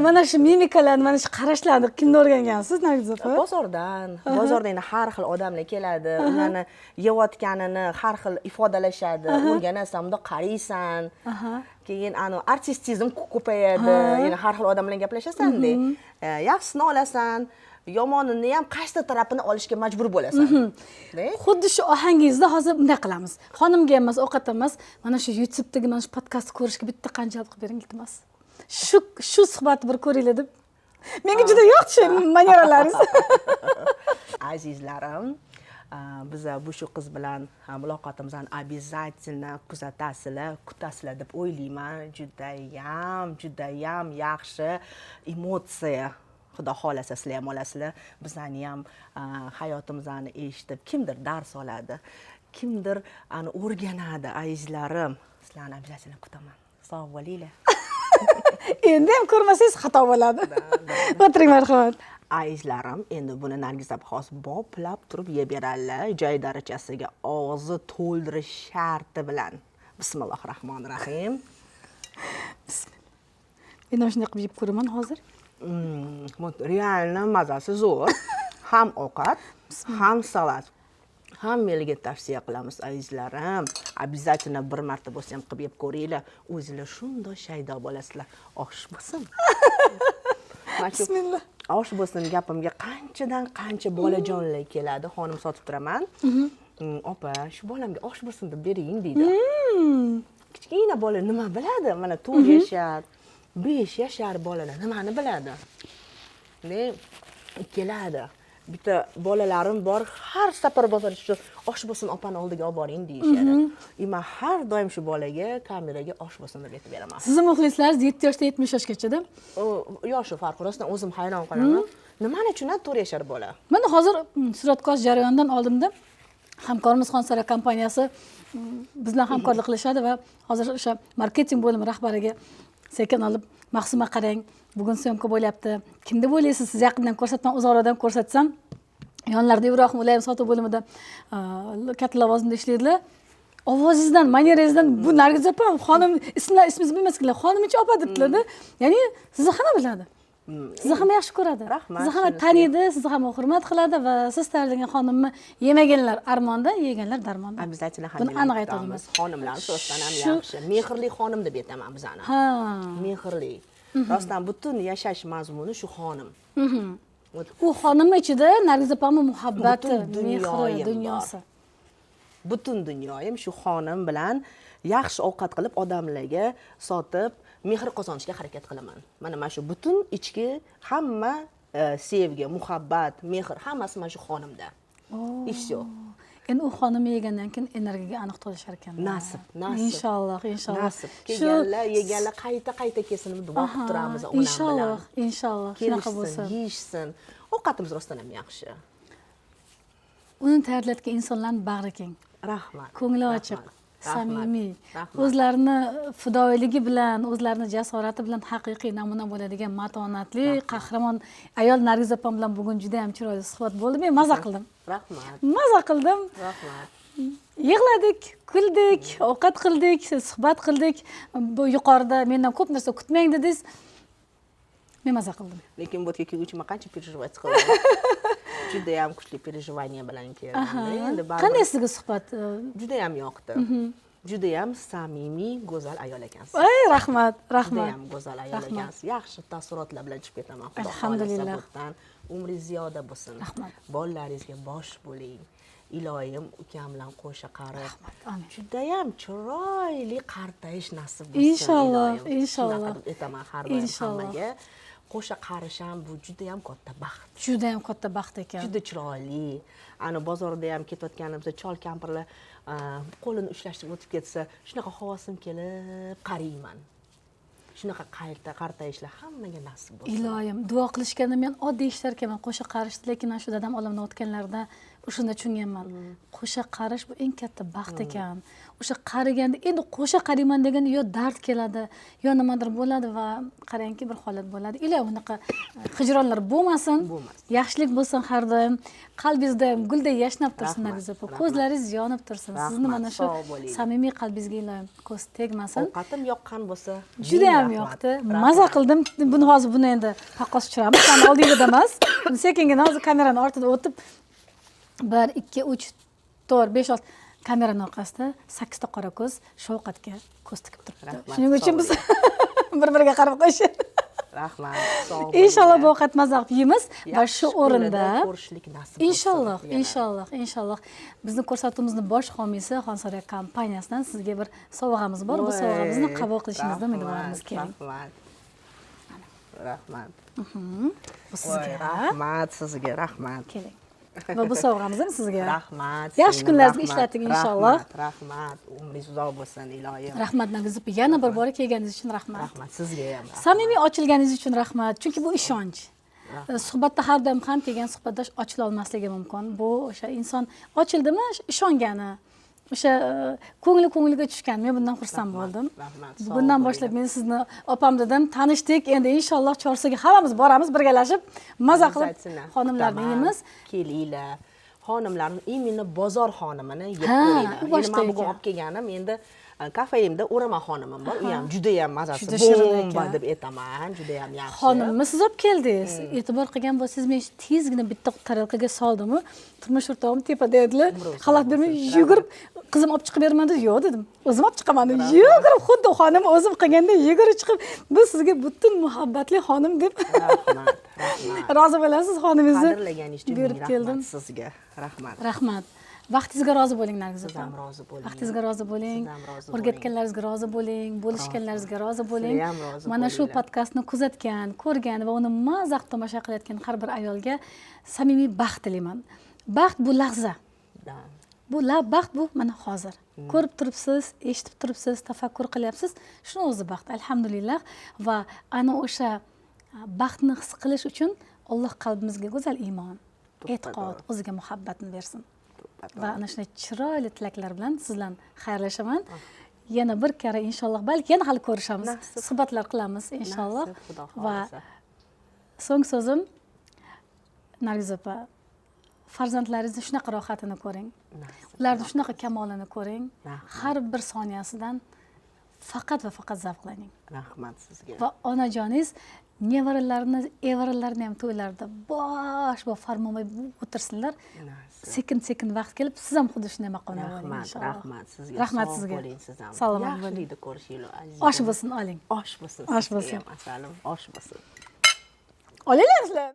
Mana shu mimikalarni, mana shu qarashlarni kimdan o'rgangansiz, Nargiz opa? Bozordan, bozorda endi har xil odamlar keladi, ularni yeyotganini har xil ifodalashadi, o'rganasan, bundoq qaraysan. Keyin ani artistizm ko'payadi, yana har xil odam bilan gaplashasan-da. Yaxshisini olasan, yomonini ham qaysi tarafini olishga majbur bo'lasan. De? Xuddi shu ohangingizda hozir bunday qilamiz, xonimga emas, ovqat emas, mana shu YouTubedagi mana shu podkastni ko'rishga bitta qancha qilib bering, iltimos. Shu suhbatni bir ko'ringlar deb. Menga juda yoqdi shu manieralaringiz. Azizlarim, biza bu shu qiz bilan muloqotimizni обязательно kuzatasizlar, kutasizlar deb o'ylayman. Judayam, judayam yaxshi emotsiya. Xudo xohlasa, sizlar ham olasizlar. Bizani ham hayotimizni eshitib kimdir dars oladi, kimdir ani o'rganadi, azizlarim. Sizlarni обязательно kutaman. Sog' bo'linglar. Endi ham ko'rmasangiz xato bo'ladi. O'tiring, marhamat. Azizlarim, endi buni Nargiz opa hozir boplab turib yeb beradilar, joy darajasiga og'zi to'ldirish sharti bilan. Bismillohi rohmanir rohim. Men ham shunday qilib yeb ko'raman hozir. Вот реально mazasi zo'r. Ham ovqat, ham salat. Hammanglarga tavsiya qilamiz, azizlarim. Обязательно bir marta bo'lsa ham qilib yeb ko'ringlar. O'zinglar shundoq shaydo bo'lasizlar. Osh bo'lsin. Mana shu Bismillah. Osh bo'lsin gapimga qanchadan qancha bolajonlar keladi, xonim sotib turaman. Opa, shu bolamga osh bo'lsin deb bering deydi. Kichkina bola nima biladi? Mana 4 yashar, 5 yashar bolalar nimani biladi? Ne keladi. Bitta bolalarim bor, har safar bozorga tushib, osh bo'lsin opani oldiga olib boring deyishadi. И man har doim shu bolaga kameraga osh bo'lsin deb aytib beraman. Sizni muxlislaringiz 7 yoshdan 70 yoshgachada. U yoshi farqi, rostdan o'zim hayron qolaman. Nimani tushunadi 4 yashar bola? Mana hozir suratga olish jarayonidan oldimda hamkorimiz Xonsara kompaniyasi biz bilan hamkorlik qilishadi va hozir o'sha marketing bo'limi rahbariga sekin olib, Maqsuma, qarang, bugun съёмка bo'lyapti, kim deb o'ylaysiz, siz yaqindan ko'rsatman, uzoqroqdan ko'rsatsam, yonlarida Ibrohim, ular ham sotuv bo'limida katta lavozimda ishlaydilar. Ovozingizdan, manerangizdan bu Nargiz opa, xonim, ismlar, ismingizni bilmasdilar, xonimicha opa debdilarda. Ya'ni sizni hamma biladi. Sizni hamma yaxshi ko'radi. Rahmat, Sizni hamma shunisi. taniydi, sizni hamma hurmat qiladi va siz tayyorlagan xonimni yemaganlar armonda, yeganlar darmonda. Обязательно. Buni aniq ayta olaman. Xonimlarni rostdan ham yaxshi, mehrli xonim deb aytaman bizani. Mehrli rostdan, butun yashash mazmuni shu xonim. Вот. U xonimni ichida Nargiz opamni muhabbati, Butun mehri, dunyoyim bor. dunyosi. Butun dunyoyim shu xonim bilan yaxshi ovqat qilib, odamlarga sotib, mehr qozonishga harakat qilaman. Mana shu butun ichki hamma sevgi, muhabbat, mehr, hammasi mana shu xonimda, и все. Endi u xonimni yegandan keyin energiyaga aniq to'lishar ekan. Nasib, nasib. Inshaalloh, inshaalloh. Nasib. Kelganlar, yeganlar qayta qayta kelsin deb duo qilib turamiz onam bilan. Inshaalloh, inshaalloh shunaqa Kelishsin, bo'lsin. yeyishsin. Ovqatimiz rostdan ham yaxshi. Uni tayyorlayotgan insonlarni bag'ri keng, Rahmat. ko'ngli ochiq, Rahmat. Rahmat. samimiy, Rahmat. o'zlarini fidoyiligi bilan, o'zlarini jasorati bilan haqiqiy namuna bo'ladigan matonatli qahramon ayol Nargiz opam bilan bugun juda ham chiroyli suhbat bo'ldi. Men maza qildim. Rahmat. Maza qildim. Rahmat. Yig'ladik, kuldik, ovqat qildik, suhbat qildik. Bu yuqorida mendan ko'p narsa kutmang dedingiz. Men maza qildim. Lekin bu yerga kelguncha man qancha переживать qildim, judayam kuchli переживание bilan keldim endi baribir. Qanday sizga suhbat? Judayam yoqdi, judayam samimiy, go'zal ayol ekansiz. Voy, rahmat, rahmat. Judayam go'zal ayol Rahmat. ekansiz. Yaxshi taassurotlar bilan chiqib ketaman, xudo Alhamdulillah. xohlasa, bu yerdan. Umringiz ziyoda bo'lsin. Rahmat. Bolalaringizga bosh bo'ling, iloyim. Ukam bilan qo'sha qarib, Amin. judayam chiroyli qartayish nasib bo'lsin, Inshaalloh, iloyim. inshaalloh. Shunaqa deb aytaman har doim Inshaalloh. hammaga. Qo'sha qarish ham bu judayam katta baxt. Juda ham katta baxt ekan. Juda chiroyli. Ani bozorda ham ketayotganimizda chol kampirlar qo'lini ushlashib o'tib ketsa, shunaqa havosim kelib qarayman. Shunaqa qayta qartayishlar hammaga nasib bo'lsin. Iloyim, duo qilishganda men oddiy eshitар ekanman qo'sha qarishni, lekin mana shu dadam olamdan o'tganlarida o'shanda tushunganman, qo'sha qarish bu eng katta baxt ekan. O'sha qariganda, endi qo'sha qariyman deganda yo dard keladi, yo nimadir bo'ladi va qarangki, bir holat bo'ladi. Iloyim, unaqa hijronlar bo'lmasin. Bo'lmasin. Yaxshilik bo'lsin har doim, qalbingiz doim gulday yashnab tursin. Rahmat, Nargiz opa, rahmat. ko'zlaringiz yonib tursin sizni Rahmat, mana shu sog' bo'ling. samimiy qalbingizga iloyim ko'z tegmasin. Ovqatim yoqqan bo'lsa, ming Juda ham rahmat. yoqdi. Rahmat. Maza qildim. Buni hozir, buni endi paqqos tushiramiz, sani oldingizda emas. Buni sekingina hozir kamerani ortida o'tib, bir, ikki, uch, to'rt, besh, olti kamerani orqasida sakkizta qora ko'z shu ovqatga ko'z tikib turibdi. Rahmat, Shuning uchun sog' biz bir biriga qarab qo'yishadi. Rahmat, sog' Inshaalloh, bu bo'linglar. ovqat maza qilib yeymiz va Yaxshi shu o'rinda kunlarda ko'rishlik nasib bo'lsin inshaalloh, yana. Inshaalloh, inshaalloh. Bizni ko'rsatuvimizni bosh homiysi Xonsaroy kompaniyasidan sizga bir sovg'amiz bor. Bu Voy, sovg'amizni qabul qilishingizni rahmat, umidvormiz. Keling. Rahmat, rahmat. Bu sizga. Voy, rahmat sizga, rahmat. Keling, va bu sovg'amiz ham sizga. Rahmat, Yaxshi singlim, kunlaringizga rahmat, ishlating, inshaalloh. Rahmat, rahmat, umringiz uzoq bo'lsin, iloyim. Rahmat, Nargiz opa, yana bir bora kelganingiz uchun rahmat. Rahmat sizga ham, rahmat. Samimiy ochilganingiz uchun rahmat, chunki bu ishonch. Suhbatda har doim ham kelgan suhbatdosh ochila olmasligi mumkin. Bu o'sha inson ochildimi, ishongani, o'sha ko'ngli ko'ngliga tushgan. Men bundan xursand bo'ldim. Rahmat, sog' Bugundan bo'ling. boshlab men sizni opam dedim, tanishdik. Endi inshaalloh Chorsuga hammamiz boramiz, birgalashib maza qilib Обязательно. xonimlarni Kutaman. yeymiz. Kelinglar, xonimlarni, именно bozor xonimini yeb Ha, ko'ringlar. u Endi boshda man bugun ekan. olib kelganim, endi kafeimda o'rama xonimim bor, u ham judayam mazasi Juda shirin bomba ekan. deb aytaman, judayam yaxshi. Xonimni siz olib keldingiz. E'tibor qilgan bo'lsangiz, men tezgina bitta tarelkaga soldimu, turmush o'rtog'im tepada edilar, xalaqit bermay yugurib, "Qizim, olib chiqib beraman", dedi. "Yo'q", dedim, "o'zim olib chiqaman", dedim. Yugurib, xuddi xonim o'zim qilganday yugurib chiqib, "Bu sizga butun muhabbatli xonim", deb. Rahmat, rahmat. Rozi bo'lasiz, xonimingizni Qadrlaganingiz uchun berib ming rahmat keldim. sizga, rahmat. Rahmat, vaqtingizga rozi bo'ling, Nargiz Siz opa. ham rozi bo'ling. Vaqtingizga rozi bo'ling. Siz ham rozi bo'ling. O'rgatganlaringizga rozi bo'ling, bo'lishganlaringizga rozi bo'ling. Sizlar ham rozi Mana shu bo'linglar. podkastni kuzatgan, ko'rgan va uni maza qilib tomosha qilayotgan har bir ayolga samimiy baxt tilayman. Baxt bu lahza. Bu la baxt, bu mana hozir ko'rib turibsiz, eshitib turibsiz, tafakkur qilyapsiz, shuni o'zi baxt, alhamdulillah. Va ana o'sha baxtni his qilish uchun Alloh qalbimizga go'zal iymon, e'tiqod, o'ziga muhabbatni bersin. Va ana shunday chiroyli tilaklar bilan siz bilan xayrlashaman. Yana bir karra, inshaalloh, balki yana hali ko'rishamiz, Nasib. Suhbatlar qilamiz, inshaalloh. Nasib, xudo Va xohlasa. So'nggi so'zim, Nargiz opa, farzandlaringizni shunaqa rohatini ko'ring, Nasib. ularni shunaqa kamolini ko'ring, Rahmat. har bir soniyasidan Faqat va faqat zavqlaning. Rahmat sizga. Va onajoningiz nevaralarini, evaralarni ham to'ylarida bosh bo'lib, farmonboy o'tirsinlar. Nasib. Sekin sekin vaqt kelib, siz ham xuddi shunday maqomga boring, Rahmat, inshaalloh. Rahmat sizga. Rahmat Sog' sizga. bo'ling siz ham. Salomat bo'ling. Yaxshilikda ko'rishaylik, aziz. Osh bo'lsin, oling. Osh bo'lsin Osh sizga bo'lsin. ham, asalim, osh bo'lsin. Olinglar sizlar.